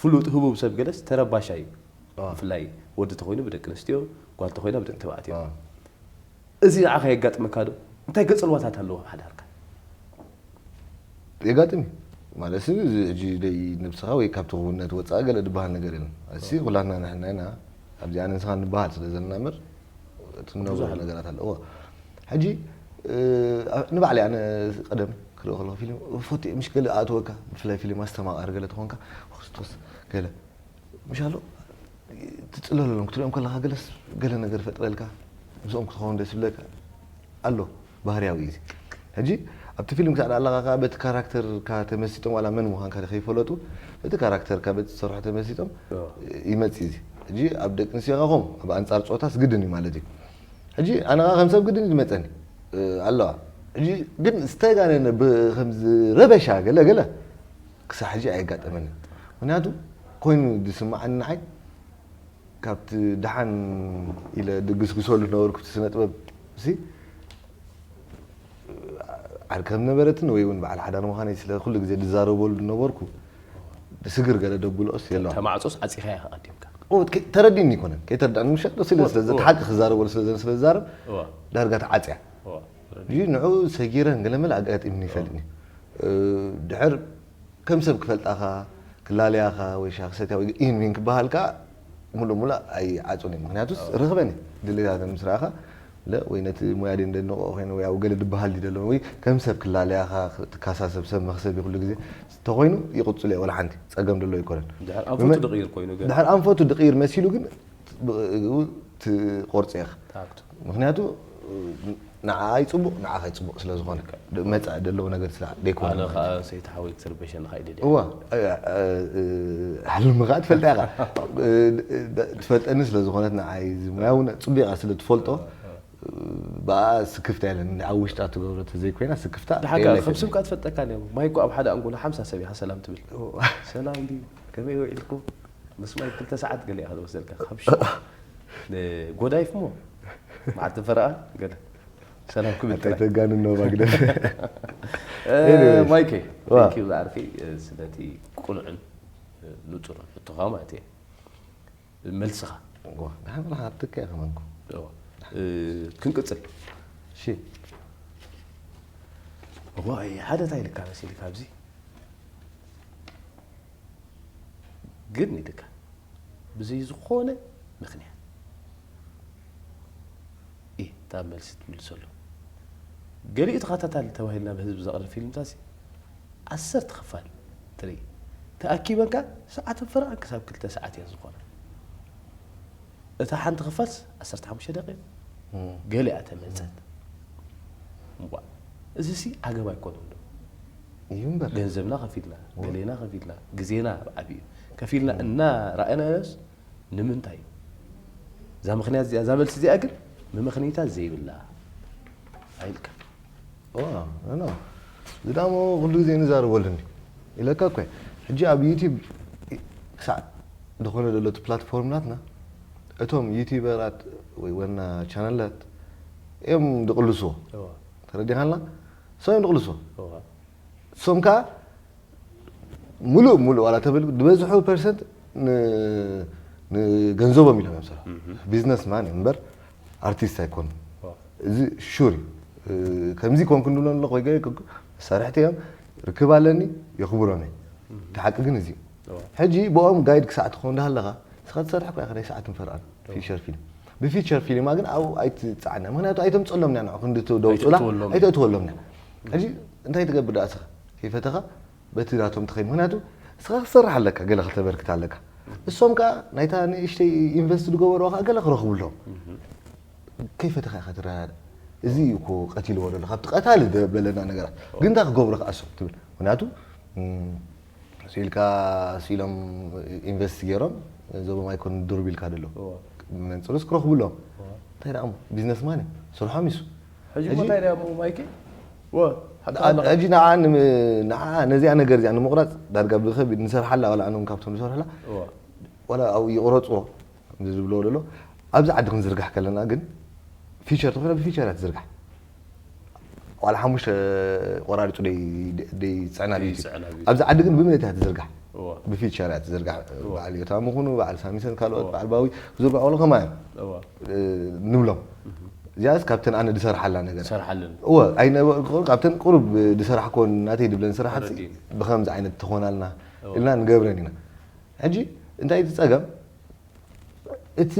ፍሉጥ ህቡብ ሰብ ገለስ ተረባሻይ እዩ። እዋ። ብፍላይ ወዲ ተኾይኑ ብደቂ ኣንስትዮ፣ ጓል ተኾይና ብደቂ ተባዕትዮ። እዋ። እዚ ንዓኻ የጋጥመካ ዶ? እንታይ ገጸ ልዋታት ኣለዎ ኣብ ሓዳርካ? የጋጥም እዩ። ማለት እዚ ሕጂ ደይ ነብስኻ ወይ ካብቲ ክውነት ወጻኢ ገለ ዝበሃል ነገር የለን። እዚ ኩላትና ንሕና ኢና ኣብዚ ኣነ ንስኻ ንበሃል ስለ ዘለና እምበር እቲ ንነብሮ ብዙሕ ነገራት ኣሎ። እዎ። ሕጂ፣ እ፣ ንባዕለይ ኣነ ቀደም ክርኢ ከለኹ ፊልም ፈትየ ምሽ ገለ ኣእትወካ፣ ብፍላይ ፊልም ኣስተማቓሪ ገለ ተኾንካ፣ ክርስቶስ ገለ ምሽ ኣሎ፣ ትጽለለሎም፣ ክትሪኦም ከለኻ ገለስ፣ ገለ ነገር ፈጥረልካ፣ ምስኦም ክትኸውን ደስ ይብለካ ኣሎ፣ ባህርያዊ እዩ እዚ። ሕጂ ኣብቲ ፊልም ክሳዕ ደኣ ኣለኻ ከኣ በቲ ካራክተርካ ተመሲጦም ዋላ መን ምዃንካ ከይፈለጡ፣ በቲ ካራክተርካ፣ በቲ ትሰርሖ ተመሲጦም እዎ። ይመጽእ እዚ። ሕጂ ኣብ ደቂ ኣንስትዮ ከኣ ከምኡ፣ ኣብ ኣንጻር ጾታስ ግድን እዩ ማለት እዩ። ሕጂ ኣነ ከኣ ከም ሰብ ግድን እዩ ዝመጸኒ፣ እ፣ ኣለዋ። ሕጂ ግን ዝተጋነነ ብ-፣ ከምዚ ረበሻ ገለ ገለ ክሳዕ ሕጂ ኣየጋጠመንን። ምኽንያቱ ኮይኑ ዝስምዓኒ ንዓይ ካብቲ ደሓን ኢለ ድግስግሰሉ ዝነበርኩ እቲ ስነ ጥበብ እሲ ዓርከም ነበረትን ወይ እውን በዓል ሓዳር ምዃነይ ስለ ኩሉ ግዜ ድዛረበሉ ዝነበርኩ ስግር ገለ ደብሎስ የለዋን። ተማዕጾስ ዓጺኻ ኢኻ ቀዲምካ? ኦ፣ ከ-፣ ተረዲእኒ ኣይኮነን። ከይተረዳእኒ ምሸት ስለ፣ እወ፣ ስለ እወ። ሓቂ ክዛረበሉ ስለ ዘን-፣ ስለ ዝዛረብ እወ። ዳርጋ ተዓጽያ። እወ። እዩ ንዑ ሰጊረን ገለ መለ ኣጋጢምኒ ይፈልጥኒ። እ፣ ድሕር ከም ሰብ ክፈልጣኻ፣ ክላለያኻ ወይ ሻሂ ክሰትያ ወይ ኢን ሚን ክበሃልካ ሙሉእ ሙሉእ ኣይዓጹን እዩ። ምኽንያቱስ ርኽበን እዩ። ድሌታተን ምስ ረኣኻ ለ ወይ ነቲ ሙያ ደንደንቆ ኮይኑ ወይ ኣብ ገለ ድበሃል ድደሎ ወይ ከም ሰብ ክላለያኻ ትካሳሰብ ሰብ መክሰብ ኩሉ ግዜ ተኾይኑ ይቕጽሉ እየ ወላ ሓንቲ ጸገም ደሎ ኣይኮነን። ድሕር ኣንፈቱ ድቕይር ኮይኑ ግን ድሕር ኣንፈቱ ድቕይር መሲሉ ግን ትቆርጽ ኢኻ። ምክንያቱ ንዓይ ጽቡቕ ንዓኻ ይጽቡቕ ስለ ዝኾነ መጻእ ደለዎ ነገር ስለ ደይኮነ ኣነ ከዓ ሰይቲ ሓወይ ክትርበሸኒ ካ ኢደ እዋ ሕልምኻ ትፈልጣ ኢኻ። ትፈልጠኒ ስለ ዝኾነት ንዓይ ዝሙያው ጽቡቕ ኢኻ ስለ ትፈልጦ ብኣ ስክፍታ የለን። ኣብ ውሽጣ ትገብሮ ተዘይኮይና ስክፍታ ድሓካ የለን። ከም ስምካ ትፈልጠካ እዮም። ማይ እኮ ኣብ ሓደ ኣንጎሎ ሓምሳ ሰብ ኢኻ ሰላም ትብል። ሰላም ድዩ? ከመይ ውዒልኩም? ምስ ማይ ክልተ ሰዓት ገለ ኢኻ ዝወሰድካ። ካብ ሽዑ ንጎዳይፍ እሞ መዓልቲ ፈረቓ ገለ ሰላም ክብል ጥራይ። ተጋንኖ ማግደፍ። Anyways፣ ማይከይ፣ ዋ። Thank you ዝዓርከይ፣ ስለቲ ቁኑዕን ንጹርን ሕቶኻ ማለት እየ። መልስኻ። ዋ፣ ንሓን ብላ ሃብትካ ኢኻ መንኩ። እዋ። ክንቅጽል። እሺ። ዋይ፣ ሓደ እንታይ ኢልካ መሲልካ ኣብዚ? ግን ኢልካ፣ ብዘይ ዝኾነ ምኽንያት። ኢ፣ እታ መልሲ ትምልሰሉ። ገሊኡ ተኸታታሊ ተባሂልና ብህዝቢ ዘቕርብ ፊልምታሲ ዓሰርተ ክፋል ትርኢ። ተኣኪበን ከኣ ሰዓትን ፈረቓን ክሳብ ክልተ ሰዓት እየን ዝኾና። እታ ሓንቲ ክፋልስ ዓሰርተ ሓሙሽተ ደቂቕ እም። ገሊኣ ተመጸት። እምቧ፣ እዚሲ ዓገብ ኣይኮነን ዶ? እዩ እምበር። ገንዘብና ከፊልና፣ እም። ገሌና ከፊልና፣ ግዜና ኣብ ዓቢኡ ከፊልና እም። እናረኣናዮስ ንምንታይ እዩ? እዛ ምኽንያት እዚኣ፣ እዛ መልሲ እዚኣ ግን መመኽነይታ ዘይብላ ኣይልካ። ኦ፣ ኖ፣ ኖ። ዝዳሞ ኩሉ ግዜ ንዛረበሉ እንዲ ኢለካ እኮ እየ። ሕጂ ኣብ ዩቲዩብ ክሳዕ ዝኾነ ዘሎ እቲ ፕላትፎርም ናትና፣ እቶም ዩቲዩበራት ወይ ወና ቻነላት እዮም ዝቕልስዎ። እዋ። ተረዲኻና? እሶም እዮም ዝቕልስዎ። እዋ። እሶም ከኣ ሙሉእ ሙሉእ ዋላ ተብል ዝበዝሑ ፐርሰንት ን-፣ ንገንዘቦም ኢሎም እዮም ዝሰርሑ። እህ። ቢዝነስ ማን እዮም እምበር ኣርቲስት ኣይኮኑን። ዋ። እዚ ሹር እዩ። እ፣ ከምዚ ኮንኩ እንብሎ ኣለኹ ወይ ገለ ኮንኩ መሳርሕቲ እዮም። ርክብ ኣለኒ፣ የኽብሮም እየ። እህ። እቲ ሓቂ ግን እዚ እዩ። ዋ። ሕጂ ብኦም ጋይድ ክሳዕ ትኸውን እንዳሃለኻ፣ ንስኻ ትሰርሕ እኮ ኢኻ ናይ ሰዓትን ፈረቓን ዋ። ፊቸር ፊልም። ብፊቸር ፊልማ ግን ኣብኡ ኣይትጸዓና። ምኽንያቱ ኣይተምጽኣሎምና ንዑ ክንዲ ት-፣ ደውጹላ ኣይተእትወሎም። ኣይተእትወሎምና። ሕጂ እንታይ ትገብር ደኣ ንስኻ? ከይፈተኻ በቲ ናቶም ትኸይድ። ምኽንያቱ ንስኻ ክትሰርሕ ኣለካ፣ ገለ ከተበርክት ኣለካ። እሶም ከኣ ናይታ ንእሽተይ ኢንቨስት ዝገበርዋ ከኣ ገለ ክረኽቡ ኣለዎም። እህ። ከይፈተኻ ኢኻ ትረዳዳእ። እዚ እዩ እኮ ቀቲልዎ ዘሎ፣ ካብቲ ቀታሊ ዘበለና ነገራት። ኦ። ግን እንታይ ክገብሩ ከኣ እሶም ትብል። ምኽንያቱ፣ እም፣ ስኢልካ ስኢሎም ኢንቨስት ገይሮም፣ ገንዘቦም ኣይኮኑን ድርብ ኢልካ ዘሎ። ኦ። ብመንጽሩስ ክረኽቡ ኣለዎም። ኦ። እንታይ ደኣ እሞ፣ ቢዝነስ ማን እዮም። ስርሖም ይሱ። ሕጂ እሞ ሕጂ እንታይ ደኣ እሞ ማይክ? ወ፣ ሓቂ ኣ-፣ ኣለኻ። ሕጂ ንዓ ንም-፣ ንዓ ነዚኣ ነገር እዚኣ ንምቑራጽ ዳርጋ ብኸቢድ ንሰርሓላ፣ ዋላ ኣነ እውን ካብቶም ዝሰርሑላ፣ ኦ። ዋላ ኣብኡ ይቑረጽዎ። ዝብሎ ዘሎ፣ ኣብዚ ዓዲ ክንዝርጋሕ ከለና ግን ፊቸር ተኾይና ብፊቸር እያ ትዝርጋሕ። ዋላ ሓሙሽተ ቆራሪጹ ደይ-፣ ደይ-፣ ደይጽዕና ደይ ዩቲዩብ። ይጽዕና ዩቲዩብ። ኣብዚ ዓዲ ግን ብምንታይ እያ ትዝርጋሕ? እዋ። ብፊቸር እያ ትዝርጋሕ። እዋ። በዓል ዮታም ይኹኑ፣ በዓል ሳሚሰን ካልኦት፣ እዋ። በዓል ባዊ ዝዝርግሑ ኣለዉ ከማይ እዮም። እዋ። እ፣ ንብሎም። እህ። እዚኣስ ካብተን ኣነ ዝሰርሓላ ነገር። ዝሰርሓለን። እወ፣ ኣይነበ-፣ ካብተን ቁሩብ ዝሰርሓ ኮን ናተይ ድብለን ስራሓት ተረዲእኒ። ብኸምዚ ዓይነት ትኾናልና እዋ። ኢልና ንገብረን ኢና። ሕጂ እንታይ እቲ ጸገም? እቲ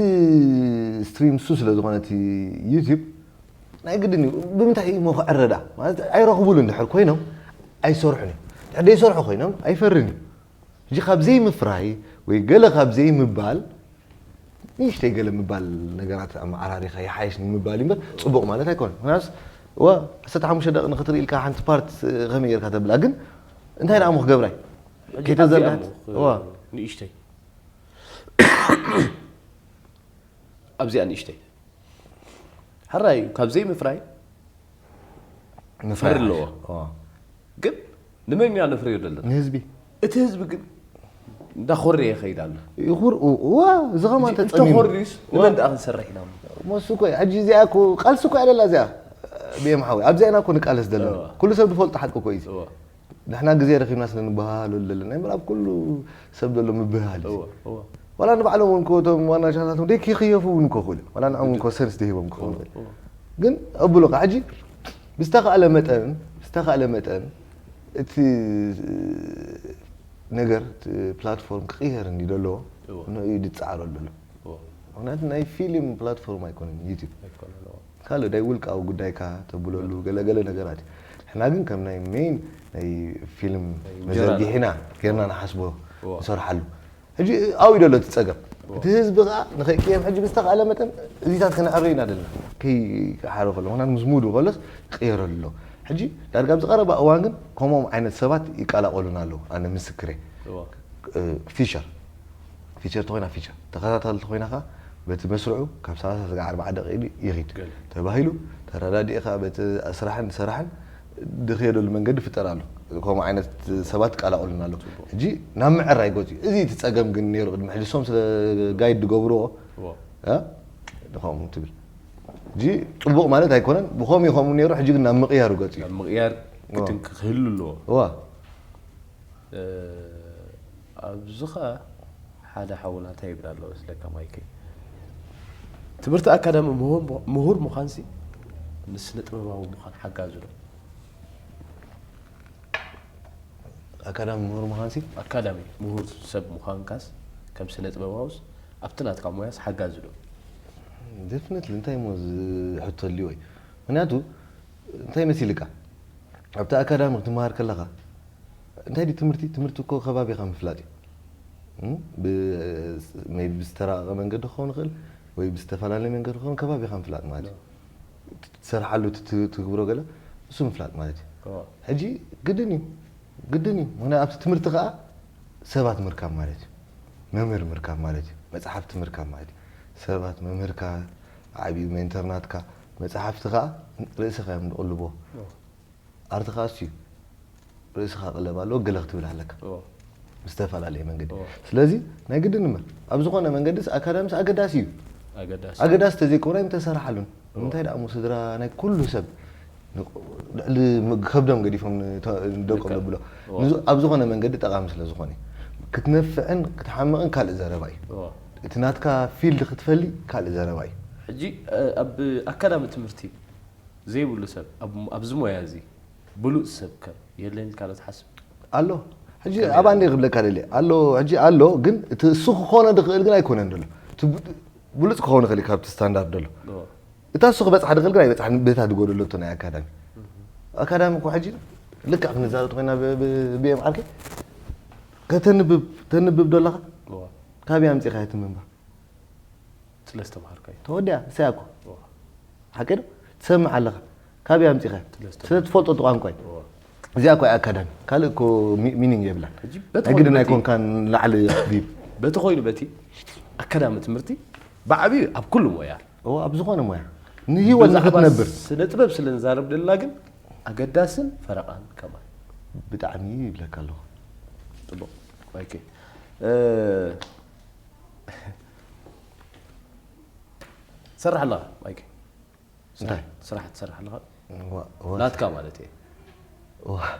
ስትሪም እሱ ስለ ዝኾነ እቲ ዩቲዩብ ናይ ግድን እዩ። ብምንታይ እዩ እሞ ክዕረ ደኣ? ማለት ኣይረኽቡሉ እንድሕር ኮይኖም ኣይሰርሑን እዮም። እንድሕር ዘይሰርሑ ኮይኖም ኣይፈርን እዩ። ሕጂ ካብ ዘይምፍራይ ወይ ገለ ካብ ዘይምባል ንእሽተይ ገለ ምባል ነገራት ኣመዓራሪኻ ይሓይሽ ንምባል እዩ እምበር ጽቡቕ ማለት ኣይኮነን። ምክንያቱስ እዋ ዓሰርተ ሓሙሽተ ደቂ ንኽትርኢ ኢልካ ሓንቲ ፓርት ከመይ ጌርካ ተብላ ግን እንታይ ደኣ እሞ ክገብራ እዩ? ሕጂ ከይተዘርግሐት? ኣብዚኣ እሞ እዋ። ንእሽተይ ኣብዚኣ ንእሽተይ። ሕራይ እዩ፣ ካብ ዘይምፍራይ ምፍራይ ምፍራይ ኣለዎ። ኣለዎ። ኦ። ግን ንመን ኢና ነፍርዮ ዘለና? ንህዝቢ። እቲ ህዝቢ ግን እንዳኾረየ ይኸይድ ኣሎ። ይኹር-፣ ዋ፣ እዚ ኸማን እዚ ተጸሚሙ። እንተኾርዩስ ዋ። ንመን ደኣ ክንሰርሕ ኢና? እሞ እሱ እኮ እዩ። ሕጂ እዚኣ እኮ ቃልሲ እኮ እያ ደላ እዚኣ። ቢኤም ሓወይ፣ ኣብዚኣ ኢና እኮ ንቃለስ ዘለና። እዋ። ኩሉ ሰብ ዝፈልጦ ሓቂ እኮ እዩ እዚ። እዋ። ንሕና ግዜ ረኺብና ስለ ንበሃሃለሉ ዘለና እምበር ኣብ ኩሉ ሰብ ዘሎ ምብህሃል እዩ። እወ፣ እወ። ዋላ ንባዕሎም እውን እኮ እቶም ዋና ቻናላት እውን ደይክኽየፉ እውን እኮ ክእሉ እዮም። ዋላ ንዕኦም እውን እኮ ሰንስ ደይሂቦም ክኸውን እወ፣ ይኽእል። እወ። ግን ኣብሉ ኸዓ ሕጂ ብዝተኻእለ መጠን፣ ብዝተኻእለ መጠን እቲ ነገር፣ እቲ ፕላትፎርም ክቕየር እንዲ ዘለዎ እወ። ንኡ እዩ ዝጸዓረሉ ዘሎ። እወ። ምኽንያቱ ናይ ፊልም ፕላትፎርም ኣይኮነን ዩቲዩብ። ኣይኮነን፣ እወ። ካልእ ናይ ውልቃዊ ጉዳይካ ተብለሉ ገለገለ ነገራት እዩ። ሕና ግን ከም ናይ ሜይን ናይ ፊልም ናይ እንጀራ መዘርጊሒና ጌርና ንሓስቦ እዋ። ንሰርሓሉ። ሕጂ ኣብኡ ደሎ እቲ ጸገም። እቲ ህዝቢ ከኣ ንኸይቅየም ሕጂ ብዝተኻእለ መጠን እዚታት ክነዕሪ ኢና ደለና። ከይሓረ ከሎ፣ ምኽንያቱ ምስ ሙዱ ከሎስ ይቕየረሉ ኣሎ። ሕጂ ዳርጋ ኣብዚ ቀረባ እዋን ግን ከምኦም ዓይነት ሰባት ይቀላቐሉና ኣለዉ። ኣነ ምስክሬ። እዋ። እ፣ ፊሸር። ፊቸር ተኾይና ፊቸር። ተኸታታሊ ተኾይና ከኣ በቲ መስርዑ ካብ ሰላሳ ስጋዕ ኣርባዓ ደቂቕ ኢሉ ይኺድ። ገለ። ተባሂሉ ተረዳዲእኻ በቲ ስራሕን ሰራሕን ድኽየደሉ መንገዲ ፍጠር ኣሎ። ከምኡ ዓይነት ሰባት ይቀላቐሉና ኣለዉ። ሕጂ ናብ ምዕራይ ገጹ እዩ። እዚ እቲ ጸገም ግን ነይሩ ቅድሚ ሕጂ እሶም ስለ ጋይድ ዝገብርዎ እዋ። እ? ንኸምኡ ትብል። ሕጂ ጽቡቕ ማለት ኣይኮነን። ብኸምኡ ከምኡ ነይሩ፣ ሕጂ ግን ናብ ምቕያሩ ገጹ እዩ። ናብ ምቕያር ክትንክ ክህሉ ኣለዎ። እዋ። እ፣ ኣብዚ ኸኣ ሓደ ሓውና እንታይ ይብል ኣሎ መስለካ ማይከይ? ትምህርቲ ኣካዳሚ ምሁር ምሁር ምዃንሲ ንስነ ጥበባዊ ምዃን ሓጋዚ ዶ? ኣካዳሚ ምሁር ምዃንሲ ኣካዳሚ ምሁር ሰብ ምዃንካስ ከም ስነ ጥበባውስ ኣብቲ ናትካ ሞያስ ሓጋዚ ዶ? ደፍነትሊ እንታይ እሞ ዝሕቶ ልዮ እዩ። ምክንያቱ እንታይ መሲልካ ኣብቲ ኣካዳሚ ክትመሃር ከለኻ እንታይ ድዩ ትምህርቲ? ትምህርቲ እኮ ከባቢኻ ምፍላጥ እዩ። እም? ብ-፣ maybe ብዝተራቐቐ መንገዲ ክኸውን ይኽእል ወይ ብዝተፈላለየ መንገዲ ክኸውን ከባቢኻ ምፍላጥ ማለት እዩ። ትሰርሓሉ ት-፣ ት-፣ ትግብሮ ገለ እሱ ምፍላጥ ማለት እዩ። እዋ። ሕጂ ግድን እዩ፣ ግድን እዩ። ምክንያቱ ኣብቲ ትምህርቲ ከዓ ሰባት ምርካብ ማለት እዩ። መምህር ምርካብ ማለት እዩ። መፅሓፍቲ ምርካብ ማለት እዩ። ሰባት መምህርካ፣ ዓብዩ ሜንተር ናትካ፣ መፅሓፍቲ ከዓ ርእስኻ እዮም ዝቕልቦ። ኣርቲ ከዓ እሱ እዩ። ርእስኻ ቅለብ ኣለዎ፣ ገለ ክትብል ኣለካ። እዎ። ብዝተፈላለየ መንገዲ። እዎ። ስለዚ ናይ ግድን እምበር ኣብ ዝኾነ መንገድስ ኣካዳሚስ ኣገዳሲ እዩ። ኣገዳሲ። ኣገዳሲ ተዘይኮነ ኣይምተሰርሓሉን። ንምንታይ ደኣ እሞ ስድራ ናይ ኩሉ ሰብ ንቕ-፣ ልዕሊ ም-፣ ከብዶም ገዲፎም ንተ-፣ ንደቆም ልክዕ። ዘብሎ። እዎ። ንዙ-፣ ኣብ ዝኾነ መንገዲ ጠቓሚ ስለ ዝኾነ እዩ። ክትነፍዕን ክትሓምቕን ካልእ ዘረባ እዩ። እዎ። እቲ ናትካ ፊልድ ክትፈሊ ካልእ ዘረባ እዩ። ሕጂ፣ እ፣ ኣብ ኣካዳሚ ትምህርቲ ዘይብሉ ሰብ፣ ኣብ፣ ኣብዚ ሞያ እዚ ብሉጽ ሰብ ከ የለን ኢልካ ዶ ትሓስብ? ኣሎ። ሕጂ ኣብ ኣንዴ ክብለካ ደልየ። ኣሎ፣ ሕጂ ኣሎ፣ ግን እቲ እሱ ክኾነ ዝኽእል ግን ኣይኮነን ዘሎ። እቲ ብ-፣ ብሉጽ ክኸውን ይኽእል እዩ ካብቲ ስታንዳርድ ዘሎ። እዎ። እታ እሱ ክበጽሓ ዝኽእል ግን ኣይበጽሓን፣ በታ ዝጎደለቶ ናይ ኣካዳሚ። ኣካዳሚ እኮ ሕጂ ልክዕ ክንዛረብ ተኾይና ብ-፣ ብ-፣ ብኤም ዓርከይ፣ ከተንብብ፣ ተንብብ ዶ ኣለኻ? እዎ። ካበይ ኣምጺእኻ እቲ ምንባብ? ስለ ዝተምሃርካዮ። ተወዲኣ፣ እሰያ እኮ። እዎ። ሓቂ ዶ? ትሰምዕ ኣለኻ። ካበይ ኣምጺእኻ? ስለ ዝተምሃርካዮ። ስለ ትፈልጦ እቲ ቋንቋ እዩ። እዎ። እዚኣ እኮ እያ ኣካዳሚ። ካልእ እኮ ሚ-፣ ሚኒንግ የብላን። ሕጂ በቲ ናይ ግድን ኮይኑ ኣይኮንካን ንላዕሊ ዲብ። በቲ ኮይኑ በቲ ኣካዳሚ ትምህርቲ ብዓብዩ ኣብ ኩሉ ሞያ። እዎ፣ ኣብ ዝኾነ ሞያ። ንህይወት ብዛዕባ ንኽትነብር። ስነ ጥበብ ስለ ንዛረብ ደለና ግን ኣገዳስን ፈረቓን ከማን። ብጣዕሚ ይብለካ ኣለኹ። ጽቡቕ። ኦኬ። እ፣ ትሰርሕ ኣለኻ፣ ማይክ? እንታይ? ስራሕ ትሰርሕ ኣለኻ? ዋ-፣ ዋ-፣ ናትካ ማለት እየ። ዋ-፣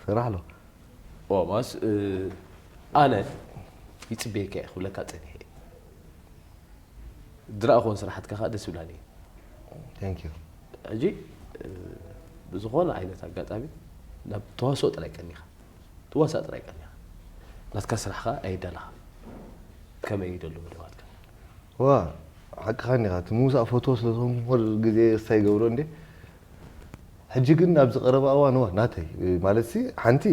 ስራሕ ኣሎ። ኦ፣ ማስ፣ እ፣ ኣነ ይጽበየካ እየ ክብለካ ጸኒሐ እየ። ዝረኣኹወን ስራሓትካ ከኣ ደስ ይብላኒ እየ። Thank you። ሕጂ፣ እ፣ ብዝኾነ ዓይነት ኣጋጣሚ ናብ ተዋስኦ ጥራይ ቀኒኻ። ትዋሳእ ጥራይ ቀኒኻ። ናትካ ስራሕ ከኣ ኣየዳለኻ። ከመይ እዩ ደሎ መደባትካ? ዋ፣ ሓቅኻ እኒኻ። እቲ ምውሳእ ፈትዎ ስለ ዝኾንኩ ኩሉ ግዜ እስታይ ይገብሮ እንዴ። ሕጂ ግን ኣብዚ ቀረባ እዋን፣ ዋ፣ ናተይ፣ ማለት ሲ፣ ሓንቲ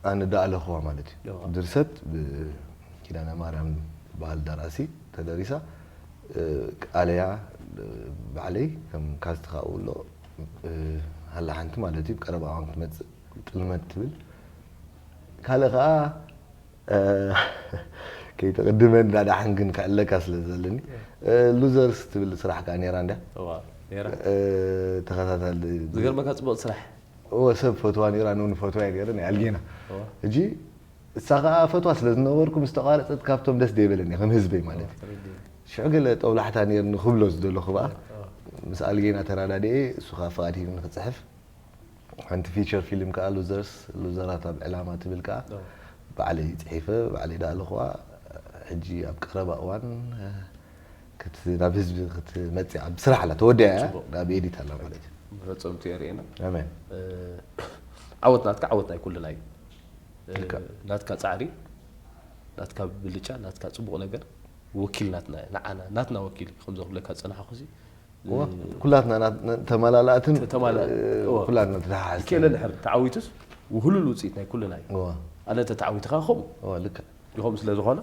ኣነ ዳኣለኽዋ ማለት እዩ። እዋ። ድርሰት ብኪዳነ ማርያም በዓል ደራሲ ተደሪሳ፣ እ፣ ቃለያ፣ እ፣ ባዕለይ ከም ካስት ካብኡ ኣሎ፣ እ፣ ሃላ ሓንቲ ማለት እዩ፣ ብቀረባ እዋን ክትመጽእ ጥልመት ትብል። ካልእ ከኣ፣ እ፣ ከይተቐድመን ዳዳሓን ግን ክዕለካ ስለ ዘለኒ፣ እ፣ ሉዘርስ ትብል ስራሕ ከኣ ነይራ እንድያ። እዋ፣ ነይራ። እ፣ ተኸታታሊ ዝገርመካ ጽቡቕ ስራሕ። እወ፣ ሰብ ፈትዋ ነይራ፣ ንውን ፈትዋ እየ ነይረ፣ ናይ ኣልጌና። እዋ። ሕጂ እሳ ከኣ ፈትዋ ስለ ዝነበርኩ ምስ ተቋረጸት ካብቶም ደስ ደይበለኒ ከም ህዝበይ ማለት እዩ። ተረዲእ። ሽዑ ገለ ጠብላሕታ ነይርኒ ክብሎ ዝደለኹ በኣ። እዋ። ምስ ኣልጌና ተራዳድኤ፣ እሱ ከኣ ፍቓድ ሂብኒ ክጽሕፍ። ሓንቲ ፊቸር ፊልም ከኣ ሉዘርስ፣ ሉዘራት ኣብ ዕላማ ትብል ከኣ እዋ። ባዕለይ ጽሒፈ፣ ባዕለይ ደኣ ኣለኹዋ። ሕጂ ኣብ ቀረባ እዋን፣ እ፣ ክት-፣ ናብ ህዝቢ ክትመጽእ ኣብ ስራሕ ኣላ፣ ተወዲኣ እያ፣ ጽቡቕ። ናብ ኤዲት ኣላ ማለት እዩ። መፈጸምቱ የርእየና። ኣሜን። እ፣ ዓወት ናትካ ዓወት ናይ ኩልና እዩ። እ፣ ልክዕ። ናትካ ጻዕሪ፣ ናትካ ብልጫ፣ ናትካ ጽቡቕ ነገር ወኪል ናትና፣ ንዓና፣ ናትና ወኪል እዩ። ከምዚ ክብለካ ዝጸናሕኩ ሲ፣ እዋ፣ ኩላትና ናት- ነ- ተመላላእትን ተመላ- እ፣ እዋ። ኩላትና ተተሓሓዝትን። ኬለ ድሕር ተዓዊቱስ ውህሉል ውፅኢት ናይ ኩልና እዩ። እዋ፣ ኣነ ተተዓዊትካ ከምኡ እዋ፣ ልክዕ። ይኸም ስለ ዝኾነ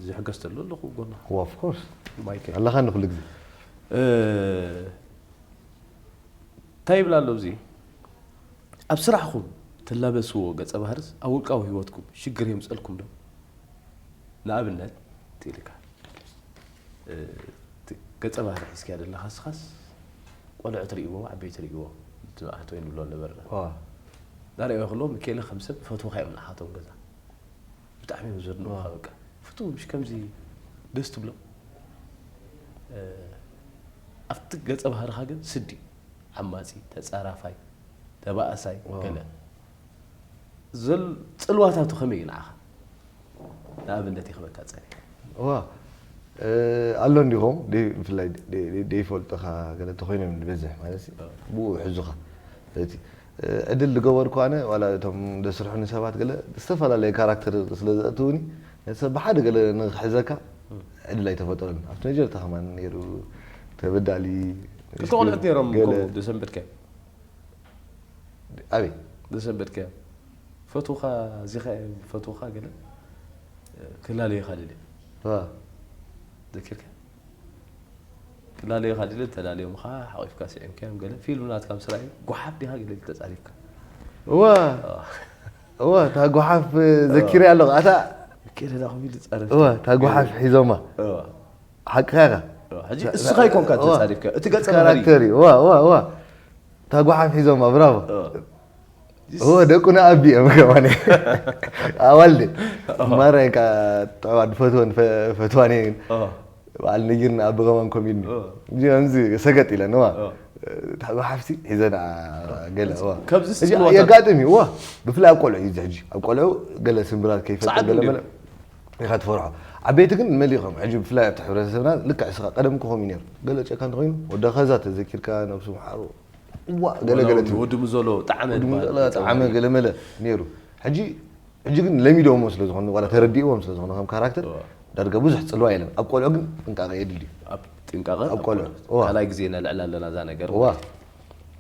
ዝሕገዝ ተሎ ኣለኹ ጎና እዋ፣ of course። ማይከ ኣለኻኒ ኩሉ ግዜ። እ፣ እንታይ ይብል ኣሎ እዚ ኣብ ስራሕኩም ትላበስዎ ገጸ ባህርስ ኣብ ውልቃዊ ህይወትኩም ሽግር የምፀልኩም ዶ? ንኣብነት ትልካ እ፣ ት- ገጸ ባህሪ ሒዝካ ዘለኻ ስኻስ ቆልዑ ትርእይዎ ዓበይቲ ትርእይዎ ትማእህት ወይ ንብሎ ነበርና እዋ፣ ዳርያ ከሎ ምኬለ ከም ሰብ ፈትወኻ እዮም ንዓኻቶም ገዛ ብጣዕሚ እዮም ዘድንቑኻ በቃ ፍቱ ምሽ ከምዚ ደስ ትብሎ እ፣ ኣብቲ ገጸ ባህርኻ ግን ስዲ ዓማጺ ተጻራፋይ ተባእሳይ ዋው። ገለ ዘል- ጽልዋታቱ ከመይ እዩ ንዓኻ ንኣብነት ይኽበካ ጸኒ እዋ፣ እ፣ ኣሎ እንዲኹም ደይ- ብፍላይ ደይ- ደይ- ደይፈልጡኻ ገለ ተኮይኖም ዝበዝሕ ማለት እዩ። ብኡ ሕዙኻ እቲ እ፣ ዕድል ዝገበርኩ ኣነ ዋላ እቶም ደስርሑኒ ሰባት ገለ ዝተፈላለየ ካራክተር ስለ ዘእትውኒ ነቲ ሰብ ብሓደ ገለ ንክሕዘካ ዕድል ኣይተፈጠረን ኣብቲ መጀርታ ከማን ነይሩ ተበዳሊ ክልተ ቆልዑት ነይሮም ገለ- ከምኡ ደሰንበድካ ኣበይ ደሰንበድካ ፈትውኻ እዚኻ እዮም ፈትውኻ ገለ ክላለዩኻ ደልዮም ዋ፣ ዘኪርካ ክላለዩኻ ደልዮም ተላልዮም ኻ ሓቂፍካ ስዒምካዮም ገለ ፊልም ናትካ ምስ ረኣዩ ጓሓፍ ዲኻ ገለ ተጻሪፍካ እዋ እዋ እታ ጓሓፍ ዘኪረ ኣለኹ ኣታ ኬደ ዳኹም ኢሉ ጻረፍ እዋ እታ ጓሓፍ ሒዞማ ሓቅኻ ኢኻ ሕጂ እስኻ ይኮንካ ተጻሪፍካ እቲ ገጸ ባህሪ ካራክተር እዩ እዋ እዋ እዋ እታ ጓሓፍ ሒዞማ ብራቮ እወ ደቁና ኣቢ እዮም ከማን ኣዋልደ ማራይ ካ ጠዋድ ፈትወን ፈትዋን እየን በዓል ነጊርና ኣቢ ከማን ኮሚድኒ ከምዚ ሰገጥ ኢለን እዋ ተሓሓፍሲ ሒዘን ገለ እዋ ከብዚ የጋጥም እዩ እዋ ብፍላይ ኣብ ቆልዑ እዩ ሕጂ ኣብ ቆልዑ ገለ ስምብራት ከይፈጥር ጻዕዱ ገለ እንዲዩ። መለ ኢኻ ትፈርሖ ዓበይቲ ግን መሊኾም ሕጂ ብፍላይ ኣብቲ ሕብረተሰብና ልክዕ ስኻ ቀደም ክኾም እዩ ነይሩ ገለ ጨካ እንተኮይኑ ወደ ኸዛ ተዘኪርካ ነብሱ ምሓሩ እዋ ገለ ገለ ትብል ወዲ ምዞሎ ጣዕመ ወዲ ምዞሎ ጣዕመ ገለ መለ ነይሩ ሕጂ ሕጂ ግን ለሚዶሞ ስለ ዝኾኑ ዋላ ተረዲእዎም ስለ ዝኾኑ ከም ካራክተር ዳርጋ ብዙሕ ጽልዋ የለን ኣብ ቆልዑ ግን ጥንቃቄ የድሊ ኣብ ጥንቃቐ ኣብ ቆልዑ፣ እዋ። ካልኣይ ግዜ ነልዕል ኣለና እዛ ነገር እዋ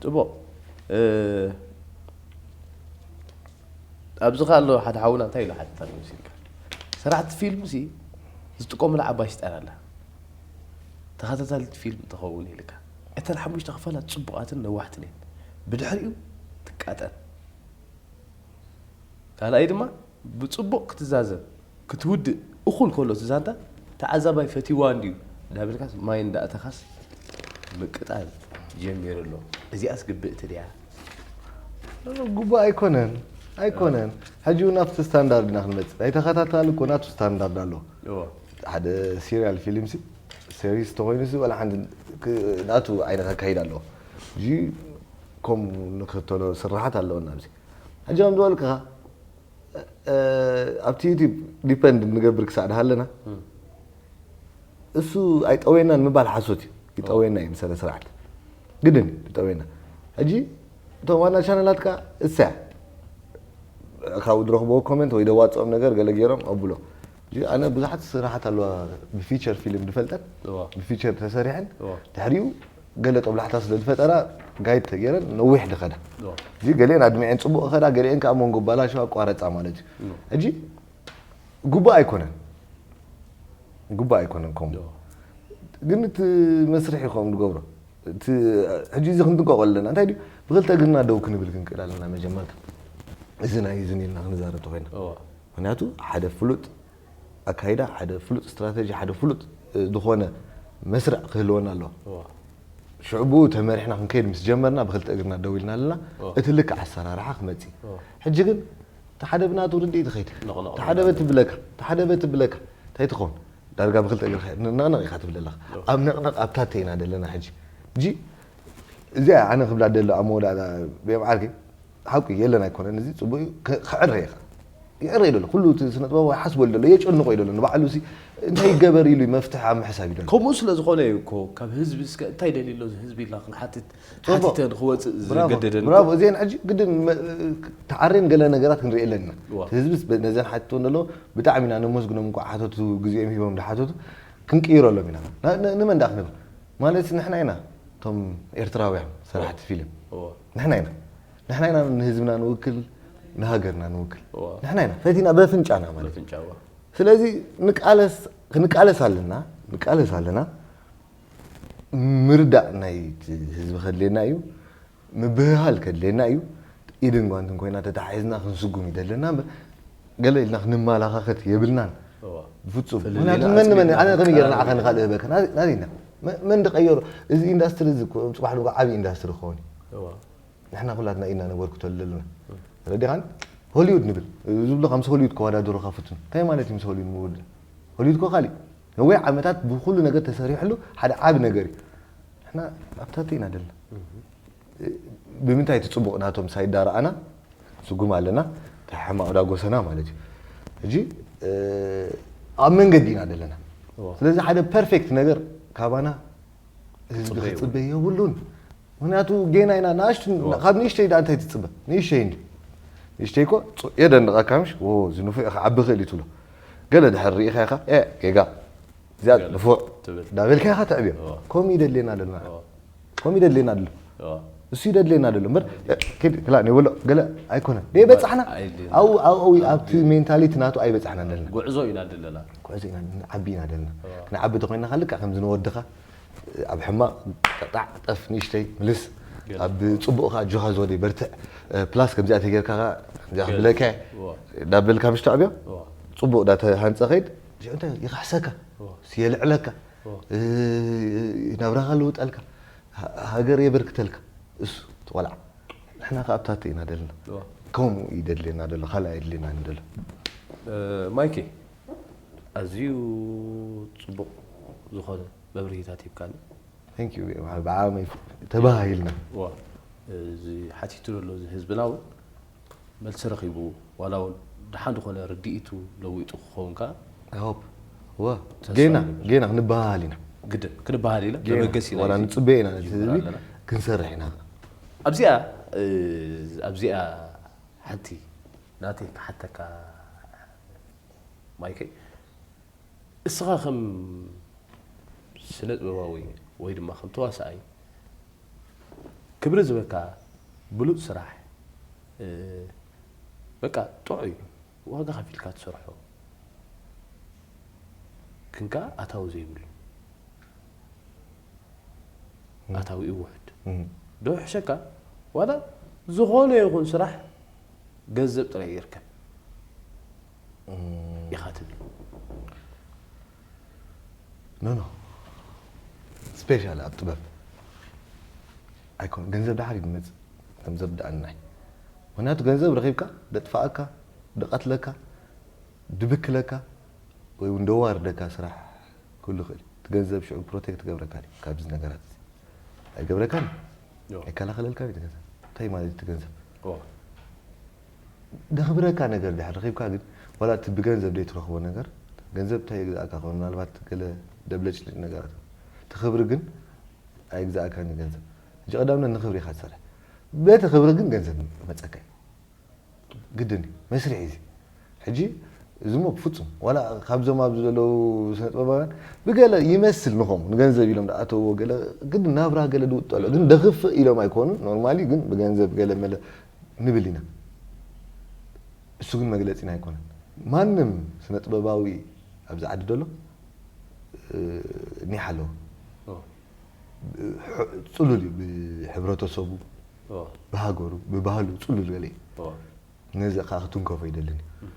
ጽቡቕ እ፣ ኣብዚ ካ ኣሎ ሓደ ሓውና እንታይ ኢሉ ሓተታ መሲልካ ሰራሕቲ ፊልም ሲ ዝጥቀሙላ ዓባይ ሽጣን ኣላ ተኸታታሊት ፊልም ትኸውን ኢልካ እተን ሓሙሽተ ክፋላት ጽቡቓትን ነዋሕትን እየን ብድሕሪኡ ትቃጠል ካልኣይ ድማ ብጽቡቕ ክትዛዘም ክትውድእ እኹል ከሎ እቲ ዛንታ ተዓዛባይ ፈቲዋ እንድዩ እንዳበልካስ ማይ እንዳእተኻስ ምቅጣል ጀሚሩ ኣሎ እዚኣስ ግብእቲ ድያ ግቡእ ኣይኮነን ኣይኮነን ሕጂ እውን ኣብቲ ስታንዳርድ ኢና ክንመፅእ ናይ ተኸታታሊ እኮ ናቱ ስታንዳርድ ኣሎ እዎ ሓደ ሲሪያል ፊልም ሲ ሴሪስ ተኮይኑ ሲ ዋላ ሓንቲ ክ- ናቱ ዓይነት ኣካይድ ኣለዎ እዚ ከምኡ ንክተሎ ስራሓት ኣለወና ኣብዚ ሕጂ ከም ዝበልክኻ እ፣ ኣብቲ ዩቲብ ዲፐንድ ንገብር ክሳዕ ድሃለና እሱ ኣይጠወየናን ምባል ሓሶት እዩ ይጠወየና እዩ ምሰለ ስርዓት ግድን እዩ ይጠወየና ሕጂ እቶም ዋና ቻነላት ከ እሰያ ካብኡ ዝረኽብዎ ኮመንት ወይ ደዋፅኦም ነገር ገለ ገይሮም ኣብሎ ሕጂ ኣነ ብዙሓት ስራሓት ኣለዋ ብፊቸር ፊልም ዝፈልጠን እዋ ብፊቸር ተሰሪሐን እዋ ድሕሪኡ ገለ ጦብላሕታ ስለ ዝፈጠራ ጋይድ ተገይረን ነዊሕ ድኸዳ እዋ እዚ ገሊአን ኣድሚዐን ፅቡቅ ኸዳ ገሊአን ከዓ መንጎ ባላሸዋ ኣቋረፃ ማለት እዩ ሕጂ ጉባእ ኣይኮነን ጉባእ ኣይኮነን ከምኡ ግን እቲ መስርሕ እዩ ከምኡ ንገብሮ እቲ ሕጂ እዚ ክንጥንቀቆ ኣለና እንታይ ድዩ ብክልተ እግርና ደው ክንብል ክንክእል ኣለና መጀመርታ እዚ ናይ እዝን ኢልና ክንዛረብ ተኮይና እዋ ምክንያቱ ሓደ ፍሉጥ ኣካይዳ ሓደ ፍሉጥ ስትራተጂ ሓደ ፍሉጥ እ፣ ዝኾነ መስርዕ ክህልወና ኣለዎ እዋ ሽዑ ብኡ ተመሪሕና ክንከይድ ምስ ጀመርና ብክልተ እግርና ደው ኢልና ኣለና ኦ። እቲ ልክዕ ኣሰራርሓ ክመፅእ እዩ ኦ። ሕጂ ግን እቲ ሓደ ብናቱ ርድኢት ይኸይድ ነቕነቕ እቲ ሓደ በቲ ብለካ እቲ ሓደ በቲ ብለካ እንታይ ትኸውን ዳርጋ ብክልተ እግርካ ነቕነቕ ኢኻ ትብል ኣለኻ ኣብ ነቕነቕ ኣብታተ ኢና ዘለና ሕጂ ሕጂ እዚኣ ኣነ ክብላ ደሎ ኣብ መወዳእታ ብኦም ዓርከይ ሓቁ የለን ኣይኮነን እዚ ፅቡቅ እዩ ከ- ክዕረ ኢኻ ይዕረ እዩ ደሎ ኩሉ እቲ ስነ ጥበባዊ ሓስበሉ ደሎ የጨንቆ እዩ ደሎ ንባዕሉ ሲ እንታይ ይገበር ኢሉ እዩ መፍትሒ ኣብ ምሕሳብ እዩ ደሎ ከምኡ ስለ ዝኾነ እዩ እኮ ካብ ህዝቢ እስከ እንታይ ደልዩ ኣሎ እዚ ህዝቢ ኢልና ክንሓትት ሓቲተ ንክወፅእ ብራቮ ዝገደደን ብራቮ እዚአን ሕጂ ግድን መ- ተዓሬን ገለ ነገራት ክንርኢ ኣለና እዋ። ህዝቢ ነዘን ሓትቶ ደሎ ብጣዕሚ ኢና ነመስግኖም እንኳ ሓተቱ ግዜኦም ሂቦም ዝሓተቱ ክንቅይረሎም ኢና ና- ን- ንመን ዳ ክንብል ማለት ንሕና ኢና እቶም ኤርትራውያን ሰራሕቲ ፊልም። እዎ ንሕና ኢና ንሕና ኢና ንህዝብና ንውክል፣ ንሃገርና ንውክል። እዎ ንሕና ኢና ፈቲና በፍንጫና ማለት። በፍንጫ እዎ ስለዚ ንቃለስ ክንቃለስ ኣለና፣ ንቃለስ ኣለና። ምርዳእ ናይ ህዝቢ ከድልየና እዩ፣ ምብህሃል ከድልየና እዩ። ኢድን ጓንትን ኮይና ተታሒዝና ክንስጉም ይደለና እምበር፣ ገለ ኢልና ክንመላኻኸት የብልናን። እዎ ብፍጹም። ፍልልይና ምክንያቱ መን መን ኣጽቢብና ኣነ ከመይ ጌርና ክንቀራረብ ዓኻ ንኻልእ ህበካ ናዚ- ናዚና መ- መን ድቀየሩ? እዚ ኢንዳስትሪ እዚ እኮ ጽባሕ ንጎ ዓብዪ ኢንዳስትሪ ክኸውን እዩ። እዎ ንሕና ኩላትና ኢና ነበርክቶ ዘለና። ረዲኻን ሆሊውድ ንብል ዝብሎ ከምስ ሆሊውድ ከወዳደሩኻ ፍቱን እንታይ ማለት እዩ? ምስ ሆሊውድ ምውዳእ ሆሊውድ እኮ ካሊእ ነዊሕ ዓመታት ብኩሉ ነገር ተሰሪሕሉ ሓደ ዓቢ ነገር እዩ። ንሕና ኣብታተ ኢና ደልና። ብምንታይ እቲ ጽቡቕ ናቶም ሳይድ ዳረኣና ስጉም ኣለና፣ እቲ ሕማቕ ዳጎሰና ማለት እዩ። ሕጂ ኣብ መንገዲ ኢና ዘለና። ስለዚ ሓደ ፐርፌክት ነገር ካባና ህዝቢ ክጽበ የብሉን። ምክንያቱ ጌና ኢና ንኣሽቱ ካብ ንእሽተይ ዳ እንታይ ትጽበ? ንእሽተይ እንዲ ንእሽተይ እኮ የደንቐካ ምሽ እዚ ንፉዕ ክዓቢ ክእል እዩ ትብሎ። ገለ ድሕር ርኢኻ ኢኻ ጌጋ እዚኣ ንፉዕ ዳበልካ ኢኻ ተዕብዮ። ከምኡ ይደልየና ኣለና። ከምኡ ይደልየና ኣሎ። እሱ ይደልየና ኣሎ እምበር ክላ ንበሎ ገለ ኣይኮነን። ደይ በጻሕና ኣብቲ ሜንታሊቲ ናቱ ኣይበጻሕና ኣለና። ጉዕዞ ኢና ዘለና። ጉዕዞ ኢና ንዓቢ ኢና ኣለና። ክንዓቢ ተኮይና ካልካ ከምዚ ንወድኻ ኣብ ሕማቕ ጣዕ ጠፍ ንእሽተይ ምልስ ኣብ ጽቡቕ ከኣ ኣጆኻ ዝወደይ በርትዕ ፕላስ ከምዚኣ ተጌርካ ከኣ ከምዚኣ ክብለካ እየ። ዳበልካ ምሽ ተዕብዮ ጽቡቕ ዳተሃንጸ ከይድ ሽዑ እንታይ ይኽሕሰካ የልዕለካ ናብራኻ ልውጠልካ ሃገር የበርክተልካ እሱ ትቆልዓ ንሕና ከኣ ኣብታተ ኢና ደልና ከምኡ ይደድልየና ደሎ ካልእ ኣይድልየና ደሎ ማይኬ ኣዝዩ ጽቡቕ ዝኾነ መብርሂታት ሂብካኒ። ብዓመይ ተባሃሂልና። እዚ ሓቲቱ ዘሎ እዚ ህዝብና እውን መልሲ ረኺቡ ዋላ እውን ደሓን ዝኾነ ርድኢቱ ለዊጡ ክኸውን ከኣ ሆፕ ወ ጌና ጌና ክንበሃሃል ኢና። ግድን ክንበሃል ኢና። መበገሲ ኢና ዋላ ንጽበዮ ኢና ነቲ ህዝቢ ክንሰርሕ ኢና። ኣብዚኣ ኣብዚኣ ሓንቲ ናተይ ክሓተካ ማይከይ እስኻ ከም ስነ ጥበባዊ ወይ ድማ ከም ተዋሳኣይ ክብሪ ዝበካ ብሉፅ ስራሕ በቃ ጥዑይ ዋጋ ከፊልካ ትሰርሖ ግን ከዓ ኣታዊ ዘይብሉ ኣታዊኡ ውሑድ ዶ ይሕሸካ ዋላ ዝኾነ ይኹን ስራሕ ገንዘብ ጥራይ ይርከብ ኢኻ ትብል። ኖ ኖ ስፔሻል ኣብ ጥበብ ኣይኮን ገንዘብ ድሓር ይመጽእ ገንዘብ ደኣናይ ምክንያቱ ገንዘብ ረኺብካ ደጥፋኣካ ድቐትለካ ድብክለካ ወይ እውን ደዋርደካ ስራሕ ክህሉ ይኽእል እዩ። እቲ ገንዘብ ሽዑ ፕሮቴክት ትገብረካ ድዩ ካብዚ ነገራት እዚ? ኣይገብረካን እዩ። ኣይከላኸለልካን እዩ እቲ ገንዘብ። እንታይ ማለት እዩ እቲ ገንዘብ? ደኽብረካ ነገር ድሕር ረኺብካ ግን ዋላ እቲ ብገንዘብ ዘይትረኽቦ ነገር ገንዘብ እንታይ ይግዛእካ ከ ምናልባት ገለ ደብለጭልጭ ነገራት እቲ ክብሪ ግን ኣይግዛእካን እዩ ገንዘብ። ሕጂ ቀዳምነት ንክብሪ ኢኻ ትሰርሕ በቲ ክብሪ ግን ገንዘብ መፀካ እዩ። ግድን እዩ መስርሒ እዚ ሕጂ እዚ ሞ ብፍፁም ዋላ ካብዞም ኣብዚ ዘለዉ ስነጥበባውያን ብገለ ይመስል ንኸምኡ ንገንዘብ ኢሎም ዝኣተውዎ ገለ ግን ናብራ ገለ ዝውጠሎ ግን ደኽፍእ ኢሎም ኣይኮኑን ኖርማሊ ግን ብገንዘብ ገለ መለ ንብል ኢና እሱ ግን መግለፂና ኣይኮነን ማንም ስነጥበባዊ ኣብዚ ዓዲ ደሎ ኒሕ ኣለዎ ፅሉል እዩ ብሕብረተሰቡ ብሃገሩ ብባህሉ ፅሉል ገለ እዩ ነዚ ከዓ ክትንከፎ ይደልን እዩ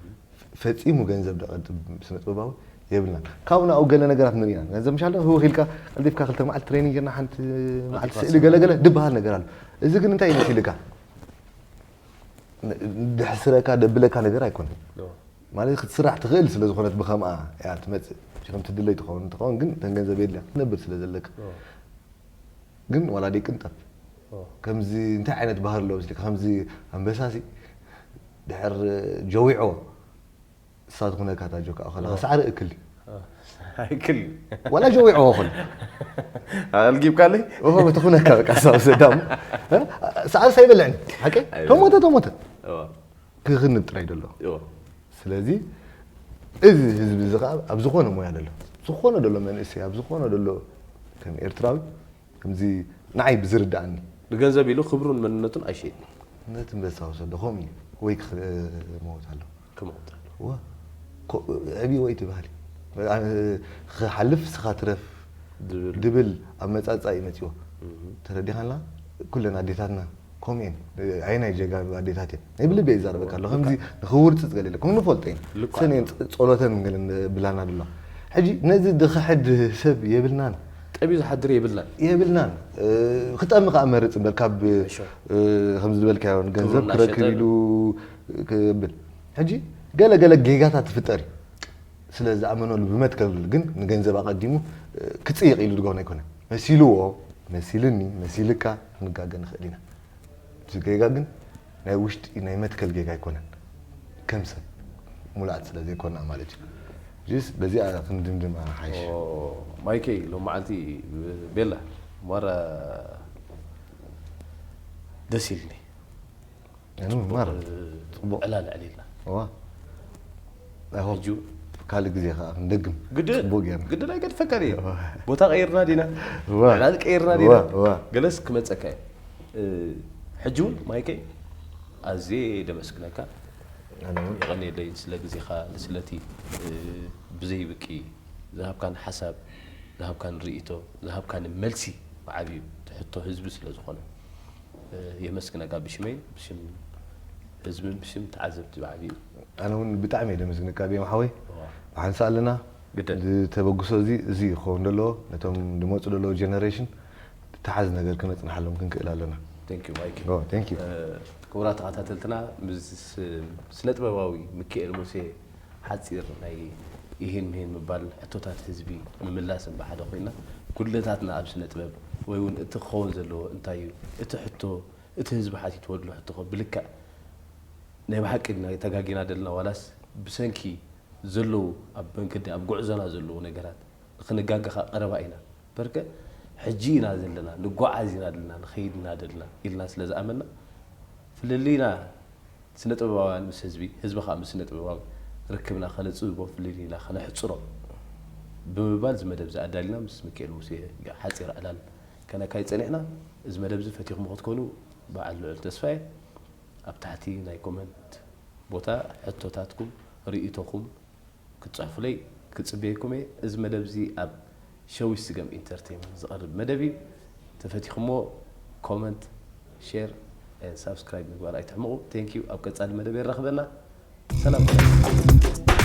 ፈፂሙ ገንዘብ ደቐጥብ ስነጥበባዊ የብልናን ካብኡ ናብኡ ገለ ነገራት ንርኢ ኢና ገንዘብ ምሻለ ህውኽ ኢልካ ቀልጢፍካ ክልተ መዓልቲ ትሬኒንግ ጌርና ሓንቲ መዓልቲ ስእሊ ገለገለ ድበሃል ነገር ኣሎ እዚ ግን እንታይ ይመስልካ ድሕስረካ ደብለካ ነገር ኣይኮነን ማለት ክትስራሕ ትኽእል ስለ ዝኾነት ብኸምኣ እያ ትመፅእ ከምቲ ድለይ ትኸውን እንትኸውን ግን ተን ገንዘብ የድልያ ክትነብር ስለ ዘለካ ግን ዋላ ደይ ቅንጠብ ከምዚ እንታይ ዓይነት ባህር ኣሎ ምስልካ ከምዚ ኣንበሳሲ ድሕር ጀዊዕዎ እሳ ትኹነካ ታጆካ ከለኻ ሳዕሪ እክል ኣይክል ዋላ ጀዊዕዎ ኹል ኣልጊብካለይ ትኹነካ በቃ ሳብ ሰዳሙ ሳዕሪ ሳይበልዕን ሓቂ ተሞተ ተሞተ ክኽንብ ጥራይ ደሎ ስለዚ እዚ ህዝቢ እዚ ከዓ ኣብ ዝኾነ ሞያ ደሎ ዝኾነ ደሎ መንእሰይ ኣብ ዝኾነ ደሎ ከም ኤርትራዊ ከምዚ ንዓይ ብዝርድኣኒ። ንገንዘብ ኢሉ ክብሩን መንነቱን ኣይሸይጥን። ነቲ ኣንበሳ ወሰዶ ከምኡ እዩ። ወይ ክመውት ኣሎ። ክመውት ኣሎ። ዋ ኮ- ዕብይ ወይ ትበሃል። ክሓልፍ ስኻ ትረፍ ዝብል ድብል ኣመጻጻ እዩ መጺዎ። ተረዲኻና ኩለን ኣዴታትና ከምኡ እየን። ኣየናይ ጀጋኑ ኣዴታት እየን ናይ ብልቢ ይዛረበካ ኣሎ ከምዚ ንኽውርፅፅ ገለ የለ ከም ንፈልጦ ኢና ልክዕ። ሰን እየን ፅ- ጸሎተን ገለ ብላና ድላ ሕጂ ነዚ ድኽሕድ ሰብ የብልናን። ጠብዩ ዝሓድር የብልናን። የብልናን። እ፣ ክጠሚ ከዓ መርፅ እምበር ካብ እሺ። እ፣ ከምዚ ዝበልካዮ ገንዘብ ክብሩ ክረክብ እናሸጠ ኢሉ ክብል ሕጂ ገለ ገለ ጌጋታት ትፍጠር እዩ። ስለ ዝኣመነሉ ብመትከል ግን ንገንዘብ ኣቐዲሙ እ፣ ክፅይቕ ኢሉ ዝገብሮ ኣይኮነን። መሲልዎ መሲልኒ መሲልካ ክንጋገ ንኽእል ኢና። እዚ ጌጋ ግን ናይ ውሽጢ ናይ መትከል ጌጋ ኣይኮነን። ከም ሰብ ሙሉኣት ስለ ዘይኮና ማለት እዩ። ጅስ በዚኣ ክንድምድማ ሓይሽ። ማይከይ ሎም መዓልቲ ቤላ ማራ ደስ ኢልኒ። ኣነ ማራ ጽቡቕ። ዕላል ዕሊልና ዋ ኣይ ሆፕ ሕጂ ካልእ ግዜ ከዓ ክንደግም ግድ ጽቡቕ ጌርና ግድ ናይ ገድፈካ ድየ ዋ። ቦታ ቀይርና ዲና ዋ። ዕላል ቀይርና ዋ፣ ዲና ዋ። ገለስ ክመፀካ እዩ። እ፣ ሕጂ እውን ማይከይ ኣዝየ ደመስግነካ ኣነ እውን የቐንየለይ ስለ ግዜኻ ስለቲ እ፣ ብዘይብቂ ዝሃብካን ሓሳብ ዝሃብካን ርእቶ ዝሃብካን መልሲ ብዓብዩ ትሕቶ ህዝቢ ስለ ዝኾነ እ፣ የመስግነካ ብሽመይ ብሽም ህዝብን ብሽም ተዓዘብቲ ብዓብዩ ኣነ እውን ብጣዕሚ እየ ደመስግነካ ብዮም ሓወይ። ብሓንሳ ኣለና ግደል ዝተበግሶ እዚ እዚ ክኸውን ዘለዎ ነቶም ዝመፁ ዘለዎ ጀነሬሽን ተሓዝ ነገር ክነፅንሓሎም ክንክእል ኣለና። Thank you ማይክ ኦ፣ thank you። ክቡራት ተኸታተልትና ምስ ስነ ጥበባዊ ምክኤል ሙሴ ሓፂር ናይ ይህን ምሂን ምባል ሕቶታት ህዝቢ ምምላስ እምበሓደ ኮይና ጉድለታትና ኣብ ስነ ጥበብ ወይ እውን እቲ ክኸውን ዘለዎ እንታይ እዩ እቲ ሕቶ እቲ ህዝቢ ሓቲትዎ ድሎ ሕቶ ከ ብልክዕ ናይ ብሓቂ ናይ ተጋጊና ደልና ዋላስ ብሰንኪ ዘለዉ ኣብ መንገዲ ኣብ ጉዕዞና ዘለዉ ነገራት ንክንጋገኻ ቀረባ ኢና በርከ ሕጂ ኢና ዘለና ንጓዓዝ ኢና ዘለና ንኸይድ ኢና ዘለና ኢልና ስለ ዝኣመና ፍልልይና ስነ ጥበባውያን ምስ ህዝቢ ህዝቢ ከዓ ምስ ስነ ጥበባዊ ርክብና ከነፅብቦ ፍልልይና ከነሕፅሮ ብምባል እዚ መደብ እዚ ኣዳሊና ምስ ምክኤል ሙሴ ሓፂር ዕላል ከነካይ ፀኒሕና እዚ መደብ እዚ ፈቲኹም ክትኮኑ በዓል ልዑል ተስፋ እየ ኣብ ታሕቲ ናይ ኮመንት ቦታ ሕቶታትኩም ርእይቶኹም ክትፅሕፉለይ ክፅበየኩም እየ እዚ መደብ እዚ ኣብ ሸዊት ስገም ኢንተርቴንመንት ዝቐርብ መደብ እዩ ተፈቲኹሞ ኮመንት ሼር ሳብስክራይብ ምግባር ኣይትሕምቑ thank you ኣብ ቀፃሊ መደብ የራኽበና ሰላም